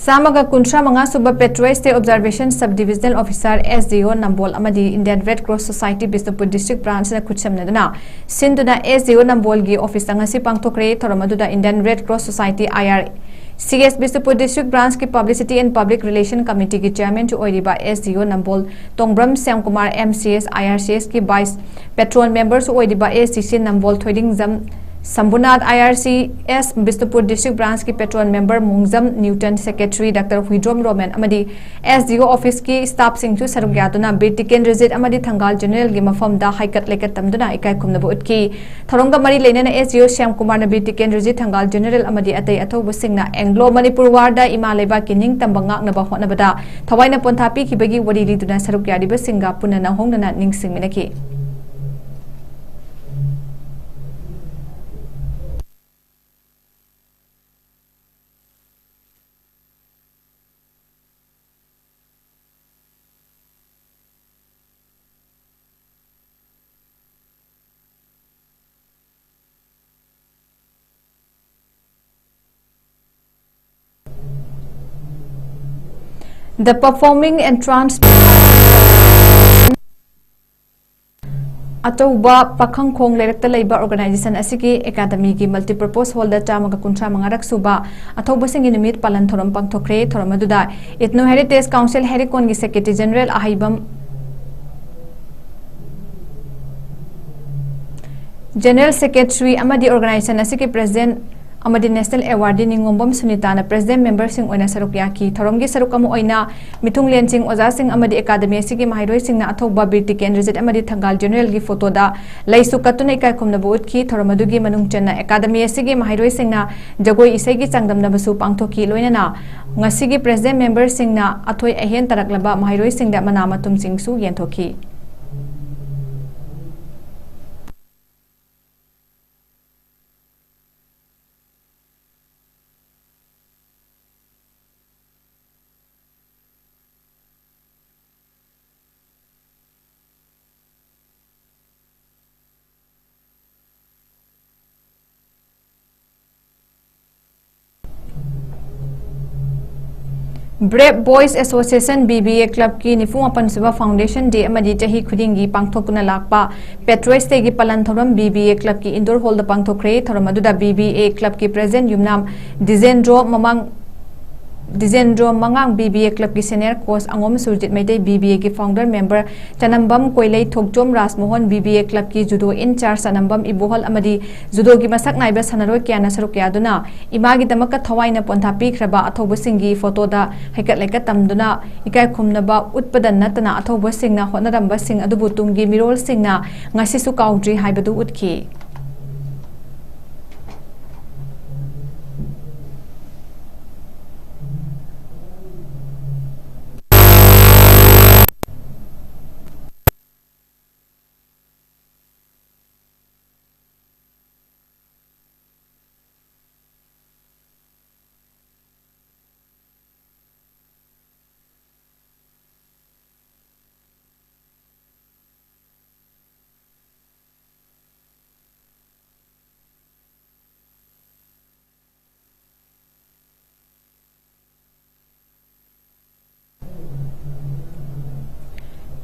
ꯆꯥꯝꯃꯒ ꯀꯨꯟꯊ꯭ꯔꯥ ꯃꯉꯥ ꯁꯨꯕ Patriots Day Observation Sub Divisional Officer, S D O ꯅꯝꯕꯣꯜ ꯑꯃꯗꯤ Indian Red Cross Society Bishnupur District Branchꯅ ꯈꯨꯠꯁꯝꯅꯗꯨꯅ ꯁꯤꯟꯗꯨꯅ S D O ꯅꯝꯕꯣꯜꯒꯤ officeꯇ ꯉꯁꯤ ꯄꯥꯡꯊꯣꯛꯈ꯭ꯔꯦ꯫ ꯊꯧꯔꯝ ꯑꯗꯨꯗ Indian Red Cross Society, I R C S Bishnupur District Branchꯀꯤ Publicity and Public Relation Committeeꯒꯤ chairmanꯁꯨ ꯑꯣꯏꯔꯤꯕ S D O Nambol Tongbram Shyamkumar, M C S, I R C Sꯀꯤ vice patron memberꯁꯨ ꯑꯣꯏꯔꯤꯕ S D C Nambol ꯊꯣꯏꯗꯤꯡꯖꯝ ꯁꯝꯕꯨꯅꯥꯊ, I R C S Bishnupur district ꯕ꯭ꯔꯥꯟꯁꯀꯤ patron member Mongjam Newton, secretary doctor Huidrom Romen ꯑꯃꯗꯤ S ꯗꯤ ꯑꯣ ꯑꯣꯐꯤꯁꯀꯤ ꯁ꯭ꯇꯥꯐꯁꯤꯡꯁꯨ ꯁꯔꯨꯛ ꯌꯥꯗꯨꯅ ꯕꯤꯔ ꯇꯤꯀꯦꯟꯗ꯭ꯔꯖꯤꯠ ꯑꯃꯗꯤ ꯊꯪꯒꯥꯜ ꯖꯦꯅꯔꯦꯜꯒꯤ ꯃꯐꯝꯗ ꯍꯩꯀꯠ ꯂꯩꯀꯠ ꯇꯝꯗꯨꯅ ꯏꯀꯥꯏ ꯈꯨꯝꯅꯕ ꯎꯠꯈꯤ꯫ ꯊꯧꯔꯝꯒ ꯃꯔꯤ ꯂꯩꯅꯅ ꯑꯦꯁ ꯗꯤ ꯑꯣ ꯁ꯭ꯌꯥꯝ ꯀꯨꯃꯥꯔꯅ ꯕꯤꯔ ꯇꯤꯀꯦꯟꯗ꯭ꯔꯖꯤꯠ, ꯊꯪꯒꯥꯜ ꯖꯦꯅꯔꯦꯜ ꯑꯃꯗꯤ ꯑꯇꯩ ꯑꯊꯧꯕꯁꯤꯡꯅ ꯑꯦꯡꯒ꯭ꯂꯣ ꯃꯅꯤꯄꯨꯔ ꯋꯥꯔꯗ ꯏꯃꯥ ꯂꯩꯕꯥꯛꯀꯤ ꯅꯤꯡꯇꯝꯕ ꯉꯥꯛꯅꯕ ꯍꯣꯠꯅꯕꯗ ꯊꯋꯥꯏꯅ ꯄꯣꯟꯊꯥ ꯄꯤꯈꯤꯕꯒꯤ ꯋꯥꯔꯤ ꯂꯤꯗꯨꯅ ꯁꯔꯨꯛ ꯌꯥꯔꯤꯕꯁꯤꯡꯒ ꯄꯨꯟꯅ ꯅꯧꯍꯧꯅꯅ ꯅꯤꯡꯁꯤꯡꯃꯤꯟꯅꯈꯤ꯫ The performing entrance ꯑꯆꯧꯕ ꯄꯥꯈꯪꯈꯣꯡ ꯂꯩꯔꯛꯇ ꯂꯩꯕ ꯑꯣꯔꯒꯅꯥꯏꯖꯦꯁꯟ ꯑꯁꯤꯒꯤ ꯑꯦꯀꯥꯗꯃꯤꯒꯤ ꯃꯜꯇꯤꯄꯔꯄꯣꯁ ꯍꯣꯜꯗ ꯆꯥꯝꯃꯒ ꯀꯨꯟꯊ꯭ꯔꯥ ꯃꯉꯥꯔꯛ ꯁꯨꯕ ꯑꯊꯧꯕꯁꯤꯡꯒꯤ ꯅꯨꯃꯤꯠ ꯄꯥꯂꯟ ꯊꯧꯔꯝ ꯄꯥꯡꯊꯣꯛꯈ꯭ꯔꯦ꯫ ꯊꯧꯔꯝ ꯑꯗꯨꯗ ꯏꯊꯅꯣ ꯍꯦꯔꯤꯇꯦꯖ ꯀꯥꯎꯟꯁꯤꯜ ꯍꯦꯔꯤꯀꯣꯟꯒꯤ secretary general Aheibam, general secretary ꯑꯃꯗꯤ ꯑꯣꯔꯒꯅꯥꯏꯖꯦꯁꯟ ꯑꯁꯤꯒꯤ ꯄ꯭ꯔꯦꯁꯤꯗꯦꯟꯠ ꯑꯃꯗꯤ ꯅꯦꯁꯅꯦꯜ ꯑꯦꯋꯥꯔꯗꯤ ꯅꯤꯉꯣꯝꯕꯝ ꯁꯨꯅꯤꯇꯥꯅ ꯄ꯭ꯔꯦꯁꯤꯗꯦꯟꯠ ꯃꯦꯝꯕꯔꯁꯤꯡ ꯑꯣꯏꯅ ꯁꯔꯨꯛ ꯌꯥꯈꯤ꯫ ꯊꯧꯔꯝꯒꯤ ꯁꯔꯨꯛ ꯑꯃ ꯑꯣꯏꯅ ꯃꯤꯊꯨꯡꯂꯦꯟꯁꯤꯡ, ꯑꯣꯖꯥꯁꯤꯡ ꯑꯃꯗꯤ ꯑꯦꯀꯥꯗꯃꯤ ꯑꯁꯤꯒꯤ ꯃꯍꯩꯔꯣꯏꯁꯤꯡꯅ ꯑꯊꯧꯕ ꯕꯤꯔ ꯇꯤꯀꯦꯟꯗ꯭ꯔꯖꯤꯠ ꯑꯃꯗꯤ ꯊꯪꯒꯥꯜ ꯖꯦꯅꯔꯦꯜꯒꯤ ꯐꯣꯇꯣꯗ ꯂꯩꯁꯨ ꯀꯠꯇꯨꯅ ꯏꯀꯥꯏ ꯈꯨꯝꯅꯕ ꯎꯠꯈꯤ꯫ ꯊꯧꯔꯝ ꯑꯗꯨꯒꯤ ꯃꯅꯨꯡ ꯆꯟꯅ ꯑꯦꯀꯥꯗꯃꯤ ꯑꯁꯤꯒꯤ ꯃꯍꯩꯔꯣꯏꯁꯤꯡꯅ ꯖꯒꯣꯏ ꯏꯁꯩꯒꯤ ꯆꯥꯡꯗꯝꯅꯕꯁꯨ ꯄꯥꯡꯊꯣꯛꯈꯤ꯫ ꯂꯣꯏꯅꯅ ꯉꯁꯤꯒꯤ ꯄ꯭ꯔꯦꯁꯤꯗꯦꯟꯠ ꯃꯦꯝꯕꯔꯁꯤꯡꯅ ꯑꯊꯣꯏ ꯑꯍꯦꯟ ꯇꯥꯔꯛꯂꯕ ꯃꯍꯩꯔꯣꯏꯁꯤꯡꯗ ꯃꯅꯥ ꯃꯊꯨꯝꯁꯤꯡꯁꯨ ꯌꯦꯟꯊꯣꯛꯈꯤ꯫ Brave Boys Association, B B A clubꯀꯤ ꯅꯤꯐꯨ ꯃꯥꯄꯟ ꯁꯨꯕ Foundation Day ꯑꯃꯗꯤ ꯆꯍꯤ ꯈꯨꯗꯤꯡꯒꯤ ꯄꯥꯡꯊꯣꯛꯇꯨꯅ ꯂꯥꯛꯄ Patriots Dayꯒꯤ ꯄꯥꯂꯟ ꯊꯧꯔꯝ B B A clubꯀꯤ indoor hallꯗ ꯄꯥꯡꯊꯣꯛꯈ꯭ꯔꯦ꯫ ꯊꯧꯔꯝ ꯑꯗꯨꯗ B B A clubꯀꯤ president ꯌꯨꯝꯅꯥꯝ ꯗꯤꯖꯦꯟꯗ꯭ꯔꯣ ꯃꯃꯥꯡ ꯗꯤꯖꯦꯟꯗ꯭ꯔꯣ ꯃꯉꯥꯡ, B B A clubꯀꯤ senior coach ꯑꯉꯣꯝ Surjit Meitei, B B Aꯒꯤ founder member ꯆꯅꯝꯕꯝ ꯀꯣꯏꯂꯩ, Thokchom ꯔꯥꯖꯃꯣꯍꯟ, B B A clubꯀꯤ judo in charge ꯆꯅꯝꯕꯝ ꯏꯕꯣꯍꯜ ꯑꯃꯗꯤ judoꯒꯤ ꯃꯁꯛ ꯅꯥꯏꯕ ꯁꯥꯟꯅꯔꯣꯏ ꯀꯌꯥꯅ ꯁꯔꯨꯛ ꯌꯥꯗꯨꯅ ꯏꯃꯥꯒꯤꯗꯃꯛꯇ ꯊꯋꯥꯏꯅ ꯄꯣꯟꯊꯥ ꯄꯤꯈ꯭ꯔꯕ ꯑꯊꯧꯕꯁꯤꯡꯒꯤ photoꯗ ꯍꯩꯀꯠ ꯂꯩꯀꯠ ꯇꯝꯗꯨꯅ ꯏꯀꯥꯏ ꯈꯨꯝꯅꯕ ꯎꯠꯄꯗ ꯅꯠꯇꯅ ꯑꯊꯧꯕꯁꯤꯡꯅ ꯍꯣꯠꯅꯔꯝꯕꯁꯤꯡ ꯑꯗꯨꯕꯨ ꯇꯨꯡꯒꯤ ꯃꯤꯔꯣꯜꯁꯤꯡꯅ ꯉꯁꯤꯁꯨ ꯀꯥꯎꯗ꯭ꯔꯤ ꯍꯥꯏꯕꯗꯨ ꯎꯠꯈꯤ꯫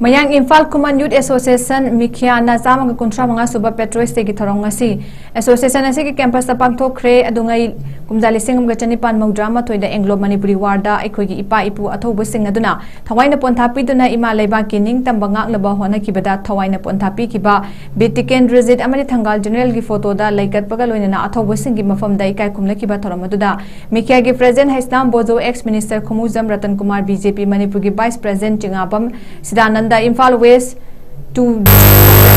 ꯃꯌꯥꯡ ꯏꯝꯐꯥꯜ ꯈꯨꯃꯟ Youth Association, ꯃꯤꯈꯤꯌꯥꯅ ꯆꯥꯝꯃꯒ ꯀꯨꯟꯊ꯭ꯔꯥ ꯃꯉꯥ ꯁꯨꯕ Patriots Dayꯒꯤ ꯊꯧꯔꯝ ꯉꯁꯤ association ꯑꯁꯤꯒꯤ campusꯇ ꯄꯥꯡꯊꯣꯛꯈ꯭ꯔꯦ꯫ ꯑꯗꯨꯉꯩ ꯀꯨꯝꯖꯥ ꯂꯤꯁꯤꯡ ꯑꯃꯒ ꯆꯅꯤꯄꯥꯟ ꯃꯧꯗ꯭ꯔꯥ ꯃꯥꯊꯣꯏꯗ Anglo Manipuri Warꯗ ꯑꯩꯈꯣꯏꯒꯤ ꯏꯄꯥ ꯏꯄꯨ ꯑꯊꯧꯕꯁꯤꯡ ꯑꯗꯨꯅ ꯊꯋꯥꯏꯅ ꯄꯣꯟꯊꯥ ꯄꯤꯗꯨꯅ ꯏꯃꯥ ꯂꯩꯕꯥꯛꯀꯤ ꯅꯤꯡꯇꯝꯕ ꯉꯥꯛꯅꯕ ꯍꯣꯠꯅꯈꯤꯕꯗ ꯊꯋꯥꯏꯅ ꯄꯣꯟꯊꯥ ꯄꯤꯈꯤꯕ ꯕꯤꯔ ꯇꯤꯀꯦꯟꯗ꯭ꯔꯖꯤꯠ ꯑꯃꯗꯤ ꯊꯪꯒꯥꯜ Generalꯒꯤ photoꯗ ꯂꯩꯀꯠꯄꯒ ꯂꯣꯏꯅꯅ ꯑꯊꯧꯕꯁꯤꯡꯒꯤ ꯃꯐꯝꯗ ꯏꯀꯥꯏ ꯈꯨꯝꯅꯈꯤꯕ ꯊꯧꯔꯝ ꯑꯗꯨꯗ ꯃꯤꯈꯤꯌꯥꯒꯤ President Heisnam ꯕꯣꯖꯣ, ex Minister ꯈꯨꯃꯨꯖꯝ Ratan Kumar, B J P ꯃꯅꯤꯄꯨꯔꯒꯤ Vice President ꯆꯤꯉꯥꯕꯝ ꯁꯤꯗꯥꯅꯟꯗ, Imphal West two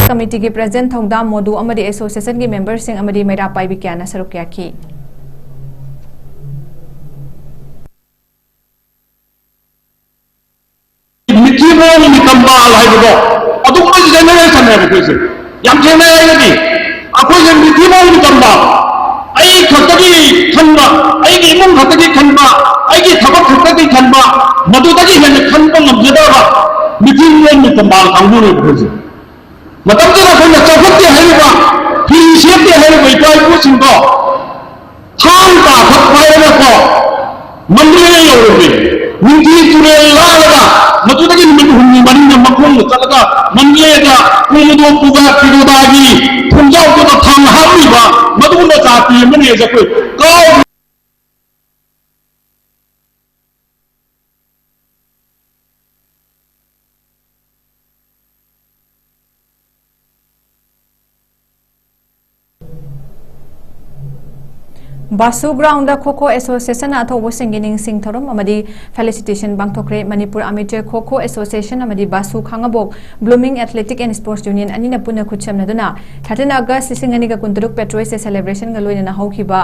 Committeeꯒꯤ President ꯊꯧꯗꯥꯝ ꯃꯣꯗꯨ ꯑꯃꯗꯤ associationꯒꯤ memberꯁꯤꯡ ꯑꯃꯗꯤ ꯃꯩꯔꯥ ꯄꯥꯏꯕꯤ ꯀꯌꯥꯅ ꯁꯔꯨꯛ ꯌꯥꯈꯤ꯫ ꯃꯤꯊꯤꯕꯣꯡ ꯃꯤꯇꯝꯕꯥꯜ ꯍꯥꯏꯕꯗꯣ ꯑꯗꯨꯒꯨꯝꯕ generation ꯅꯦꯕ ꯑꯩꯈꯣꯏꯁꯦ꯫ ꯌꯥꯝ ꯊꯦꯡꯅꯩ ꯍꯥꯏꯔꯒꯗꯤ ꯑꯩꯈꯣꯏꯁꯦ ꯃꯤꯊꯤꯕꯣꯡ ꯃꯤꯇꯝꯕꯥꯜ, ꯑꯩ ꯈꯛꯇꯒꯤ ꯈꯟꯕ, ꯑꯩꯒꯤ ꯏꯃꯨꯡ ꯈꯛꯇꯒꯤ ꯈꯟꯕ, ꯑꯩꯒꯤ ꯊꯕꯛ ꯈꯛꯇꯒꯤ ꯈꯟꯕ, ꯃꯗꯨꯗꯒꯤ ꯍꯦꯟꯅ ꯈꯟꯕ ꯉꯝꯖꯗꯕ ꯃꯤꯊꯤꯕꯣꯡ ꯃꯤꯇꯝꯕꯥꯜ ꯀꯥꯡꯕꯨꯅꯦꯕ ꯑꯩꯈꯣꯏꯁꯦ꯫ ꯃꯇꯝꯗꯨꯗ ꯑꯩꯈꯣꯏꯅ ꯆꯥꯎꯈꯠꯇꯦ ꯍꯥꯏꯔꯤꯕ, ꯐꯤ ꯁꯦꯠꯇꯦ ꯍꯥꯏꯔꯤꯕ ꯏꯄꯥ ꯏꯄꯨꯁꯤꯡꯗꯣ ꯊꯥꯡ ꯇꯥꯈꯛ ꯄꯥꯏꯔꯒꯀꯣ ꯃꯟꯗꯂꯦ ꯌꯧꯔꯝꯃꯤ꯫ ꯅꯤꯡꯊꯤ ꯇꯨꯔꯦꯜ ꯂꯥꯜꯂꯒ ꯃꯗꯨꯗꯒꯤ ꯅꯨꯃꯤꯠ ꯍꯨꯝꯅꯤ ꯃꯔꯤꯅ ꯃꯈꯣꯡꯅ ꯆꯠꯂꯒ ꯃꯟꯗꯂꯦꯗ ꯀꯣꯃꯣꯗꯣ ꯄꯨꯒꯥ ꯀꯤꯔꯣꯗꯥꯒꯤ ꯊꯣꯡꯖꯥꯎꯗꯨꯗ ꯊꯥꯡ ꯍꯥꯞꯂꯤꯕ ꯃꯗꯨꯒꯨꯝꯕ ꯖꯥꯇꯤ ꯑꯃꯅꯤ ꯍꯥꯏꯁꯦ ꯑꯩꯈꯣꯏ ꯀꯥꯎ ꯕꯥꯁꯨ ꯒ꯭ꯔꯥꯎꯟꯗ ꯈꯣ ꯈꯣ ꯑꯦꯁꯣꯁꯤꯌꯦꯁꯟꯅ ꯑꯊꯧꯕꯁꯤꯡꯒꯤ ꯅꯤꯡꯁꯤꯡ ꯊꯧꯔꯝ ꯑꯃꯗꯤ ꯐꯦꯂꯤꯁꯤꯇꯦꯁꯟ ꯄꯥꯡꯊꯣꯛꯈ꯭ꯔꯦ꯫ ꯃꯅꯤꯄꯨꯔ ꯑꯃꯦꯆꯔ ꯈꯣ ꯈꯣ ꯑꯦꯁꯣꯁꯤꯌꯦꯁꯟ ꯑꯃꯗꯤ ꯕꯥꯁꯨ ꯈꯥꯉꯕꯣꯛ blooming athletic and sports union ꯑꯅꯤꯅ ꯄꯨꯟꯅ ꯈꯨꯠꯁꯝꯅꯗꯨꯅ thirteen August ꯂꯤꯁꯤꯡ ꯑꯅꯤꯒ ꯀꯨꯟꯇꯔꯨꯛ Patriots Day celebration ꯒ ꯂꯣꯏꯅꯅ ꯍꯧꯈꯤꯕ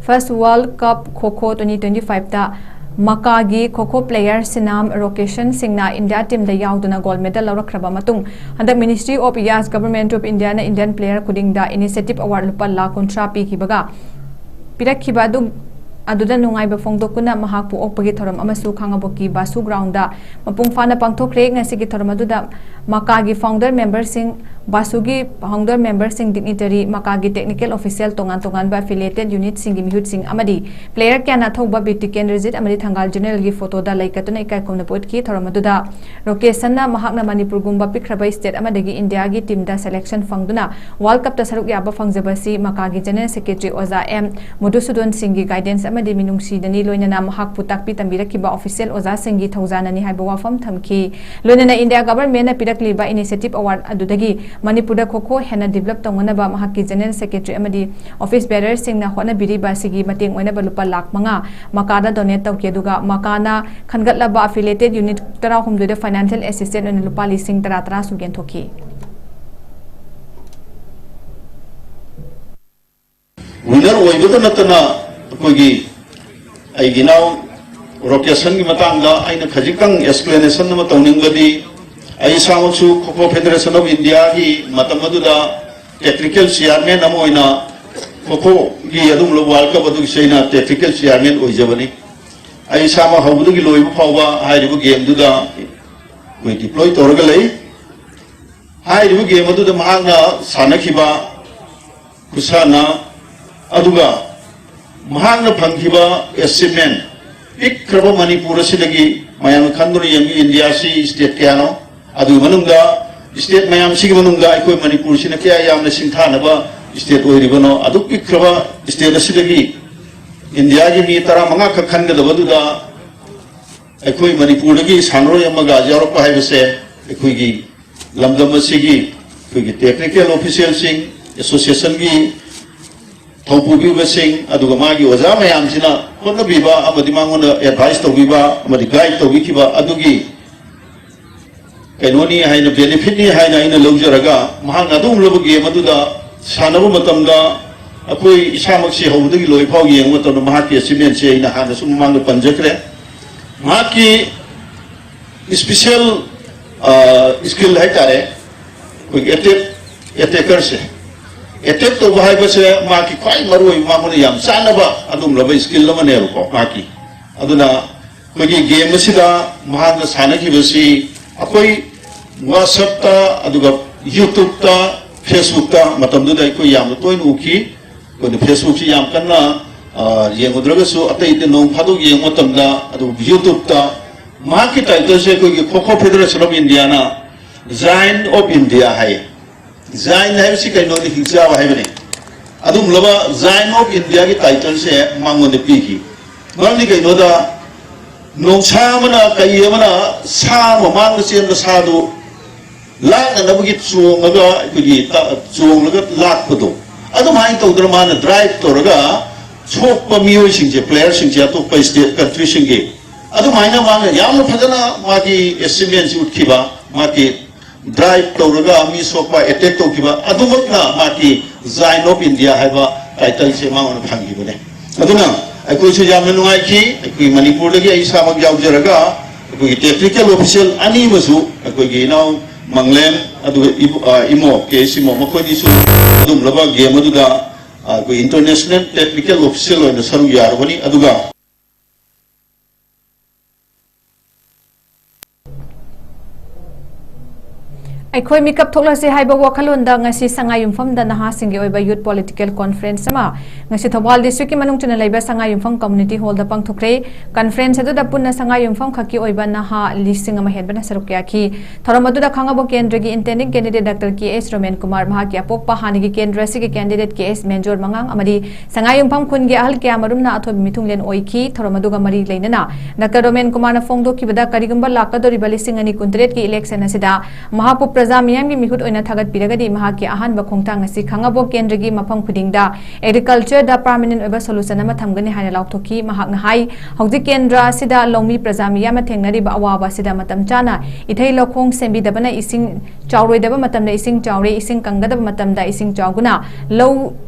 First World Cup ꯈꯣ ꯈꯣ twenty twenty-five ꯇ ꯃꯀꯥꯒꯤ ꯈꯣ ꯈꯣ player ꯁꯤꯅꯥꯝ ꯔꯣꯀꯦꯁꯟ ꯁꯤꯡꯅ ꯏꯟꯗꯤꯌꯥ ꯇꯤꯝꯗ ꯌꯥꯎꯗꯨꯅ ꯒꯣꯜ ꯃꯦꯗꯜ ꯂꯧꯔꯛꯈ꯭ꯔꯕ ꯃꯇꯨꯡ, ꯍꯟꯗꯛ Ministry of Ayush, Government of India ꯅ Indian player ꯈꯨꯗꯤꯡꯗ incentive award ꯂꯨꯄꯥ ꯂꯥꯈ ꯀꯨꯟꯊ꯭ꯔꯥ ꯄꯤꯈꯤꯕꯒ, ꯄꯤꯔꯛꯈꯤꯕ ꯑꯗꯨ, ꯑꯗꯨꯗ ꯅꯨꯡꯉꯥꯏꯕ ꯐꯣꯡꯗꯣꯛꯇꯨꯅ ꯃꯍꯥꯛꯄꯨ ꯑꯣꯛꯄꯒꯤ ꯊꯧꯔꯝ ꯑꯃꯁꯨ ꯈꯥꯉꯕꯣꯛꯀꯤ ꯕꯥꯁꯨ ꯒ꯭ꯔꯥꯎꯟꯗ ꯃꯄꯨꯡ ꯐꯥꯅ ꯄꯥꯡꯊꯣꯛꯈ꯭ꯔꯦ꯫ ꯉꯁꯤꯒꯤ ꯊꯧꯔꯝ ꯑꯗꯨꯗ ꯃꯀꯥꯒꯤ ꯐꯥꯎꯟꯗꯔ ꯃꯦꯝꯕꯔꯁꯤꯡ, ꯕꯥꯁꯨꯒꯤ ꯐꯥꯎꯟꯗꯔ ꯃꯦꯝꯕꯔꯁꯤꯡ, ꯗꯤꯒꯅꯤꯇꯔꯤ, ꯃꯀꯥꯒꯤ ꯇꯦꯛꯅꯤꯀꯦꯜ ꯑꯣꯐꯤꯁꯤꯌꯦꯜ, ꯇꯣꯉꯥꯟ ꯇꯣꯉꯥꯟꯕ ꯑꯦꯐꯤꯂꯤꯌꯦꯇꯦꯗ ꯌꯨꯅꯤꯠꯁꯤꯡꯒꯤ ꯃꯤꯍꯨꯠꯁꯤꯡ ꯑꯃꯗꯤ ꯄ꯭ꯂꯦꯌꯔ ꯀꯌꯥꯅ ꯑꯊꯧꯕ ꯕꯤꯔ ꯇꯤꯀꯦꯟꯗ꯭ꯔꯖꯤꯠ ꯑꯃꯗꯤ ꯊꯪꯒꯥꯜ ꯖꯦꯅꯔꯦꯜꯒꯤ ꯐꯣꯇꯣꯗ ꯂꯩ ꯀꯠꯇꯨꯅ ꯏꯀꯥꯏ ꯈꯨꯝꯅꯕ ꯎꯠꯈꯤ꯫ ꯊꯧꯔꯝ ꯑꯗꯨꯗ ꯔꯣꯀꯦꯁꯟꯅ ꯃꯍꯥꯛꯅ ꯃꯅꯤꯄꯨꯔꯒꯨꯝꯕ ꯄꯤꯛꯈ꯭ꯔꯕ ꯁ꯭ꯇꯦꯠ ꯑꯃꯗꯒꯤ ꯏꯟꯗꯤꯌꯥꯒꯤ ꯇꯤꯝꯗ ꯁꯦꯂꯦꯛꯁꯟ ꯐꯪꯗꯨꯅ ꯋꯥꯔꯜꯗ ꯀꯞꯇ ꯁꯔꯨꯛ ꯌꯥꯕ ꯐꯪꯖꯕ ꯑꯁꯤ ꯃꯀꯥꯒꯤ ꯖꯦꯅꯔꯦꯜ ꯁꯦꯀ꯭ꯔꯦꯇꯔꯤ ꯑꯣꯖꯥ ꯑꯦꯝ ꯃꯙꯨꯁꯨꯗꯟ ꯁꯤꯡꯒꯤ ꯒꯥꯏꯗꯦꯟꯁ ꯑꯃꯗꯤ ꯃꯤꯅꯨꯡꯁꯤꯗꯅꯤ, ꯂꯣꯏꯅꯅ ꯃꯍꯥꯛꯄꯨ ꯇꯥꯛꯄꯤ ꯇꯝꯕꯤꯔꯛꯈꯤꯕ ꯑꯣꯐꯤꯁꯤꯌꯦꯜ ꯑꯣꯖꯥꯁꯤꯡꯒꯤ ꯊꯧꯖꯥꯅꯅꯤ ꯍꯥꯏꯕ ꯋꯥꯐꯝ ꯊꯝꯈꯤ꯫ ꯂꯣꯏꯅꯅ ꯏꯟꯗꯤꯌꯥ ꯒꯚꯔꯟꯃꯦꯟꯠꯅ ꯄꯤꯔꯛꯂꯤꯕ ꯏꯅꯤꯁꯤꯌꯦꯇꯤꯚ ꯑꯦꯋꯥꯔꯗ ꯑꯗꯨꯗꯒꯤ ꯃꯅꯤꯄꯨꯔꯗ ꯈꯣ ꯈꯣ ꯍꯦꯟꯅ ꯗꯤꯕꯂꯞ ꯇꯧꯅꯅꯕ ꯃꯍꯥꯛꯀꯤ ꯖꯦꯅꯔꯦꯜ ꯁꯦꯀ꯭ꯔꯦꯇꯔꯤ ꯑꯃꯗꯤ ꯑꯣꯐꯤꯁ ꯕꯦꯔꯔꯁꯤꯡꯅ ꯍꯣꯠꯅꯕꯤꯔꯤꯕ ꯑꯁꯤꯒꯤ ꯃꯇꯦꯡ ꯑꯣꯏꯅꯕ ꯂꯨꯄꯥ ꯂꯥꯈ ꯃꯉꯥ ꯃꯀꯥꯗ ꯗꯣꯅꯦꯠ ꯇꯧꯈꯤ꯫ ꯑꯗꯨꯒ ꯃꯀꯥꯅ ꯈꯟꯒꯠꯂꯕ ꯑꯦꯐꯤꯂꯤꯌꯦꯇꯦꯗ ꯌꯨꯅꯤꯠ ꯇꯔꯥꯍꯨꯝꯗꯣꯏꯗ ꯐꯥꯏꯅꯥꯟꯁꯤꯌꯦꯜ ꯑꯦꯁꯤꯁꯇꯦꯟꯁ ꯑꯣꯏꯅ ꯂꯨꯄꯥ ꯂꯤꯁꯤꯡ ꯇꯔꯥ ꯇꯔꯥꯁꯨ ꯌꯦꯟꯊꯣꯛꯈꯤ꯫ ꯋꯤꯅꯔ ꯑꯣꯏꯕꯇ ꯅꯠꯇꯅ ꯑꯩꯈꯣꯏꯒꯤ ꯑꯩꯒꯤ ꯏꯅꯥꯎ ꯔꯣꯀꯦꯁꯟꯒꯤ ꯃꯇꯥꯡꯗ ꯑꯩꯅ ꯈꯖꯤꯛꯇꯪ ꯑꯦꯛꯁꯄ꯭ꯂꯦꯅꯦꯁꯟ ꯑꯃ ꯇꯧꯅꯤꯡꯕꯗꯤ, ꯑꯩ ꯏꯁꯥꯃꯛꯁꯨ ꯈꯣ ꯈꯣ ꯐꯦꯗꯔꯦꯁꯟ ꯑꯣꯐ ꯏꯟꯗꯤꯌꯥꯒꯤ ꯃꯇꯝ ꯑꯗꯨꯗ ꯇꯦꯛꯅꯤꯀꯦꯜ ꯆꯤꯌꯥꯔꯃꯦꯟ ꯑꯃ ꯑꯣꯏꯅ ꯈꯣ ꯈꯣꯒꯤ ꯑꯗꯨꯒꯨꯝꯂꯕ ꯋꯥꯔꯜ ꯀꯞ ꯑꯗꯨꯒꯤꯁꯨ ꯑꯩꯅ ꯇꯦꯛꯅꯤꯀꯦꯜ ꯆꯤꯌꯥꯔꯃꯦꯟ ꯑꯣꯏꯖꯕꯅꯤ꯫ ꯑꯩ ꯏꯁꯥꯃꯛ ꯍꯧꯕꯗꯒꯤ ꯂꯣꯏꯕ ꯐꯥꯎꯕ ꯍꯥꯏꯔꯤꯕ ꯒꯦꯝꯗꯨꯗ ꯑꯩꯈꯣꯏ ꯗꯤꯄ꯭ꯂꯣꯏ ꯇꯧꯔꯒ ꯂꯩ꯫ ꯍꯥꯏꯔꯤꯕ ꯒꯦꯝ ꯑꯗꯨꯗ ꯃꯍꯥꯛꯅ ꯁꯥꯟꯅꯈꯤꯕ ꯈꯨꯁꯥꯟꯅ ꯑꯗꯨꯒ ꯃꯍꯥꯛꯅ ꯐꯪꯈꯤꯕ ꯑꯦꯆꯤꯞꯃꯦꯟ, ꯄꯤꯛꯈ꯭ꯔꯕ ꯃꯅꯤꯄꯨꯔ ꯑꯁꯤꯗꯒꯤ, ꯃꯌꯥꯝꯅ ꯈꯟꯗꯨꯅ ꯌꯦꯡꯕꯤꯌꯨ, ꯏꯟꯗꯤꯌꯥꯁꯤ ꯁ꯭ꯇꯦꯠ ꯀꯌꯥꯅꯣ, ꯑꯗꯨꯒꯤ ꯃꯅꯨꯡꯗ ꯁ꯭ꯇꯦꯠ ꯃꯌꯥꯝꯁꯤꯒꯤ ꯃꯅꯨꯡꯗ ꯑꯩꯈꯣꯏ ꯃꯅꯤꯄꯨꯔꯁꯤꯅ ꯀꯌꯥ ꯌꯥꯝꯅ ꯁꯤꯡꯊꯥꯅꯕ ꯁ꯭ꯇꯦꯠ ꯑꯣꯏꯔꯤꯕꯅꯣ꯫ ꯑꯗꯨꯛ ꯄꯤꯛꯈ꯭ꯔꯕ ꯁ꯭ꯇꯦꯠ ꯑꯁꯤꯗꯒꯤ ꯏꯟꯗꯤꯌꯥꯒꯤ ꯃꯤ ꯇꯔꯥꯃꯉꯥ ꯈꯛ ꯈꯟꯒꯗꯕꯗꯨꯗ ꯑꯩꯈꯣꯏ ꯃꯅꯤꯄꯨꯔꯗꯒꯤ ꯁꯥꯟꯅꯔꯣꯏ ꯑꯃꯒ ꯌꯥꯎꯔꯛꯄ ꯍꯥꯏꯕꯁꯦ ꯑꯩꯈꯣꯏꯒꯤ ꯂꯝꯗꯝ ꯑꯁꯤꯒꯤ ꯑꯩꯈꯣꯏꯒꯤ ꯇꯦꯛꯅꯤꯀꯦꯜ ꯑꯣꯐꯤꯁꯤꯌꯦꯜꯁꯤꯡ, ꯑꯦꯁꯣꯁꯤꯌꯦꯁꯟꯒꯤ ꯊꯧꯄꯨꯕꯤꯕꯁꯤꯡ, ꯑꯗꯨꯒ ꯃꯥꯒꯤ ꯑꯣꯖꯥ ꯃꯌꯥꯝꯁꯤꯅ ꯍꯣꯠꯅꯕꯤꯕ ꯑꯃꯗꯤ ꯃꯉꯣꯟꯗ ꯑꯦꯗꯚꯥꯏꯁ ꯇꯧꯕꯤꯕ ꯑꯃꯗꯤ ꯒꯥꯏꯗ ꯇꯧꯕꯤꯈꯤꯕ ꯑꯗꯨꯒꯤ ꯀꯩꯅꯣꯅꯤ ꯍꯥꯏꯅ, ꯕꯦꯅꯤꯐꯤꯠꯅꯤ ꯍꯥꯏꯅ ꯑꯩꯅ ꯂꯧꯖꯔꯒ, ꯃꯍꯥꯛꯅ ꯑꯗꯨꯒꯨꯝꯂꯕ ꯒꯦꯝ ꯑꯗꯨꯗ ꯁꯥꯟꯅꯕ ꯃꯇꯝꯗ ꯑꯩꯈꯣꯏ ꯏꯁꯥꯃꯛꯁꯤ ꯍꯧꯕꯗꯒꯤ ꯂꯣꯏ ꯐꯥꯎ ꯌꯦꯡꯕ ꯃꯇꯝꯗ ꯃꯍꯥꯛꯀꯤ ꯑꯦꯆꯤꯞꯃꯦꯟꯁꯦ ꯑꯩꯅ ꯍꯥꯟꯅꯁꯨ ꯃꯃꯥꯡꯗ ꯄꯟꯖꯈ꯭ꯔꯦ꯫ ꯃꯍꯥꯛꯀꯤ ꯏꯁꯄꯤꯁꯦꯜ ꯁ꯭ꯀꯤꯜ ꯍꯥꯏꯇꯥꯔꯦ, ꯑꯩꯈꯣꯏꯒꯤ ꯑꯦꯇꯦꯛ ꯑꯦꯇꯦꯀꯔꯁꯦ, ꯑꯦꯇꯦꯛ ꯇꯧꯕ ꯍꯥꯏꯕꯁꯦ ꯃꯍꯥꯛꯀꯤ ꯈ꯭ꯋꯥꯏ ꯃꯔꯨꯑꯣꯏꯕ, ꯃꯉꯣꯟꯗ ꯌꯥꯝ ꯆꯥꯟꯅꯕ ꯑꯗꯨꯒꯨꯝꯂꯕ ꯁ꯭ꯀꯤꯜ ꯑꯃꯅꯦꯕꯀꯣ ꯃꯍꯥꯛꯀꯤ꯫ ꯑꯗꯨꯅ ꯑꯩꯈꯣꯏꯒꯤ ꯒꯦꯝ ꯑꯁꯤꯗ ꯃꯍꯥꯛꯅ ꯁꯥꯟꯅꯈꯤꯕꯁꯤ ꯑꯩꯈꯣꯏ WhatsApp-ꯇ, ꯑꯗꯨꯒ YouTube-ꯇ, Facebook-ꯇ ꯃꯇꯝꯗꯨꯗ ꯑꯩꯈꯣꯏ ꯌꯥꯝꯅ ꯇꯣꯏꯅ ꯎꯈꯤ꯫ ꯑꯩꯈꯣꯏꯅ Facebook-ꯁꯤ ꯌꯥꯝ ꯀꯟꯅ, ꯑ, ꯌꯦꯡꯉꯨꯗ꯭ꯔꯒꯁꯨ, ꯑꯇꯩ ꯑꯇꯩ ꯅꯣꯡ ꯐꯥꯗꯣꯛ ꯌꯦꯡꯕ ꯃꯇꯝꯗ, ꯑꯗꯨꯒ YouTube-ꯇ ꯃꯍꯥꯛꯀꯤ ꯇꯥꯏꯇꯜꯁꯦ ꯑꯩꯈꯣꯏꯒꯤ Kho Kho Federation of India-ꯅ Giant of India ꯍꯥꯏ꯫ ꯖꯥꯏꯟ ꯍꯥꯏꯕꯁꯤ ꯀꯩꯅꯣꯗꯤ ꯍꯤꯡꯆꯥꯕ ꯍꯥꯏꯕꯅꯤ꯫ ꯑꯗꯨꯒꯨꯝꯂꯕ Giant of India-ꯒꯤ ꯇꯥꯏꯇꯜꯁꯦ ꯃꯉꯣꯟꯗ ꯄꯤꯈꯤ꯫ ꯃꯔꯝꯗꯤ ꯀꯩꯅꯣꯗ, ꯅꯣꯡꯁꯥ ꯑꯃꯅ, ꯀꯩ ꯑꯃꯅ ꯁꯥ ꯃꯃꯥꯡꯗ ꯆꯦꯟꯕ ꯁꯥꯗꯨ ꯂꯥꯛꯅꯅꯕꯒꯤ ꯆꯣꯡꯉꯒ, ꯑꯩꯈꯣꯏꯒꯤ ꯇ-, ꯆꯣꯡꯂꯒ ꯂꯥꯛꯄꯗꯣ, ꯑꯗꯨꯃꯥꯏꯅ ꯇꯧꯗꯅ ꯃꯥꯅ ꯗ꯭ꯔꯥꯏꯚ ꯇꯧꯔꯒ ꯁꯣꯛꯄ ꯃꯤꯑꯣꯏꯁꯤꯡꯁꯦ, ꯄ꯭ꯂꯦꯌꯔꯁꯤꯡꯁꯦ, ꯑꯇꯣꯞꯄ ꯁ꯭ꯇꯦꯠ ꯀꯟꯇ꯭ꯔꯤꯁꯤꯡꯒꯤ, ꯑꯗꯨꯃꯥꯏꯅ ꯃꯥꯅ ꯌꯥꯝꯅ ꯐꯖꯅ ꯃꯥꯒꯤ ꯑꯦꯆꯤꯞꯃꯦꯟꯁꯤ ꯎꯠꯈꯤꯕ, ꯃꯥꯒꯤ ꯗ꯭ꯔꯥꯏꯚ ꯇꯧꯔꯒ ꯃꯤ ꯁꯣꯛꯄ, ꯑꯦꯇꯦꯛ ꯇꯧꯈꯤꯕ, ꯑꯗꯨꯃꯛꯅ ꯃꯥꯒꯤ Giant of India ꯍꯥꯏꯕ ꯇꯥꯏꯇꯜꯁꯦ ꯃꯉꯣꯟꯗ ꯐꯪꯈꯤꯕꯅꯦ꯫ ꯑꯗꯨꯅ ꯑꯩꯈꯣꯏꯁꯨ ꯌꯥꯝꯅ ꯅꯨꯡꯉꯥꯏꯈꯤ꯫ ꯑꯩꯈꯣꯏ ꯃꯅꯤꯄꯨꯔꯗꯒꯤ ꯑꯩ ꯏꯁꯥꯃꯛ ꯌꯥꯎꯖꯔꯒ, ꯑꯩꯈꯣꯏꯒꯤ ꯇꯦꯛꯅꯤꯀꯦꯜ ꯑꯣꯐꯤꯁꯤꯌꯦꯜ ꯑꯅꯤ ꯑꯃꯁꯨ, ꯑꯩꯈꯣꯏꯒꯤ ꯏꯅꯥꯎ ꯃꯪꯂꯦꯝ, ꯑꯗꯨꯒ ꯏꯕꯨ-, ꯑ, ꯏꯃꯣ, ꯀꯦ ꯑꯦꯁ ꯏꯃꯣ, ꯃꯈꯣꯏꯅꯤꯁꯨ ꯑꯗꯨꯒꯨꯝꯂꯕ ꯒꯦꯝ ꯑꯗꯨꯗ, ꯑ, ꯑꯩꯈꯣꯏ ꯏꯟꯇꯔꯅꯦꯁꯅꯦꯜ ꯇꯦꯛꯅꯤꯀꯦꯜ ꯑꯣꯐꯤꯁꯤꯌꯦꯜ ꯑꯣꯏꯅ ꯁꯔꯨꯛ ꯌꯥꯔꯨꯕꯅꯤ꯫ ꯑꯗꯨꯒ ꯑꯩꯈꯣꯏ ꯃꯤꯀꯞ ꯊꯣꯛꯂꯁꯤ ꯍꯥꯏꯕ ꯋꯥꯈꯜꯂꯣꯟꯗ ꯉꯁꯤ ꯁꯉꯥꯏꯌꯨꯝꯐꯝꯗ ꯅꯍꯥꯁꯤꯡꯒꯤ ꯑꯣꯏꯕ ꯌꯨꯠ ꯄꯣꯂꯤꯇꯤꯀꯦꯜ ꯀꯣꯟꯐ꯭ꯔꯦꯟꯁ ꯑꯃ ꯉꯁꯤ ꯊꯧꯕꯥꯜ ꯗꯤꯁꯇ꯭ꯔꯤꯛꯀꯤ ꯃꯅꯨꯡ ꯆꯟꯅ ꯂꯩꯕ ꯁꯉꯥꯏꯌꯨꯝꯐꯝ ꯀꯝꯃ꯭ꯌꯨꯅꯤꯇꯤ ꯍꯣꯜꯗ ꯄꯥꯡꯊꯣꯛꯈ꯭ꯔꯦ꯫ ꯀꯟꯐ꯭ꯔꯦꯟꯁ ꯑꯗꯨꯗ ꯄꯨꯟꯅ ꯁꯉꯥꯏꯌꯨꯝꯐꯝ ꯈꯛꯀꯤ ꯑꯣꯏꯕ ꯅꯍꯥ ꯂꯤꯁꯤꯡ ꯑꯃ ꯍꯦꯟꯕꯅ ꯁꯔꯨꯛ ꯌꯥꯈꯤ꯫ ꯊꯧꯔꯝ ꯑꯗꯨꯗ ꯈꯥꯡꯉꯕꯣꯛ ꯀꯦꯟꯗ꯭ꯔꯒꯤ ꯏꯟꯇꯦꯟꯗꯤꯡ ꯀꯦꯟꯗꯤꯗꯦꯠ ꯗꯥꯛꯇꯔ ꯀꯦ ꯑꯦꯁ ꯔꯣꯃꯦꯟ ꯀꯨꯃꯥꯔ, ꯃꯍꯥꯛꯀꯤ ꯑꯄꯣꯛꯄ ꯍꯥꯟꯅꯒꯤ ꯀꯦꯟꯗ꯭ꯔ ꯑꯁꯤꯒꯤ ꯀꯦꯟꯗꯤꯗꯦꯠ ꯀꯦ ꯑꯦꯁ ꯃꯦꯟꯖꯣꯔ ꯃꯉꯥꯡ ꯑꯃꯗꯤ ꯁꯉꯥꯏꯌꯨꯝꯐꯝ ꯈꯨꯟꯒꯤ ꯑꯍꯜ ꯀꯌꯥꯃꯔꯨꯝꯅ ꯑꯊꯣꯏꯕ ꯃꯤꯊꯨꯡꯂꯦꯟ ꯑꯣꯏꯈꯤ꯫ ꯊꯧꯔꯝ ꯑꯗꯨꯒ ꯃꯔꯤ ꯂꯩꯅꯅ ꯗꯥꯛꯇꯔ ꯔꯣꯃꯦꯟ ꯀꯨꯃꯥꯔꯅ ꯐꯣꯡꯗꯣꯛꯈꯤꯕꯗ, ꯀꯔꯤꯒꯨꯝꯕ ꯂꯥꯛꯀꯗꯧꯔꯤꯕ ꯂꯤꯁꯤꯡ ꯑꯅꯤ ꯀꯨꯟꯇꯔꯦꯠꯀꯤ ꯏꯂꯦꯛꯁꯟ ꯑꯁꯤꯗ ꯃꯍꯥꯛꯄꯨ ꯄ꯭ꯔꯖꯥ ꯄ꯭ꯔꯖꯥ ꯃꯤꯌꯥꯝꯒꯤ ꯃꯤꯍꯨꯠ ꯑꯣꯏꯅ ꯊꯥꯒꯠꯄꯤꯔꯒꯗꯤ ꯃꯍꯥꯛꯀꯤ ꯑꯍꯥꯟꯕ ꯈꯣꯡꯊꯥꯡ ꯑꯁꯤ ꯈꯥꯉꯕꯣꯛ ꯀꯦꯟꯗ꯭ꯔꯒꯤ ꯃꯐꯝ ꯈꯨꯗꯤꯡꯗ agriculture ꯗ permanent ꯑꯣꯏꯕ solution ꯑꯃ ꯊꯝꯒꯅꯤ ꯍꯥꯏꯅ ꯂꯥꯎꯊꯣꯛꯈꯤ꯫ ꯃꯍꯥꯛꯅ ꯍꯥꯏ, ꯍꯧꯖꯤꯛ ꯀꯦꯟꯗ꯭ꯔ ꯑꯁꯤꯗ ꯂꯧꯃꯤ ꯄ꯭ꯔꯖꯥ ꯃꯤꯌꯥꯝꯅ ꯊꯦꯡꯅꯔꯤꯕ ꯑꯋꯥꯕ ꯑꯁꯤꯗ ꯃꯇꯝ ꯆꯥꯅ ꯏꯊꯩ ꯂꯧꯈꯣꯡ ꯁꯦꯝꯕꯤꯗꯕꯅ ꯏꯁꯤꯡ ꯆꯥꯎꯔꯣꯏꯗꯕ ꯃꯇꯝꯗ ꯏꯁꯤꯡ ꯆꯥꯎꯔꯦ, ꯏꯁꯤꯡ ꯀꯪꯒꯗꯕ ꯃꯇꯝꯗ ꯏꯁꯤꯡ ꯆꯥꯎꯗꯨꯅ ꯂꯧ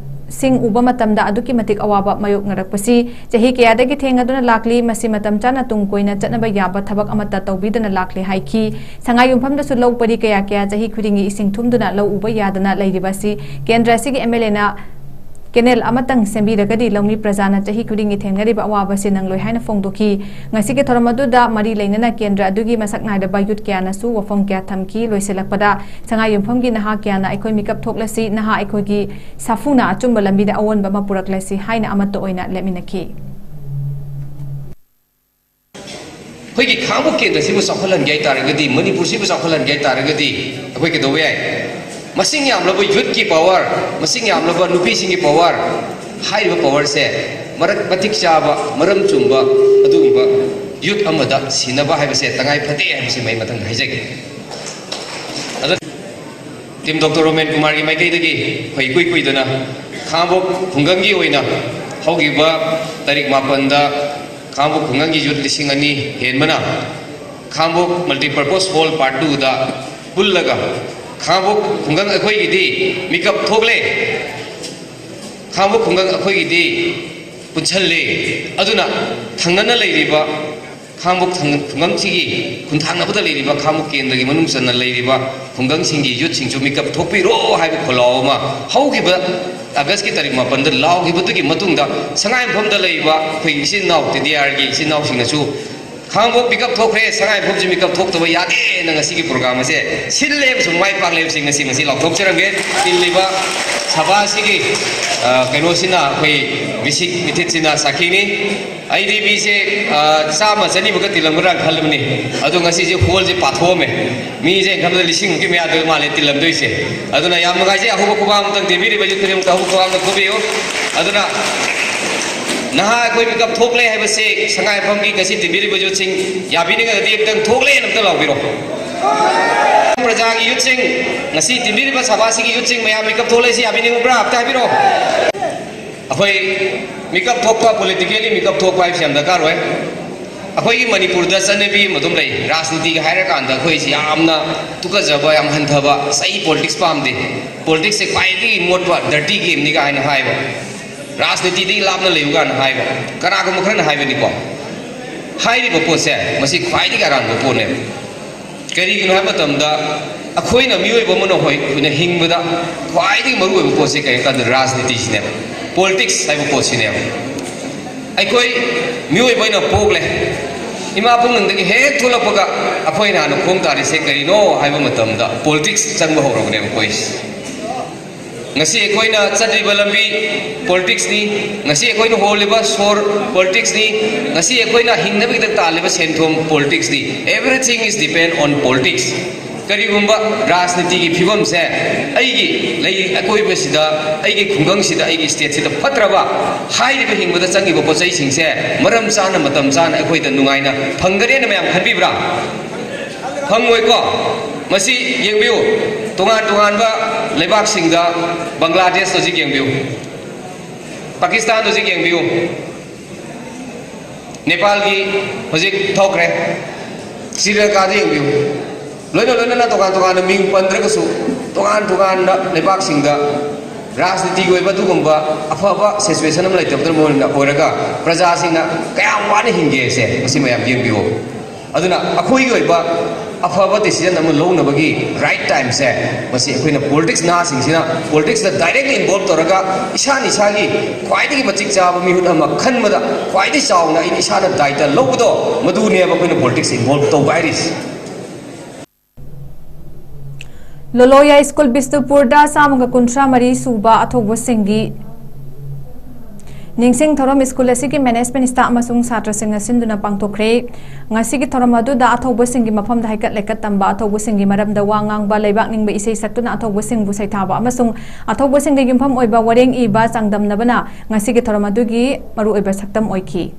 ꯁꯤꯡ ꯎꯕ ꯃꯇꯝꯗ ꯑꯗꯨꯛꯀꯤ ꯃꯇꯤꯛ ꯑꯋꯥꯕ ꯃꯥꯌꯣꯛꯅꯔꯛꯄꯁꯤ ꯆꯍꯤ ꯀꯌꯥꯗꯒꯤ ꯊꯦꯡꯅꯗꯨꯅ ꯂꯥꯛꯂꯤ꯫ ꯃꯁꯤ ꯃꯇꯝ ꯆꯥꯅ ꯇꯨꯡ ꯀꯣꯏꯅ ꯆꯠꯅꯕ ꯌꯥꯕ ꯊꯕꯛ ꯑꯃꯠꯇ ꯇꯧꯕꯤꯗꯅ ꯂꯥꯛꯂꯦ ꯍꯥꯏꯈꯤ꯫ ꯁꯉꯥꯏꯌꯨꯝꯐꯝꯗꯁꯨ ꯂꯧ ꯄꯔꯤ ꯀꯌꯥ ꯀꯌꯥ ꯆꯍꯤ ꯈꯨꯗꯤꯡꯒꯤ ꯏꯁꯤꯡ ꯊꯨꯝꯗꯨꯅ ꯂꯧ ꯎꯕ ꯌꯥꯗꯅ ꯂꯩꯔꯤꯕ ꯑꯁꯤ ꯀꯦꯟꯗ꯭ꯔ ꯑꯁꯤꯒꯤ MLA ꯅ canal ꯑꯃꯇꯪ ꯁꯦꯝꯕꯤꯔꯒꯗꯤ ꯂꯧꯃꯤ ꯄ꯭ꯔꯖꯥꯅ ꯆꯍꯤ ꯈꯨꯗꯤꯡꯒꯤ ꯊꯦꯡꯅꯔꯤꯕ ꯑꯋꯥꯕ ꯑꯁꯤ ꯅꯪꯂꯣꯏ ꯍꯥꯏꯅ ꯐꯣꯡꯗꯣꯛꯈꯤ꯫ ꯉꯁꯤꯒꯤ ꯊꯧꯔꯝ ꯑꯗꯨꯗ ꯃꯔꯤ ꯂꯩꯅꯅ ꯀꯦꯟꯗ꯭ꯔ ꯑꯗꯨꯒꯤ ꯃꯁꯛ ꯅꯥꯏꯔꯕ youth ꯀꯌꯥꯅꯁꯨ ꯋꯥꯐꯝ ꯀꯌꯥ ꯊꯝꯈꯤ꯫ ꯂꯣꯏꯁꯤꯜꯂꯛꯄꯗ ꯁꯉꯥꯏꯌꯨꯝꯐꯝꯒꯤ ꯅꯍꯥ ꯀꯌꯥꯅ ꯑꯩꯈꯣꯏ ꯃꯤꯀꯞ ꯊꯣꯛꯂꯁꯤ, ꯅꯍꯥ ꯑꯩꯈꯣꯏꯒꯤ ꯁꯥꯐꯨꯅ ꯑꯆꯨꯝꯕ ꯂꯝꯕꯤꯗ ꯑꯑꯣꯟꯕ ꯑꯃ ꯄꯨꯔꯛꯂꯁꯤ ꯍꯥꯏꯅ ꯑꯃꯠꯇ ꯑꯣꯏꯅ ꯂꯦꯞꯃꯤꯟꯅꯈꯤ꯫ ꯑꯩꯈꯣꯏꯒꯤ ꯈꯥꯡꯉꯕꯣꯛ ꯀꯦꯟꯗ꯭ꯔꯁꯤꯕꯨ ꯆꯥꯎꯈꯠꯍꯟꯒꯦ ꯍꯥꯏ ꯇꯥꯔꯒꯗꯤ, ꯃꯅꯤꯄꯨꯔꯁꯤꯕꯨ ꯆꯥꯎꯈꯠꯍꯟꯒꯦ ꯍꯥꯏ ꯇꯥꯔꯒꯗꯤ, ꯑꯩꯈꯣꯏ ꯀꯩꯗꯧꯕ ꯌꯥꯏ? ꯃꯁꯤꯡ ꯌꯥꯝꯂꯕ youth ꯀꯤ power, ꯃꯁꯤꯡ ꯌꯥꯝꯂꯕ ꯅꯨꯄꯤꯁꯤꯡꯒꯤ power, ꯍꯥꯏꯔꯤꯕ power ꯁꯦ ꯃꯔꯛ ꯃꯇꯤꯛ ꯆꯥꯕ, ꯃꯔꯝ ꯆꯨꯝꯕ ꯑꯗꯨꯒꯨꯝꯕ youth ꯑꯃꯗ ꯁꯤꯟꯅꯕ ꯍꯥꯏꯕꯁꯦ ꯇꯉꯥꯏ ꯐꯗꯦ ꯍꯥꯏꯕꯁꯤꯃ ꯑꯩ ꯃꯊꯪꯗ ꯍꯥꯏꯖꯒꯦ꯫ ꯑꯗꯨ Team Doctor ꯔꯣꯃꯦꯟ ꯀꯨꯃꯥꯔꯒꯤ ꯃꯥꯏꯀꯩꯗꯒꯤ ꯑꯩꯈꯣꯏ ꯏꯀꯨꯏ ꯀꯨꯏꯗꯅ ꯈꯥꯡꯉꯕꯣꯛ ꯈꯨꯡꯒꯪꯒꯤ ꯑꯣꯏꯅ ꯍꯧꯈꯤꯕ ꯇꯥꯔꯤꯛ ꯃꯥꯄꯟꯗ ꯈꯥꯡꯉꯕꯣꯛ ꯈꯨꯡꯒꯪꯒꯤ youth ꯂꯤꯁꯤꯡ ꯑꯅꯤ ꯍꯦꯟꯕꯅ ꯈꯥꯡꯉꯕꯣꯛ Multipurpose Hall Part Two ꯗ ꯄꯨꯜꯂꯒ ꯈꯥꯡꯉꯕꯣꯛ ꯈꯨꯡꯒꯪ ꯑꯩꯈꯣꯏꯒꯤꯗꯤ ꯃꯤꯀꯞ ꯊꯣꯛꯂꯦ, ꯈꯥꯡꯉꯕꯣꯛ ꯈꯨꯡꯒꯪ ꯑꯩꯈꯣꯏꯒꯤꯗꯤ ꯄꯨꯟꯁꯜꯂꯦ꯫ ꯑꯗꯨꯅ ꯊꯪꯅꯅ ꯂꯩꯔꯤꯕ ꯈꯥꯡꯉꯕꯣꯛ ꯊꯪ-, ꯈꯨꯡꯒꯪꯁꯤꯒꯤ ꯈꯨꯟꯊꯥꯡꯅꯕꯗ ꯂꯩꯔꯤꯕ ꯈꯥꯡꯉꯕꯣꯛ ꯀꯦꯟꯗ꯭ꯔꯒꯤ ꯃꯅꯨꯡ ꯆꯟꯅ ꯂꯩꯔꯤꯕ ꯈꯨꯡꯒꯪꯁꯤꯡꯒꯤ youth ꯁꯤꯡꯁꯨ ꯃꯤꯀꯞ ꯊꯣꯛꯄꯤꯔꯣ ꯍꯥꯏꯕ ꯈꯣꯜꯂꯥꯎ ꯑꯃ ꯍꯧꯈꯤꯕ August ꯀꯤ ꯇꯥꯔꯤꯛ ꯃꯥꯄꯟꯗ ꯂꯥꯎꯈꯤꯕꯗꯨꯒꯤ ꯃꯇꯨꯡꯗ ꯁꯉꯥꯏꯌꯨꯝꯐꯝꯗ ꯂꯩꯔꯤꯕ ꯑꯩꯈꯣꯏꯒꯤ ꯏꯆꯤꯟ ꯏꯅꯥꯎ, TDR ꯒꯤ ꯏꯆꯤꯟ ꯏꯅꯥꯎꯁꯤꯡꯅꯁꯨ ꯈꯥꯡꯉꯕꯣꯛ ꯃꯤꯀꯞ ꯊꯣꯛꯈ꯭ꯔꯦ, ꯁꯉꯥꯏꯌꯨꯝꯐꯝꯁꯤ ꯃꯤꯀꯞ ꯊꯣꯛꯇꯕ ꯌꯥꯗꯦꯅ ꯉꯁꯤꯒꯤ program ꯑꯁꯦ ꯁꯤꯜꯂꯦ ꯑꯃꯁꯨꯡ ꯃꯥꯏ ꯄꯥꯛꯂꯦ ꯍꯥꯏꯕꯁꯤ ꯉꯁꯤ, ꯉꯁꯤ ꯂꯥꯎꯊꯣꯛꯆꯔꯝꯒꯦ꯫ ꯇꯤꯜꯂꯤꯕ ꯁꯚꯥ ꯑꯁꯤꯒꯤ, ꯑ, ꯀꯩꯅꯣꯁꯤꯅ, ꯑꯩꯈꯣꯏ ꯃꯤꯁꯤꯛ ꯃꯤꯊꯤꯠꯁꯤꯅ ꯁꯥꯈꯤꯅꯤ꯫ ꯑꯩꯗꯤ ꯃꯤꯁꯦ, ꯑ, ꯆꯥꯝꯃ ꯆꯅꯤꯃꯨꯛꯀ ꯇꯤꯜꯂꯝꯒꯗ꯭ꯔꯥ ꯈꯜꯂꯝꯕꯅꯤ, ꯑꯗꯣ ꯉꯁꯤꯁꯦ hall ꯁꯦ ꯄꯥꯊꯣꯛꯑꯝꯃꯦ꯫ ꯃꯤꯁꯦ ꯑꯩꯅ ꯈꯟꯕꯗ ꯂꯤꯁꯤꯡꯃꯨꯛꯀꯤ ꯃꯌꯥꯗ ꯃꯥꯜꯂꯦ ꯇꯤꯜꯂꯝꯗꯣꯏꯁꯦ꯫ ꯑꯗꯨꯅ ꯌꯥꯝ ꯅꯨꯡꯉꯥꯏꯖꯩ꯫ ꯑꯍꯧꯕ ꯈꯨꯕꯥꯛ ꯑꯃꯇꯪ ꯇꯦꯝꯕꯤꯔꯤꯕ youth ꯈꯨꯗꯤꯡꯃꯛꯇ ꯑꯍꯧꯕ ꯈꯨꯕꯥꯛ ꯑꯃꯇꯪ ꯈꯨꯕꯤꯌꯨ꯫ ꯑꯗꯨꯅ ꯅꯍꯥ ꯑꯩꯈꯣꯏ ꯃꯤꯀꯞ ꯊꯣꯛꯂꯦ ꯍꯥꯏꯕꯁꯦ ꯁꯉꯥꯏꯌꯨꯝꯐꯝꯒꯤ ꯉꯁꯤ ꯇꯤꯟꯕꯤꯔꯤꯕ youth ꯁꯤꯡ ꯌꯥꯕꯤꯅꯤꯡꯉꯒꯗꯤ ꯑꯝꯇꯪ "ꯊꯣꯛꯂꯦꯅ" ꯑꯝꯇ ꯂꯥꯎꯕꯤꯔꯣ꯫ ꯄ꯭ꯔꯖꯥꯒꯤ ꯌꯨꯠꯁꯤꯡ, ꯉꯁꯤ ꯇꯤꯟꯕꯤꯔꯤꯕ ꯁꯚꯥꯁꯤꯒꯤ ꯌꯨꯠꯁꯤꯡ ꯃꯌꯥꯝ ꯃꯤꯀꯞ ꯊꯣꯛꯂꯛꯏꯁꯤ ꯌꯥꯕꯤꯅꯤꯡꯕ꯭ꯔꯥ? ꯑꯝꯇ ꯍꯥꯏꯕꯤꯔꯛꯑꯣ꯫ ꯑꯩꯈꯣꯏ ꯃꯤꯀꯞ ꯊꯣꯛꯄ, politically ꯃꯤꯀꯞ ꯊꯣꯛꯄ ꯍꯥꯏꯕꯁꯤ ꯌꯥꯝ ꯗꯔꯀꯥꯔ ꯑꯣꯏ꯫ ꯑꯩꯈꯣꯏꯒꯤ ꯃꯅꯤꯄꯨꯔꯗ ꯆꯠꯅꯕꯤ ꯑꯃ ꯑꯗꯨꯝ ꯂꯩ, ꯔꯥꯖꯅꯤꯇꯤꯒ ꯍꯥꯏꯔꯀꯥꯟꯗ ꯑꯩꯈꯣꯏꯁꯤ ꯌꯥꯝꯅ ꯇꯨꯀꯠꯆꯕ, ꯌꯥꯝ ꯍꯟꯊꯕ, ꯑꯁ, ꯑꯩ politics ꯄꯥꯝꯗꯦ, politicsꯁꯦ ꯈ꯭ꯋꯥꯏꯗꯒꯤ ꯃꯣꯠꯄ dirty gameꯅꯤ ꯀꯥꯏꯅ ꯍꯥꯏꯕ, ꯔꯥꯖꯅꯤꯇꯤꯗꯒꯤ ꯂꯥꯞꯅ ꯂꯩꯌꯨ ꯀꯥꯏꯅ ꯍꯥꯏꯕ, ꯀꯅꯥꯒꯨꯝꯕ ꯈꯔꯅ ꯍꯥꯏꯕꯅꯤꯀꯣ꯫ ꯍꯥꯏꯔꯤꯕ ꯄꯣꯠꯁꯦ ꯃꯁꯤ ꯈ꯭ꯋꯥꯏꯗꯒꯤ ꯑꯔꯥꯟꯕ ꯄꯣꯠꯅꯦꯕ꯫ ꯀꯔꯤꯒꯤꯅꯣ ꯍꯥꯏꯕ ꯃꯇꯝꯗ, ꯑꯩꯈꯣꯏꯅ ꯃꯤꯑꯣꯏꯕ ꯑꯃꯅ ꯍꯣꯏ, ꯑꯩꯈꯣꯏꯅ ꯍꯤꯡꯕꯗ ꯈ꯭ꯋꯥꯏꯗꯒꯤ ꯃꯔꯨꯑꯣꯏꯕ ꯄꯣꯠꯁꯦ ꯀꯔꯤ ꯍꯥꯏ ꯀꯥꯟꯗ ꯔꯥꯖꯅꯤꯇꯤꯁꯤꯅꯦꯕ, politics ꯍꯥꯏꯕ ꯄꯣꯠꯁꯤꯅꯦꯕ꯫ ꯑꯩꯈꯣꯏ ꯃꯤꯑꯣꯏꯕ ꯑꯣꯏꯅ ꯄꯣꯛꯂꯦ, ꯏꯃꯥ ꯄꯨꯛꯅꯨꯡꯗꯒꯤ ꯍꯦꯛ ꯊꯣꯛꯂꯛꯄꯒ ꯑꯩꯈꯣꯏꯅ ꯍꯥꯟꯅ ꯈꯣꯡ ꯇꯥꯔꯤꯁꯦ ꯀꯔꯤꯅꯣ ꯍꯥꯏꯕ ꯃꯇꯝꯗ politics ꯆꯪꯕ ꯍꯧꯔꯕꯅꯦꯕ ꯑꯩꯈꯣꯏꯁꯦ꯫ ꯉꯁꯤ ꯑꯩꯈꯣꯏꯅ ꯆꯠꯂꯤꯕ ꯂꯝꯕꯤ politicsꯅꯤ, ꯉꯁꯤ ꯑꯩꯈꯣꯏꯅ ꯍꯣꯜꯂꯤꯕ ꯁꯣꯔ politicsꯅꯤ, ꯉꯁꯤ ꯑꯩꯈꯣꯏꯅ ꯍꯤꯡꯅꯕꯒꯤꯗꯃꯛ ꯇꯥꯜꯂꯤꯕ ꯁꯦꯟꯊꯨꯝ politicsꯅꯤ꯫ Everything is depend on politics꯫ ꯀꯔꯤꯒꯨꯝꯕ ꯔꯥꯖꯅꯤꯇꯤꯒꯤ ꯐꯤꯕꯝꯁꯦ ꯑꯩꯒꯤ ꯂꯩ ꯑꯀꯣꯏꯕꯁꯤꯗ, ꯑꯩꯒꯤ ꯈꯨꯡꯒꯪꯁꯤꯗ, ꯑꯩꯒꯤ stateꯁꯤꯗ ꯐꯠꯇ꯭ꯔꯕ, ꯍꯥꯏꯔꯤꯕ ꯍꯤꯡꯕꯗ ꯆꯪꯉꯤꯕ ꯄꯣꯠ ꯆꯩꯁꯤꯡꯁꯦ ꯃꯔꯝ ꯆꯥꯅ, ꯃꯇꯝ ꯆꯥꯅ ꯑꯩꯈꯣꯏꯗ ꯅꯨꯡꯉꯥꯏꯅ ꯐꯪꯒꯅꯦꯅ ꯃꯌꯥꯝ ꯈꯟꯕꯤꯕ꯭ꯔꯥ? ꯐꯪꯉꯣꯏꯀꯣ꯫ ꯃꯁꯤ ꯌꯦꯡꯕꯤꯌꯨ, ꯇꯣꯉꯥꯟ ꯇꯣꯉꯥꯟꯕ ꯂꯩꯕꯥꯛꯁꯤꯡꯗ, ꯕꯪꯒ꯭ꯂꯥꯗꯦꯁ ꯍꯧꯖꯤꯛ ꯌꯦꯡꯕꯤꯌꯨ, ꯄꯥꯀꯤꯁꯇꯥꯟ ꯍꯧꯖꯤꯛ ꯌꯦꯡꯕꯤꯌꯨ, ꯅꯦꯄꯥꯜꯒꯤ ꯍꯧꯖꯤꯛ ꯊꯣꯛꯈ꯭ꯔꯦ, ꯁ꯭ꯔꯤꯂꯪꯀꯥꯗ ꯌꯦꯡꯕꯤꯌꯨ, ꯂꯣꯏꯅ ꯂꯣꯏꯅꯅ ꯇꯣꯉꯥꯟ ꯇꯣꯉꯥꯟꯅ ꯃꯤꯡ ꯄꯟꯗ꯭ꯔꯒꯁꯨ, ꯇꯣꯉꯥꯟ ꯇꯣꯉꯥꯟꯕ ꯂꯩꯕꯥꯛꯁꯤꯡꯗ ꯔꯥꯖꯅꯤꯇꯤꯒꯤ ꯑꯣꯏꯕ ꯑꯗꯨꯒꯨꯝꯕ ꯑꯐꯕ situation ꯑꯃ ꯂꯩꯇꯕꯗꯨꯅ ꯃꯔꯝ ꯑꯣꯏꯔꯒ ꯄ꯭ꯔꯖꯥꯁꯤꯡꯅ ꯀꯌꯥꯝ ꯋꯥꯅ ꯍꯤꯡꯒꯦꯁꯦ ꯃꯁꯤ ꯃꯌꯥꯝ ꯌꯦꯡꯕꯤꯌꯨ꯫ ꯑꯗꯨꯅ ꯑꯩꯈꯣꯏꯒꯤ ꯑꯣꯏꯕ ꯑꯐꯕ decision ꯑꯃ ꯂꯧꯅꯕꯒꯤ right timeꯁꯦ ꯃꯁꯤ ꯑꯩꯈꯣꯏꯅ politics, ꯅꯍꯥꯁꯤꯡꯁꯤꯅ politicsꯇ directly involve ꯇꯧꯔꯒ ꯏꯁꯥꯅ ꯏꯁꯥꯒꯤ ꯈ꯭ꯋꯥꯏꯗꯒꯤ ꯃꯇꯤꯛ ꯆꯥꯕ ꯃꯤꯍꯨꯠ ꯑꯃ ꯈꯟꯕꯗ ꯈ꯭ꯋꯥꯏꯗꯒꯤ ꯆꯥꯎꯅ ꯑꯩꯅ ꯏꯁꯥꯅ ꯗꯥꯏꯇ ꯂꯧꯕꯗꯣ, ꯃꯗꯨꯅꯦꯕ ꯑꯩꯈꯣꯏꯅ politics involve ꯇꯧꯕ ꯍꯥꯏꯔꯤꯁꯦ꯫ ꯂꯣꯂꯣꯌꯥ ꯁ꯭ꯀꯨꯜ ꯕꯤꯁꯅꯨꯄꯨꯔꯗ ꯆꯥꯝꯃꯒ ꯀꯨꯟꯊ꯭ꯔꯥ ꯃꯔꯤ ꯁꯨꯕ ꯑꯊꯧꯕꯁꯤꯡꯒꯤ ꯅꯤꯡꯁꯤꯡ ꯊꯧꯔꯝ ꯁ꯭ꯀꯨꯜ ꯑꯁꯤꯒꯤ management staff ꯑꯃꯁꯨꯡ ꯁꯥꯇ꯭ꯔꯁꯤꯡꯅ ꯁꯤꯟꯗꯨꯅ ꯄꯥꯡꯊꯣꯛꯈ꯭ꯔꯦ꯫ ꯉꯁꯤꯒꯤ ꯊꯧꯔꯝ ꯑꯗꯨꯗ ꯑꯊꯧꯕꯁꯤꯡꯒꯤ ꯃꯐꯝꯗ ꯍꯩꯀꯠ ꯂꯩꯀꯠ ꯇꯝꯕ, ꯑꯊꯧꯕꯁꯤꯡꯒꯤ ꯃꯔꯝꯗ ꯋꯥ ꯉꯥꯡꯕ, ꯂꯩꯕꯥꯛ ꯅꯤꯡꯕ ꯏꯁꯩ ꯁꯛꯇꯨꯅ ꯑꯊꯧꯕꯁꯤꯡꯕꯨ ꯁꯩꯊꯥꯕ ꯑꯃꯁꯨꯡ ꯑꯊꯧꯕꯁꯤꯡꯗ ꯌꯨꯝꯐꯝ ꯑꯣꯏꯕ ꯋꯥꯔꯦꯡ ꯏꯕ ꯆꯥꯡꯗꯝꯅꯕꯅ ꯉꯁꯤꯒꯤ ꯊꯧꯔꯝ ꯑꯗꯨꯒꯤ ꯃꯔꯨꯑꯣꯏꯕ ꯁꯛꯇꯝ ꯑꯣꯏꯈꯤ꯫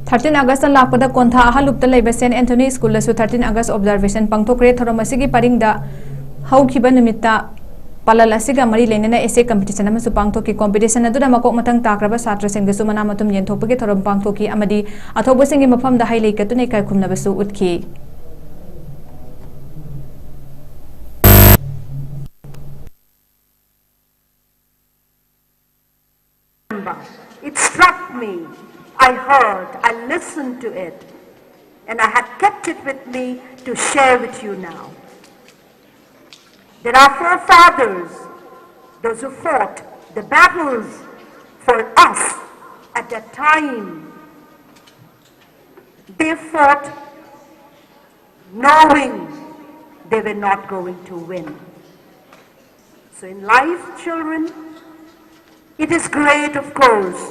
ꯊꯥꯔꯇꯤꯟ ꯑꯥꯒꯁꯇ ꯂꯥꯛꯄꯗ ꯀꯣꯟꯊꯥ ꯑꯍꯜꯂꯨꯞꯇ ꯂꯩꯕ ꯁꯦꯟꯠ ꯑꯦꯟꯊꯣꯅꯤ ꯁ꯭ꯀꯨꯜꯗꯁꯨ ꯊꯥꯔꯇꯤꯟ ꯑꯥꯒꯁ ꯑꯣꯕꯖꯥꯔꯕꯦꯁꯟ ꯄꯥꯡꯊꯣꯛꯈ꯭ꯔꯦ꯫ ꯊꯧꯔꯝ ꯑꯁꯤꯒꯤ ꯄꯔꯤꯡꯗ ꯍꯧꯈꯤꯕ ꯅꯨꯃꯤꯠꯇ ꯄꯥꯂꯜ ꯑꯁꯤꯒ ꯃꯔꯤ ꯂꯩꯅꯅ ꯑꯦꯁꯦ ꯀꯝꯄꯤꯇꯤꯁꯟ ꯑꯃꯁꯨ ꯄꯥꯡꯊꯣꯛꯈꯤ꯫ ꯀꯣꯝꯄꯤꯇꯤꯁꯟ ꯑꯗꯨꯗ ꯃꯀꯣꯛ ꯃꯊꯪ ꯇꯥꯈ꯭ꯔꯕ ꯁꯥꯇ꯭ꯔꯁꯤꯡꯗꯁꯨ ꯃꯅꯥ ꯃꯊꯨꯝ ꯌꯦꯟꯊꯣꯛꯄꯒꯤ ꯊꯧꯔꯝ ꯄꯥꯡꯊꯣꯛꯈꯤ ꯑꯃꯗꯤ ꯑꯊꯧꯕꯁꯤꯡꯒꯤ ꯃꯐꯝꯗ ꯍꯩ ꯂꯩ ꯀꯠꯇꯨꯅ ꯏꯀꯥꯏ ꯈꯨꯝꯅꯕꯁꯨ ꯎꯠꯈꯤ꯫ It struck me, I heard, I listened to it, and I had kept it with me to share with you now. There are forefathers, those who fought the battles for us at that time. They fought knowing they were not going to win. So in life, children, it is great, of course,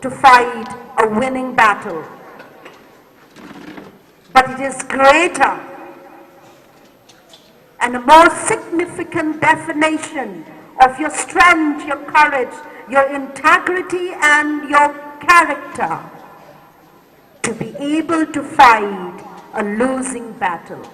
to fight a winning battle. But it is greater and a more significant definition of your strength, your courage, your integrity, and your character to be able to fight a losing battle.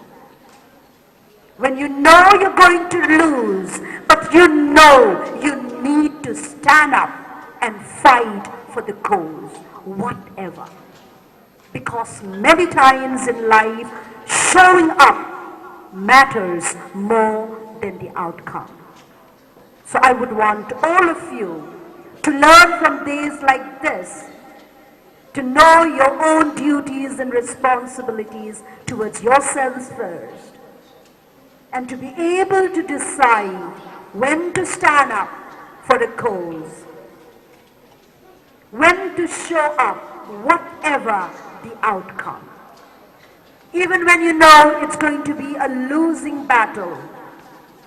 When you know you're going to lose, but you know you need to stand up and fight for the cause, whatever. Because many times in life, showing up matters more than the outcome. So I would want all of you to learn from days like this, to know your own duties and responsibilities towards yourselves first, and to be able to decide when to stand up for a cause, when to show up, whatever the outcome. Even when you know it's going to be a losing battle,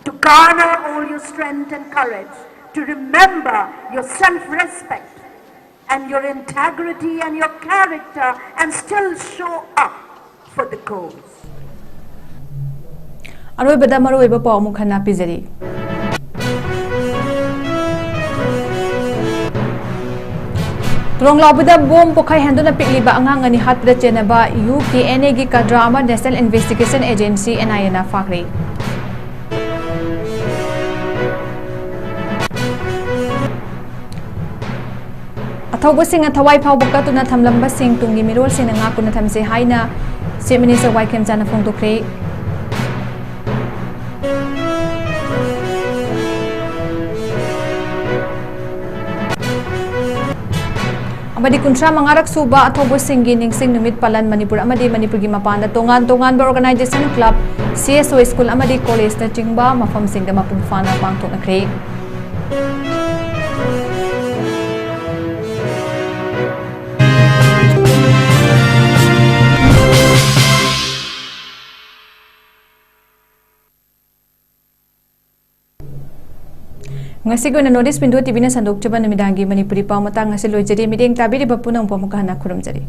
to garner all your strength and courage, to remember your self-respect and your integrity and your character and still show up for the cause. ꯑꯔꯣꯏꯕꯗ ꯃꯔꯨꯑꯣꯏꯕ ꯄꯥꯎ ꯑꯃꯨꯛ ꯍꯟꯅ ꯄꯤꯖꯔꯤ꯫ ꯇꯨꯔꯣꯡ ꯂꯥꯎꯕꯗ bomb ꯄꯣꯈꯥꯏꯍꯟꯗꯨꯅ ꯄꯤꯛꯂꯤꯕ ꯑꯉꯥꯡ ꯑꯅꯤ ꯍꯥꯠꯄꯗ ꯆꯦꯟꯅꯕ U K and ꯑꯦꯒꯤ ꯀꯥꯗ꯭ꯔ ꯑꯃ National Investigation Agency, N I A, ꯅ ꯐꯥꯈ꯭ꯔꯦ꯫ ꯑꯊꯧꯕꯁꯤꯡꯅ ꯊꯋꯥꯏ ꯐꯥꯎꯕ ꯀꯠꯇꯨꯅ ꯊꯝꯂꯝꯕꯁꯤꯡ ꯇꯨꯡꯒꯤ ꯃꯤꯔꯣꯜꯁꯤꯡꯅ ꯉꯥꯛꯇꯨꯅ ꯊꯝꯁꯦ ꯍꯥꯏꯅ Chief Minister ꯋꯥꯏ ꯈꯦꯝꯆꯥꯟꯅ ꯐꯣꯡꯗꯣꯛꯈ꯭ꯔꯦ꯫ ꯑꯃꯗꯤ ꯀꯨꯟꯊ꯭ꯔꯥ ꯃꯉꯥꯔꯛ ꯁꯨꯕ ꯑꯊꯧꯕꯁꯤꯡꯒꯤ ꯅꯤꯡꯁꯤꯡ ꯅꯨꯃꯤꯠ ꯄꯥꯂꯟ ꯃꯅꯤꯄꯨꯔ ꯑꯃꯗꯤ ꯃꯅꯤꯄꯨꯔꯒꯤ ꯃꯄꯥꯟꯗ ꯇꯣꯉꯥꯟ ꯇꯣꯉꯥꯟꯕ organization, club, C S O, school ꯑꯃꯗꯤ collegeꯅꯆꯤꯡꯕ ꯃꯐꯝꯁꯤꯡꯗ ꯃꯄꯨꯡ ꯐꯥꯅ ꯄꯥꯡꯊꯣꯛꯅꯈ꯭ꯔꯦ꯫ ꯉꯁꯤꯒꯤ ꯑꯣꯏꯅ North East Window T Vꯅ ꯁꯟꯗꯣꯛꯆꯕ ꯅꯨꯃꯤꯗꯥꯡꯒꯤ ꯃꯅꯤꯄꯨꯔꯤ ꯄꯥꯎ ꯃꯇꯥꯡ ꯑꯁꯤ ꯂꯣꯏꯖꯔꯤ꯫ ꯃꯤꯠꯌꯦꯡ ꯇꯥꯕꯤꯔꯤꯕ ꯄꯨꯝꯅꯃꯛꯄꯨ ꯑꯃꯨꯛꯀ ꯍꯟꯅ ꯈꯨꯔꯨꯝꯖꯔꯤ꯫